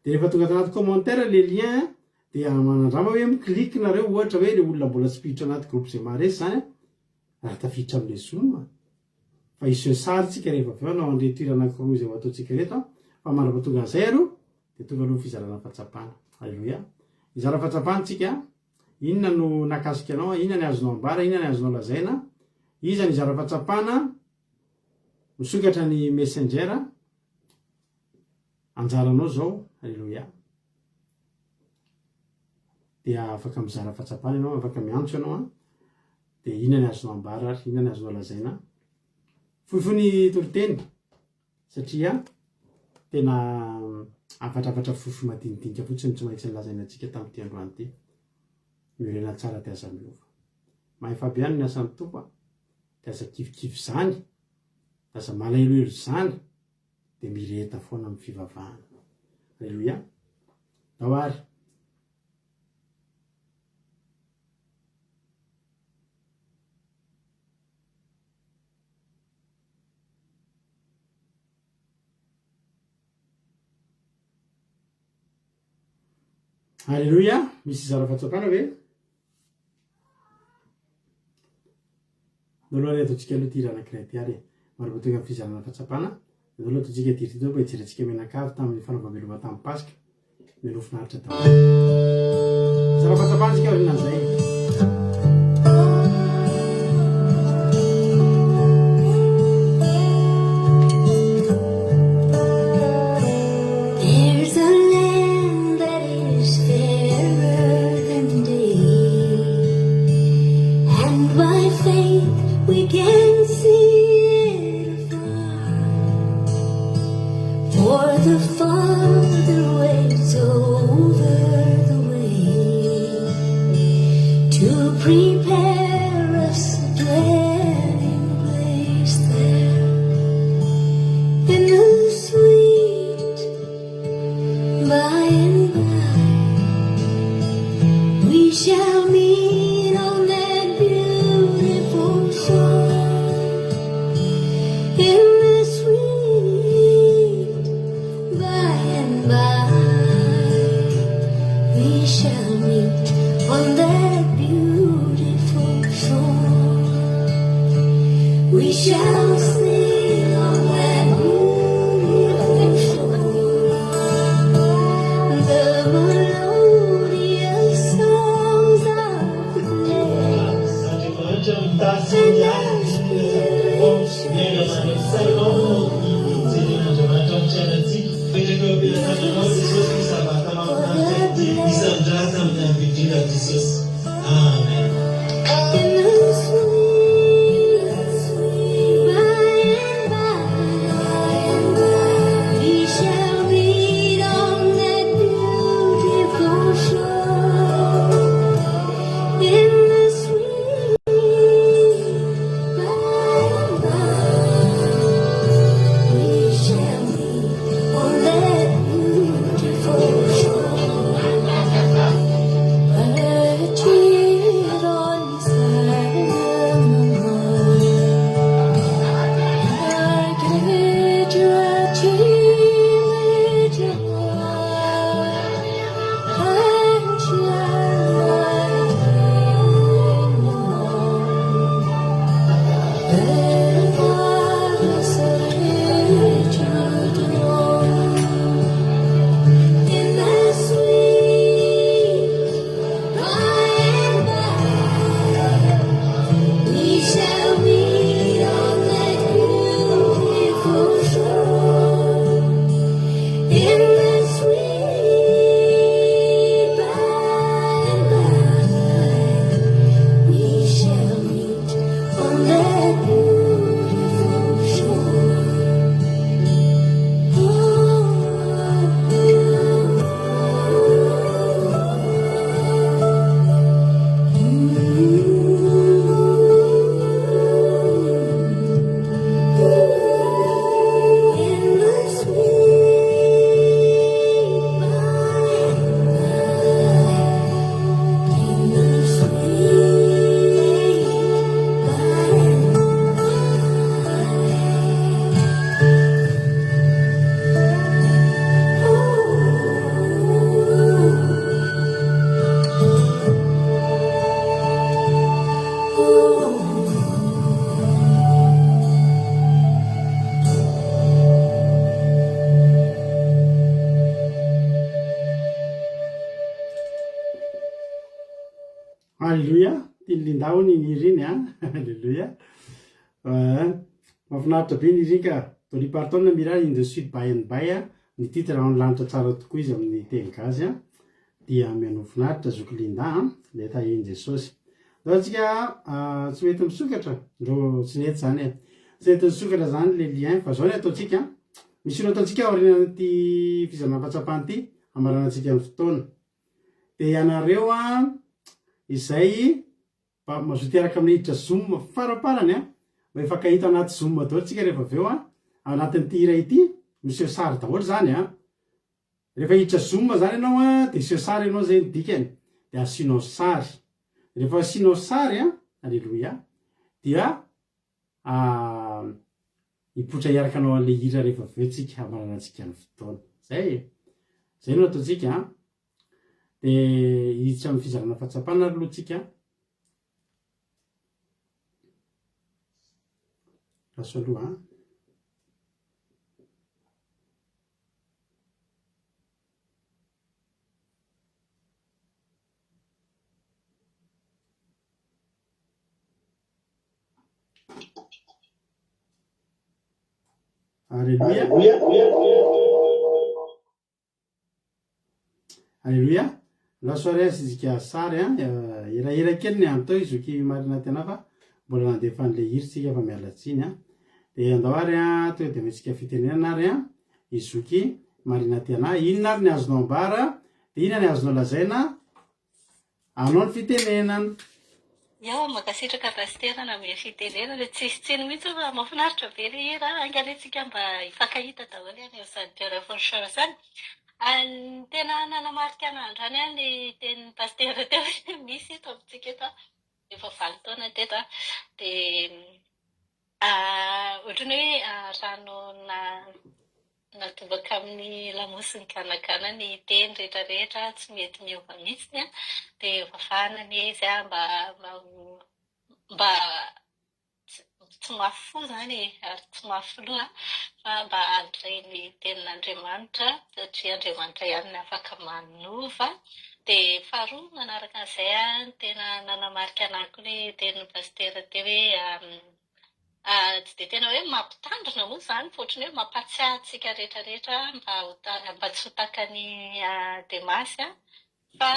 Dia rehefa tonga ato anaty commentaire le lien dia manandrama hoe mi-clique nareo ohatra hoe le olona mbola tsy mpiditra anaty groupe izay maharesy izany an, raha tafiditra amin'le zoom. Fa hiseho sary tsika rehefa avy eo hanao an'ireto hira anankiroa izay ho ataontsika ireto an, fa mandra-pahatonga an'izay aloha dia tonga aloha ny fizarana fahatsapana. Aleloia. Hizara fahatsapana tsika, inona no nahakasika anao, inona ny azonao ambara, inona ny azonao lazaina, iza no hizara fahatsapana, misokatra ny messenger, anjaranao izao, aleloia. Dia afaka mizara fahatsapana ianao, afaka miantso ianao an. Dia inona ny azonao ambara ary inona ny azonao lazaina? Fohifohy ny toriteny satria tena hafatrafatra fohifohy madinidinika fotsiny tsy maintsy nolazaina antsika tamin'ity androany ity. Miorena tsara dia aza miova. Mahefa be ihany ny asan'ny Tompo a! Dia aza kivikivy izany, aza malahelohelo izany, dia mireheta foana amin'ny fivavahana. Aleloia! Ndao ary. Alléluia, misy hizara fahatsapana ve? Ndao aloha ary ataontsika aloha ity hira anankiray ity ary e. Maro tonga amin'ny fizarana fahatsapana. Ndao aloha ataontsika ity hira ity mba hijerentsika mianakavy tamin'ny fanaovam-beloma tamin'ny Paska. Mialoha finaritra daholo. Mizara fahatsapana tsika aorianan'izay. There's a land that is fairer than day, and by faith we can see it afar. For the Father waits over the way to prepare us a dwelling place there in the sweet by and by. We shall meet on that beautiful shore in the sweet by and by. We shall meet on that beautiful shore. We shall sing on that beautiful shore the melodious songs of grace. Andriamanitra mitahy sy miahy ny fiainanao, miainga avy any amin'ny sainao no hijeren'Andriamanitra ny fiainantsika. Mipetraka eo am-pelatananao Jesosy ity sabata mahafinaritra ity. Isan-drata amin'ny andro indrindra Jesosy. Amen. In the sweet by and by, we shall meet on that beautiful shore. In the sweet by and by. Alléluia, tian'i Linda hono iny hira iny an, Alléluia. Mahafinaritra be ny hira iny ka. Dolly Parton mihira In the Sweet By and By an, ny titre ao ny lanitra tsara tokoa izy amin'ny teny gasy an. Dia mihainoa finaritra zoky Linda an, dia tahian'i Jesosy. Ndao tsika tsy mety misokatra, ndrô tsy nety zany e. Tsy nety nisokatra zany le lien fa zao ny ataontsika an, misy olona ataontsika aorianan'ity fizanam-pahatsapana ity hamaranantsika ny fotoana. Dia ianareo an izay mba mazoto hiaraka amin'ny hiditra zoom faramparany an, mba hifankahita anaty zoom daholo tsika rehefa avy eo an, ao anatin'ity hira ity, miseho sary daholo zany an. Rehefa hiditra zoom zany ianao an, dia seho sary ianao zay ny dikany, dia asianao sary. Rehefa asianao sary an, aleloia, dia hipoitra hiaraka anao an'ilay hira rehefa avy eo tsika hamaranantsika ny fotoana. Zay e. Zay no ataontsika an. Dia hiditra amin'ny fizarana fahatsapana ary aloha tsika. Lasa aloha an. Aleloia. Aleloia. La soirée asizika sary an. Hirahira kely ny andro teo i zoky Marina tena fa mbola nandefa an'ilay hira tsika fa miala tsiny an. Dia andao ary an, tonga dia omentsika fitenenana ary an, i zoky Marina Tiana. Inona ary ny azonao ambara? Dia inona ny azonao lazaina? Anao ny fitenenana. Yao, mankasitraka Pasitera nanome fitenenana, tsisy tsiny mihitsy fa mahafinaritra be le hira, haingana anie tsika mba hifankahita daholo any amin'izany toerana Forcheur izany. Ny tena nanamarika anah androany an ny tenin'i Pasitera teo hoe misy eto amintsika eto an, efa vanin-taona teto an, dia Ohatran'ny hoe rano natobaka amin'ny lamosin'ny ganagana ny teny rehetra rehetra, tsy mety miova mihitsy an. Dia vavahana anie izy an, mba mba tsy mafy fo izany e, ary tsy mafy loha fa mba handray ny tenin'Andriamanitra satria Andriamanitra ihany no afaka manova. Dia faharoa manaraka an'izay an, ny tena nanamarika anah koa ilay tenin'i Pasitera teo hoe tsy dia tena hoe mampitandrina moa izany fa ohatran'ny hoe mampahatsiahy antsika rehetra rehetra mba ho mba tsy ho tahaka an'i Demasy fa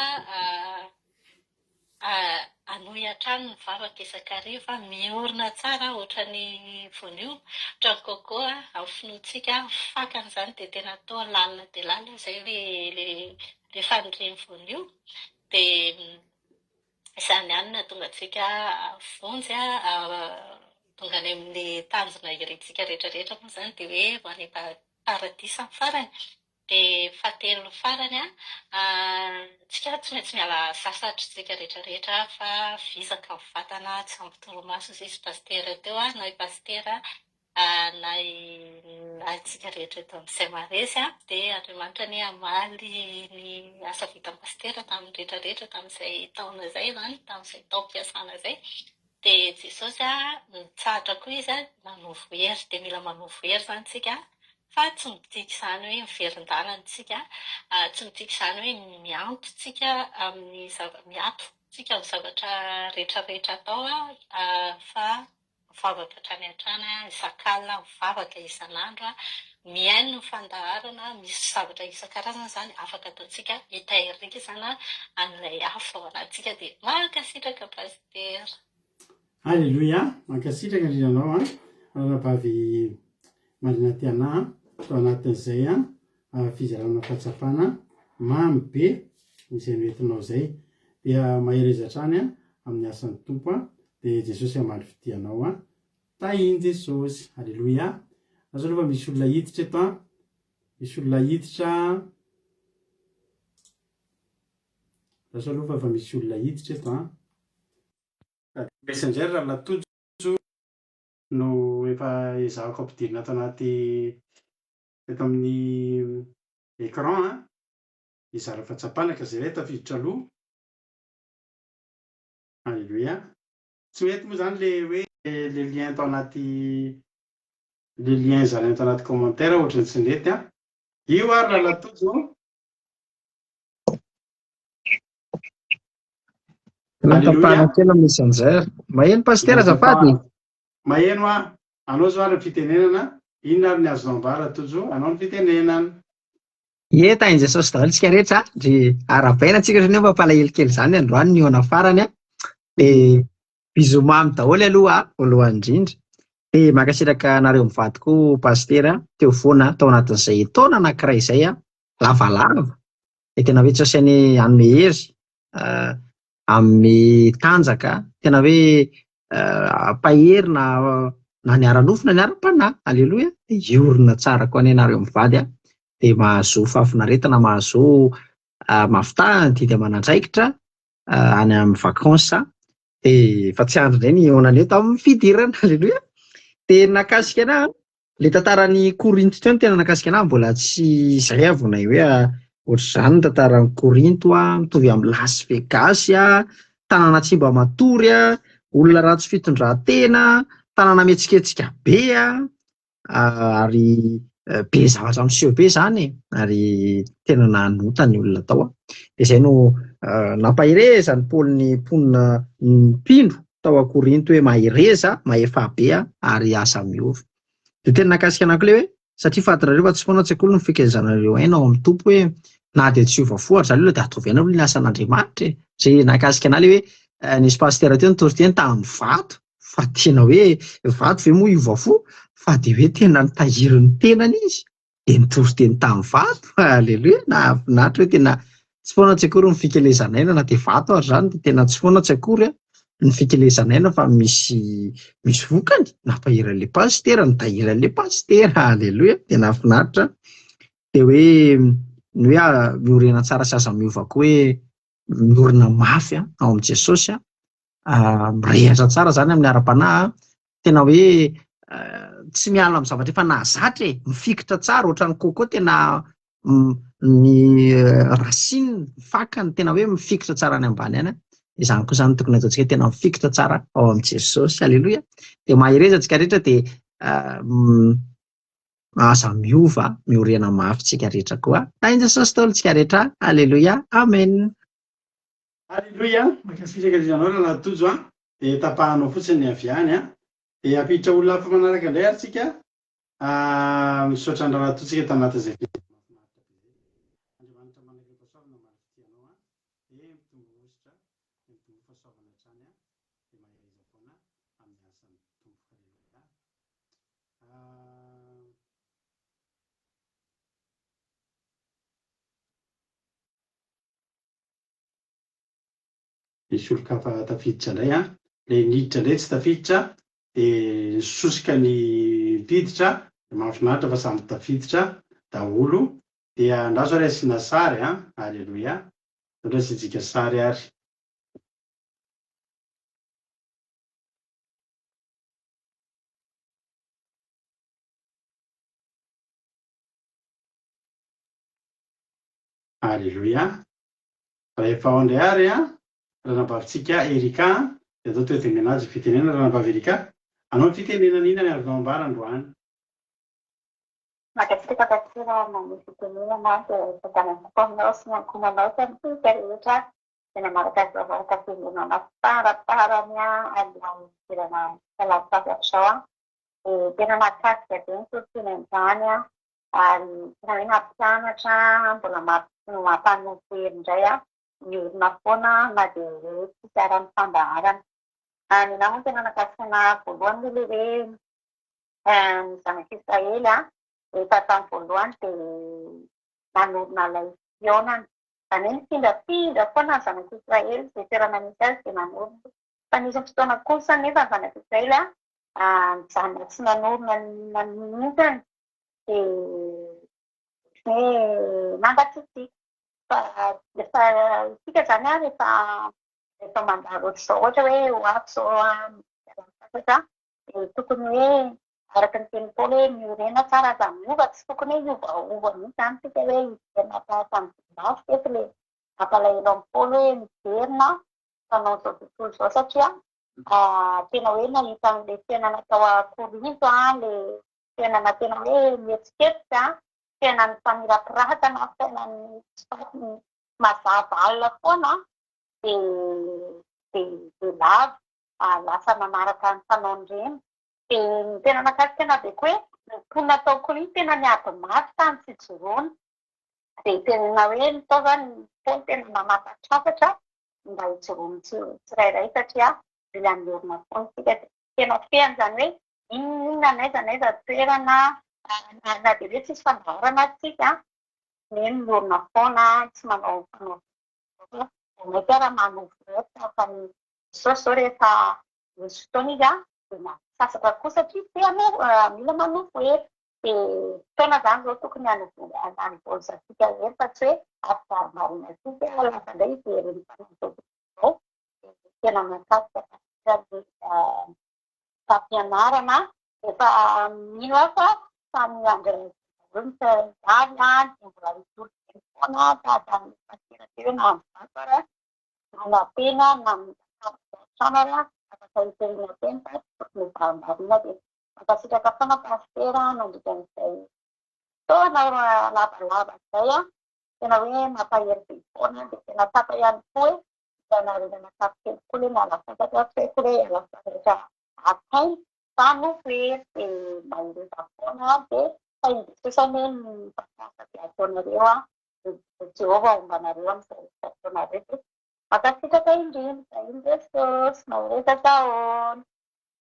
Hanohy hatrany ny vavaka isan-kariva, miorina tsara ohatran'ny voanio, ohatran'ny coco amin'ny finoantsika, ny fakany izany dia tena atao lalina dia lalina izay ilay fanirian'ny voanio. Dia izany ihany no hahatonga antsika vonjy, tonga any amin'ny tanjona irintsika rehetra rehetra moa izany dia hoe ho any am-paradisa ny farany. Dia fahatelo farany an, tsika tsy maintsy miala sasatra isika rehetra rehetra fa vizaka ny vatana, tsy ampy torimaso hoy izy Pasitera teo an, na i Pasitera na i na isika rehetra eto amin'ny Saint Maresy an, dia Andriamanitra anie hamaly ny asa vitan'i Pasitera tamin'ny rehetra rehetra tamin'izay taona izay izany, tamin'izay taom-piasana izay. Dia Jesosy nitsahatra koa izy nanovo hery. Dia mila manovo hery izany isika fa tsy midika izany hoe miverin-dalana isika, tsy midika izany hoe mianto isika amin'ny zava-, miato isika amin'ny zavatra rehetra rehetra atao fa mivavaka hatrany hatrany, isak'alina, mivavaka isan'andro, mihaino ny fandaharana, misy zavatra isan-karazany izany afaka ataontsika hitahirizana an'ilay afo ao anatintsika. Dia mankasitraka Pasitera. Alléluia! Mankasitraka indrindra anao an, Ranabavy Marina Tiana an, tao anatin'izay an, fizarana fahatsapana mamy be izay noentinao izay. Dia mahereza hatrany an, amin'ny asan'ny Tompo an, dia Jesosy hamaly fitia anao an. Tahin'i Jesosy. Aleloia. Aza aloha fa misy olona hiditra eto an. Misy olona hiditra. Aza aloha fa efa misy olona hiditra eto an. Messenger Latojo no efa ezahako ampidirina ato anaty eto amin'ny écran an. Hizara fahatsapana ka izay tafiditra aloha. Aleloia. Tsy mety moa zany le hoe le lien tao anaty le lien zaraina tao anaty commentaire ohatran'ny tsy nety an. Io ary Lalatojo. Aleloia. Tapahana kely amin'ny Messenger. Maheno Pasitera azafady? Maheno aho. Anao izao ary ny fitenenana. Inona ary ny azonao ambara Tojo? Anao ny fitenenana. Ie, tahin'i Jesosy daholo tsika rehetra. Dry arahabaina antsika ohatran'ny hoe mampalahelo kely izany androany ny ona farany. Dia bisous mamy daholo aloha voalohany indrindra. Dia mankasitraka anareo mivady koa Pasitera teo foana tao anatin'izay taona anankiray izay lavalava. Dia tena hoe tsy asainy hanome hery hanome tanjaka, tena hoe hampahery na na ny ara-nofo na ny ara-panahy. Aleloia! Dia hiorina tsara koa anie nareo mivady a! Dia mahazoa fahafinaretana, mahazoa mahavità ny didy aman'andraikitra any amin'ny vacances. Dia efa tsy andry indray ny hihaonana eto amin'ny fidirana. Aleloia! Dia nahakasika anà Le tantaran'i Korinto teo no tena nakasika anahy, mbola tsy izay aho vao nahay hoe ohatr'izany ny tantaran'i Korinto an, mitovy amin'i Las Vegas an, tanàna tsy mba matory an, olona ratsy fitondran-tena, tanàna mihetsiketsika be an, ary be zavatra miseho be izany e, ary tena nanota ny olona tao an. Dia izay no nampaherezan'i Paoly ny mponina ny mpino tao a Korinto hoe mahereza, mahefà be ary aza miova. Dia tena nahakasika anah koa ilay hoe satria fantatrareo fa tsy foana tsy akory ny fikelezanareo aina ao amin'ny Tompo hoe na dia tsy hiova fo ary izany olona dia ataovy aina aloha ny asan'Andriamanitra e. Izay nahakasika anah ilay hoe nisy pasitera teo nitory teny tamin'ny vato fa tena hoe vato ve moa hiova fo fa dia hoe tena nitahiry ny tenany izy. dia nitory teny tamin'ny vato, aleloia, nahafinaritra hoe tena tsy foana tsy akory ny fikelezan'aina na dia vato ary izany dia tena tsy foana tsy akory ny fikelezan'aina fa misy misy vokany, nampahery an'ilay pasitera, nitahiry an'ilay pasitera, aleloia, dia nahafinaritra, dia hoe ny hoe miorina tsara sy aza miova koa hoe miorina mafy ao amin'i Jesosy, mirehatra tsara izany amin'ny ara-panahy, tena hoe tsy miala amin'ny zavatra efa nahazatra e, mifikitra tsara ohatran'ny coco tena ny racine, ny fakany tena hoe mifikitra tsara any ambany any. Izany koa izany tokony ataontsika tena mifikitra tsara ao amin'i Jesosy. Aleloia. Dia mahereza antsika rehetra dia aza miova, miorena mafy tsika rehetra koa. Tahin'i Jesosy daholo tsika rehetra. Aleloia. Amen. Aleloia, mankasitraka indrindra anao rahalahy Tojo a, dia tapahanao fotsiny ny avy any a, dia hampiditra olona hafa manaraka indray ary tsika a, misaotra an'i rahalahy Tojo tsika tanatin'izay fihaonana mahafinaritra be izay, Andriamanitra manakaiky fahasoavana hamaly fitia anao a, dia mitombo hosotra, dia mitombo fahasoavana hatrany a, dia mahereza foana amin'ny asan'ny Tompo, aleloia. Nisy olon-kafa tafiditra indray an! Ilay niditra indray tsy tafiditra dia nisosoka ny mpiditra dia mahafinaritra fa samy tafiditra daholo dia andraso ary asiana sary an! Aleloia! Andraso asiantsika sary ary. Aleloia! Rehefa ao indray ary an, ranabavintsika Erika an, dia atao toy dingana azy fitenenana ranabavy Erika, anao ny fitenenana inona ny azonao ambara androany? Mankasitraka Pasitera nanome fitenenana dia fiadanana tokoa aminao sy ny ankohonanao sy amintsika rehetra izay nanaraka izao vavaka fiangonana faraparany alohan'ny fidirana fialan-tsasatra izao an. Dia tena mahakasika be ny toriteny androany an. Ary tena hoe nampianatra, mbola mampanompo hery indray aho, miorina foana na dia hoe tsisy ara ny fandaharana. Ny ahy moa tena nahakasika anahy voalohany aloha ilay hoe ny zanak'Israely efa tamin'ny voalohany dia nanorina ilay fihaonana. Izany hoe nifindrafindra foana ny zanak'Israely, izay toerana nisy azy dia nanorina. Fa nisy fotoana kosa anefa ny zanak'Israely nijanona tsy nanorina na mihitsy dia hoe mangatsiatsiaka. Fa rehefa isika izany an, rehefa rehefa mandalo ohatr'izao ohatra hoe ho avy izao an, fialan-tsasatra dia tokony hoe araka ny tenin'i Paoly hoe miorena tsara aza miova, tsy tokony hoe hiovaova mihitsy izany isika hoe hiverina tahaka ny vehivavy teto ilay nampalahelo an'i Paoly hoe miverina mpanao izao tontolo izao satria tena hoe nahita an'ilay fiainana tao Korinto an, ilay fiainana tena hoe mihetsiketsika, fiainan'ny famirapiratana, fiainan'ny tsy mazava alina foana dia. dia dia lavo, lasa nanaraka ny fanaon'ireny. Dia ny tena nahakasika anà be koa hoe ny mponina tao Korinto tena niady mafy tamin'ny fijoroana. Dia tena hoe ny tao izany Paoly tena nanafatrafatra mba hijoroan'ny tsirairay satria mila miorina foana isika. Dia tena fehiny izany hoe n'inon'inona n'aiza n'aiza toerana na dia hoe tsisy fandaharana aza isika dia miorina foana tsy manao fanao vao mainka ary manovo rehetra fa ny Jesosy izao rehefa misy fotoana izy dia masasatra koa satria te hanao mila manofo hery dia fotoana izany izao tokony hanovozantsika hery fa tsy hoe ampibaribariana antsika lasa indray hiveren'ny mpanao izao tontolo izao dia tena mahakasika ny fampianarana efa mino aho fa samy handray azy daholo ny tsirairay avy an, dia mbola hitory teny foana tahaka ny pasitera teo hoe na amin'ny vato ara na tena na amin'ny trano ara afaka hitoriana teny fa tsy tokony ho varimbariana dia mankasitraka foana pasitera nandritra an'izay fotoana lavalava izay an, tena hoe mampahery be foana dia tena tsapa ihany koa hoe fianarenana kafo kely koa le miala sasatra tsy haiko hoe hiala sasatra hatraina fa nofo hery de mahereza foana de tahin'i Jesosy anie ny mpampiasa de ataonareo an de Jehovah homba anareo amin'izay rehetra ataonareo de mankasitraka indrindra tahin'i Jesosy mahereza daholo.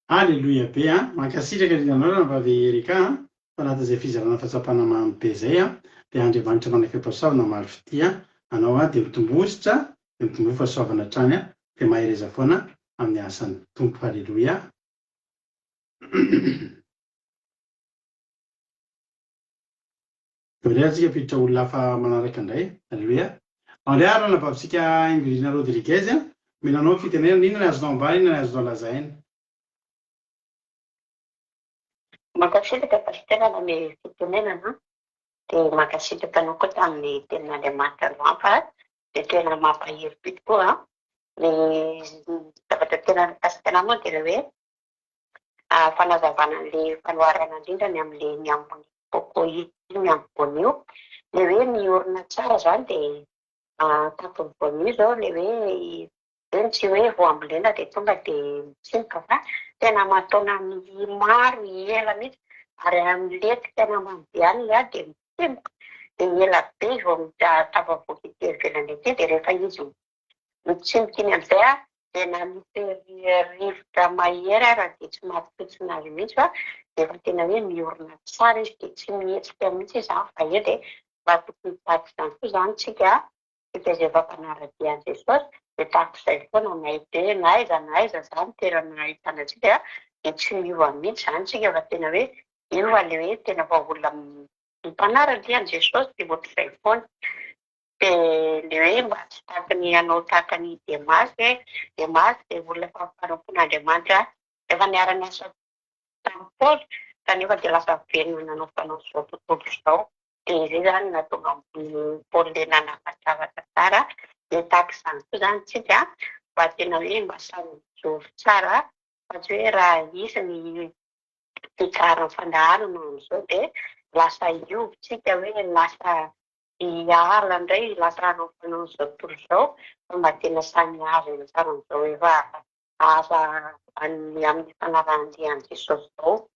Aleloia be a! Mankasitraka indrindra anao ranabavy Erika a! Tanatin'izay fizarana fahatsapana mamy be izay a! Dia Andriamanitra manakeo-pahasoavana hamaly fitia anao a! Dia mitomboa dia mitomboa fahasoavana hatrany a! Dia mahereza foana amin'ny asan'ny Tompo. Aleloia. Dia indray antsika hampiditra olona hafa manaraka indray. Aleloia. Ao indray ary ranabavintsika Ingrid Rodriguez a! Omena anao ny fitenenana, inona ny azonao ambara, inona ny azonao lazaina? Mankasitraka Pasitera nanome fitenenana dia mankasitraka anao koa tamin'ny tenin'Andriamanitra androany fa dia tena mampahery be tokoa. Ny zavatra tena nikasika anah moa dia ilay hoe fanazavana an'ilay fanoharana indrindra ny amin'ilay ny amin'ny coco iny ny amin'ny voanio. Ilay hoe miorina tsara izany dia tapon'ny voanio izao ilay hoe Eny tsy hoe vao ambolena dia tonga dia mitsimoka fa tena aman-taonany maro ela mihitsy ary milentika any ambany be any ilay dia mitsimoka dia ela be izy vao tafavoaka ety ivelany ety dia rehefa izy mitsimoka iny amin'izay dia na misy rivotra mahery ara dia tsy mampihontsona azy mihitsy fa dia efa tena hoe miorina tsara izy dia tsy mihetsika mihitsy izy izany fa eo dia mba tokony hitady izany koa izany tsika Isika izay efa mpanara-dia an'i Jesosy dia tahaka izay foana na ety na aiza na aiza izany toerana ahitana antsika dia tsy miova mihitsy izany isika fa tena hoe miova ilay hoe tena fa olona mpanara-dia an'i Jesosy dia ohatr'izay foana. Dia ilay hoe mba tsy tahaka ny hanao tahaka an'i Demasy hoe Demasy dia olona efa mpanompon'Andriamanitra efa niara-niasa tamin'i Paoly kanefa dia lasa velona nanao fanaon'izao tontolo izao. Dia izay izany no nahatonga an'i Paoly le nanapa-javatra tsara. Dia tahaka izany koa izany isika, mba tena hoe mba samy mijoro tsara, fa tsy hoe raha hisy ny fitsaharan'ny fandaharana amin'izao dia lasa hiova isika hoe lasa hiala indray, lasa hanao fanaon'izao tontolo izao, fa mba tena samy hihazona tsara an'izao efa asa ny amin'ny fanarahan-dia an'i Jesosy izao.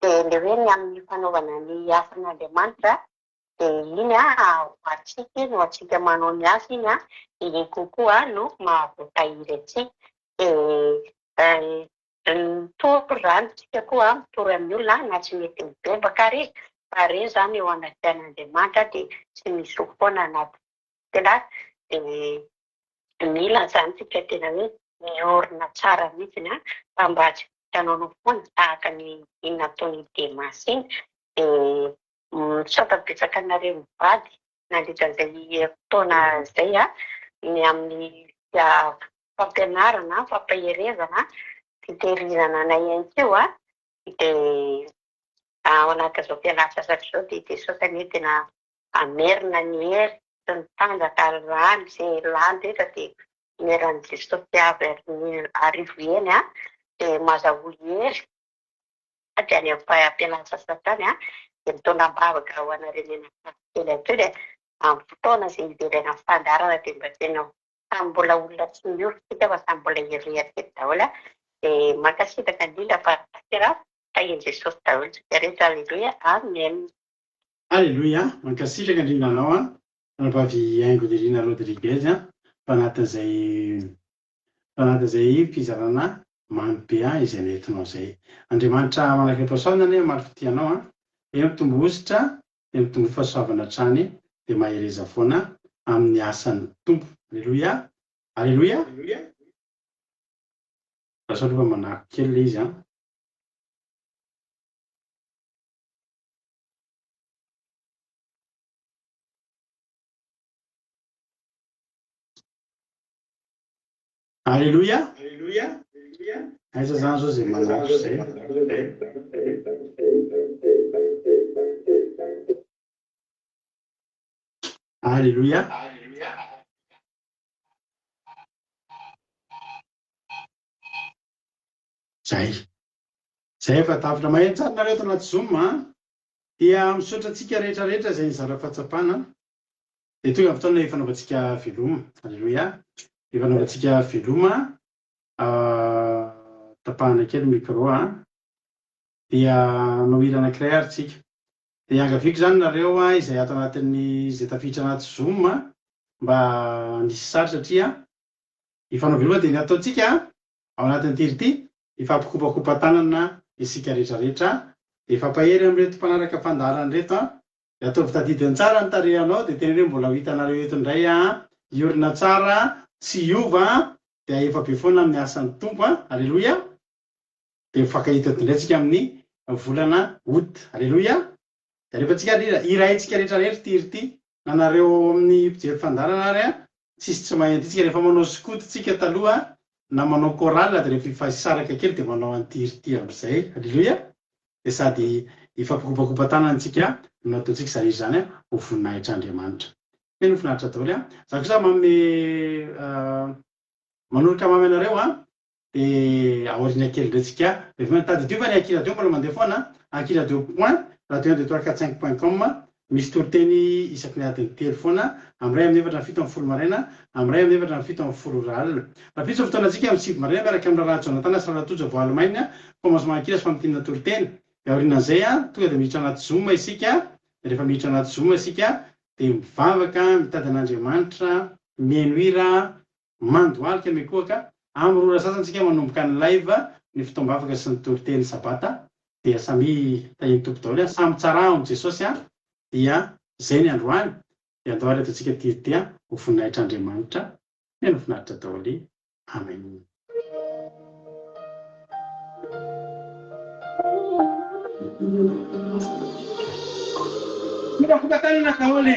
Dia ilay hoe ny amin'ny fanaovana ny asan'Andriamanitra, dia iny ho antsika iny, ho antsika manao ny asa iny, dia iny kokoa no mahavoatahiry antsika. Dia mitory izany isika koa, mitory amin'ny olona na tsy mety mibebaka ary izy, fa ireny izany eo anatrehan'Andriamanitra dia tsy misy ho foana anaty tena dia Mila izany tsika tena hoe miorina tsara mihitsiny an, fa mba tsy hanaonao foana tahaka ny iny nataon'i Demasy iny, dia misaotra betsaka anareo mivady nandritra an'izay fotoana izay an, ny amin'ny fampianarana, fampaherezana, fitehirizana anay ihany koa an, dia ao anatin'izao fialan-tsasatra izao dia Jesosy anie tena Hamerina ny hery sy ny tanjaka lany izay lany rehetra dia miera an'i Jesosy avy arivo heny dia mazahoa hery sady any am-pialan-tsasatra any dia mitondra am-bavaka ho anareo mianakavy kely aty dia amin'ny fotoana izay hiverenan'ny fandaharana dia mba tena ho. Samy mbola olona tsy miova isika fa samy mbola hirehatra eto daholo dia mankasitraka indrindra Pasitera Tahin'i Jesosy daholo isika rehetra Aleloia Amen. Aleloia, mankasitraka indrindra anao an, Ranabavy Haingo Nirina Rodriguez an, tao anatin'izay tao anatin'izay fizarana mamy be an izay nentinao izay. Andriamanitra manakaipahasoavana anie hamaly fitia anao an, dia mitombo hosotra, dia mitombo fahasoavana hatrany, dia mahereza foana amin'ny asan'ny Tompo. Aleloia, Aleloia. Lasa aloha fa manako kely ilay izy an. Aleloia! Aiza zany zao zay manako zay? Aleloia! Zay. Zay efa tafitra. Maheno tsara nareo ato anaty zoom a. Dia misaotra antsika rehetra rehetra izay nizara fahatsapana. Dia tonga ny fotoana hifanaovantsika veloma. Aleloia. Hifanaovantsika veloma. Tapahana kely micro a. Dia hanao hira anankiray ary tsika. Dia iangaviako izany nareo izay ato anatin'ny izay tafiditra anaty zoom mba hanisy sary satria hifanao veloma dia ny ataontsika Ao anatin'ity hira ity, hifampikopakopa-tanana isika rehetra rehetra, dia hifampahery amin'ireto mpanaraka fandaharana ireto an! Dia ataovy tadidiny tsara ny tarehinao, dia teneno hoe mbola ho hitanareo eto indray an! Hiorina tsara, tsy hiova an! Dia hahefa be foana amin'ny asan'ny Tompo an! Aleloia! Dia mifankahita eto indray tsika amin'ny volana Août. Aleloia! Dia alefantsika ary hira, hiraintsika rehetra rehetra ity hira ity, na nareo ao amin'ny mpijery fandaharana ary an! Tsisy tsy mahay an'ity tsika rehefa manao scout tsika taloha na manao chorale dia rehefa hifahisaraka kely dia manao an'ity hira ity amin'izay. Aleloia! Dia sady hifampikopakopa tanana tsika no ataontsika izany hira izany ho voninahitr'Andriamanitra. Tena finaritra daholo an! Za kosa manome manolotra mamy anareo an! Dia aoriana kely indray tsika rehefa tadidio fa ny Aky Radio mbola mandeha foana Aky Radio point radio un deux trois quatre cinq point com misy toriteny isaky ny adiny telo foana amin'ny iray amin'ny efatra amin'ny fito amin'ny folo maraina amin'ny iray amin'ny efatra amin'ny fito amin'ny folo ora alina rahampitso ny fotoanantsika amin'ny sivy maraina miaraka amin'ny rahalahy Jonathan sy rahalahy Tojo avy ao Allemagne commencement ankila sy famintinana toriteny dia aorianan'izay tonga dia miditra anaty zoom isika dia rehefa miditra anaty zoom isika dia mivavaka mitady an'Andriamanitra mihaino hira Mandohalika mikohaka, amin'ny roa ora sasany tsika manomboka ny live ny fotoam-bavaka sy ny toriteny sabata dia samia tahian'ny Tompo daholo an, samy tsara ao amin'i Jesosy an, dia zay ny androany, dia andao ary ataontsika tirty an, ho voninahitr'Andriamanitra, tena finaritra daholo, Amen. Kopakopa-tanana daholo.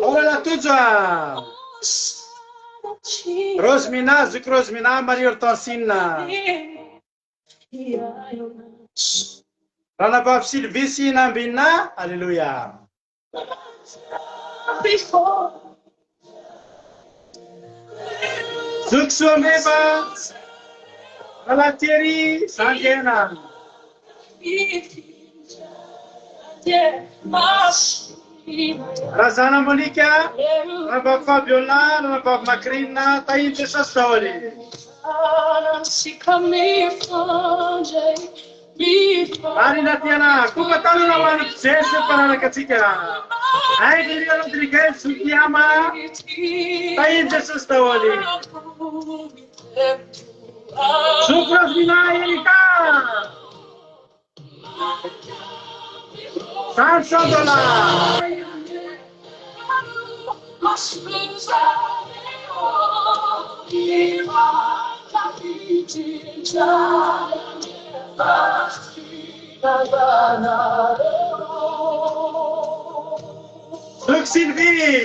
Ao Lala Tojo a! Rosemina, zoky Rosemina, Marie Hortensine. Ranabavy Sylvie sy Nambina, Alléluia. Zoky Soameva, Rahalahy Thierry, Zandriaina. Razana Monica, Ranabavy Fabiola, Ranabavy Macrine, Tahin'i Jesosy daholo. Marina Tiana, kopa tanana ho an'ny mpijery sy mpanaraka antsika. Haingo Rodriguez Sukiyama, tahin'i Jesosy daholo. Zoky Rosmina Erika. 500 dollars. Zoky Sylvie.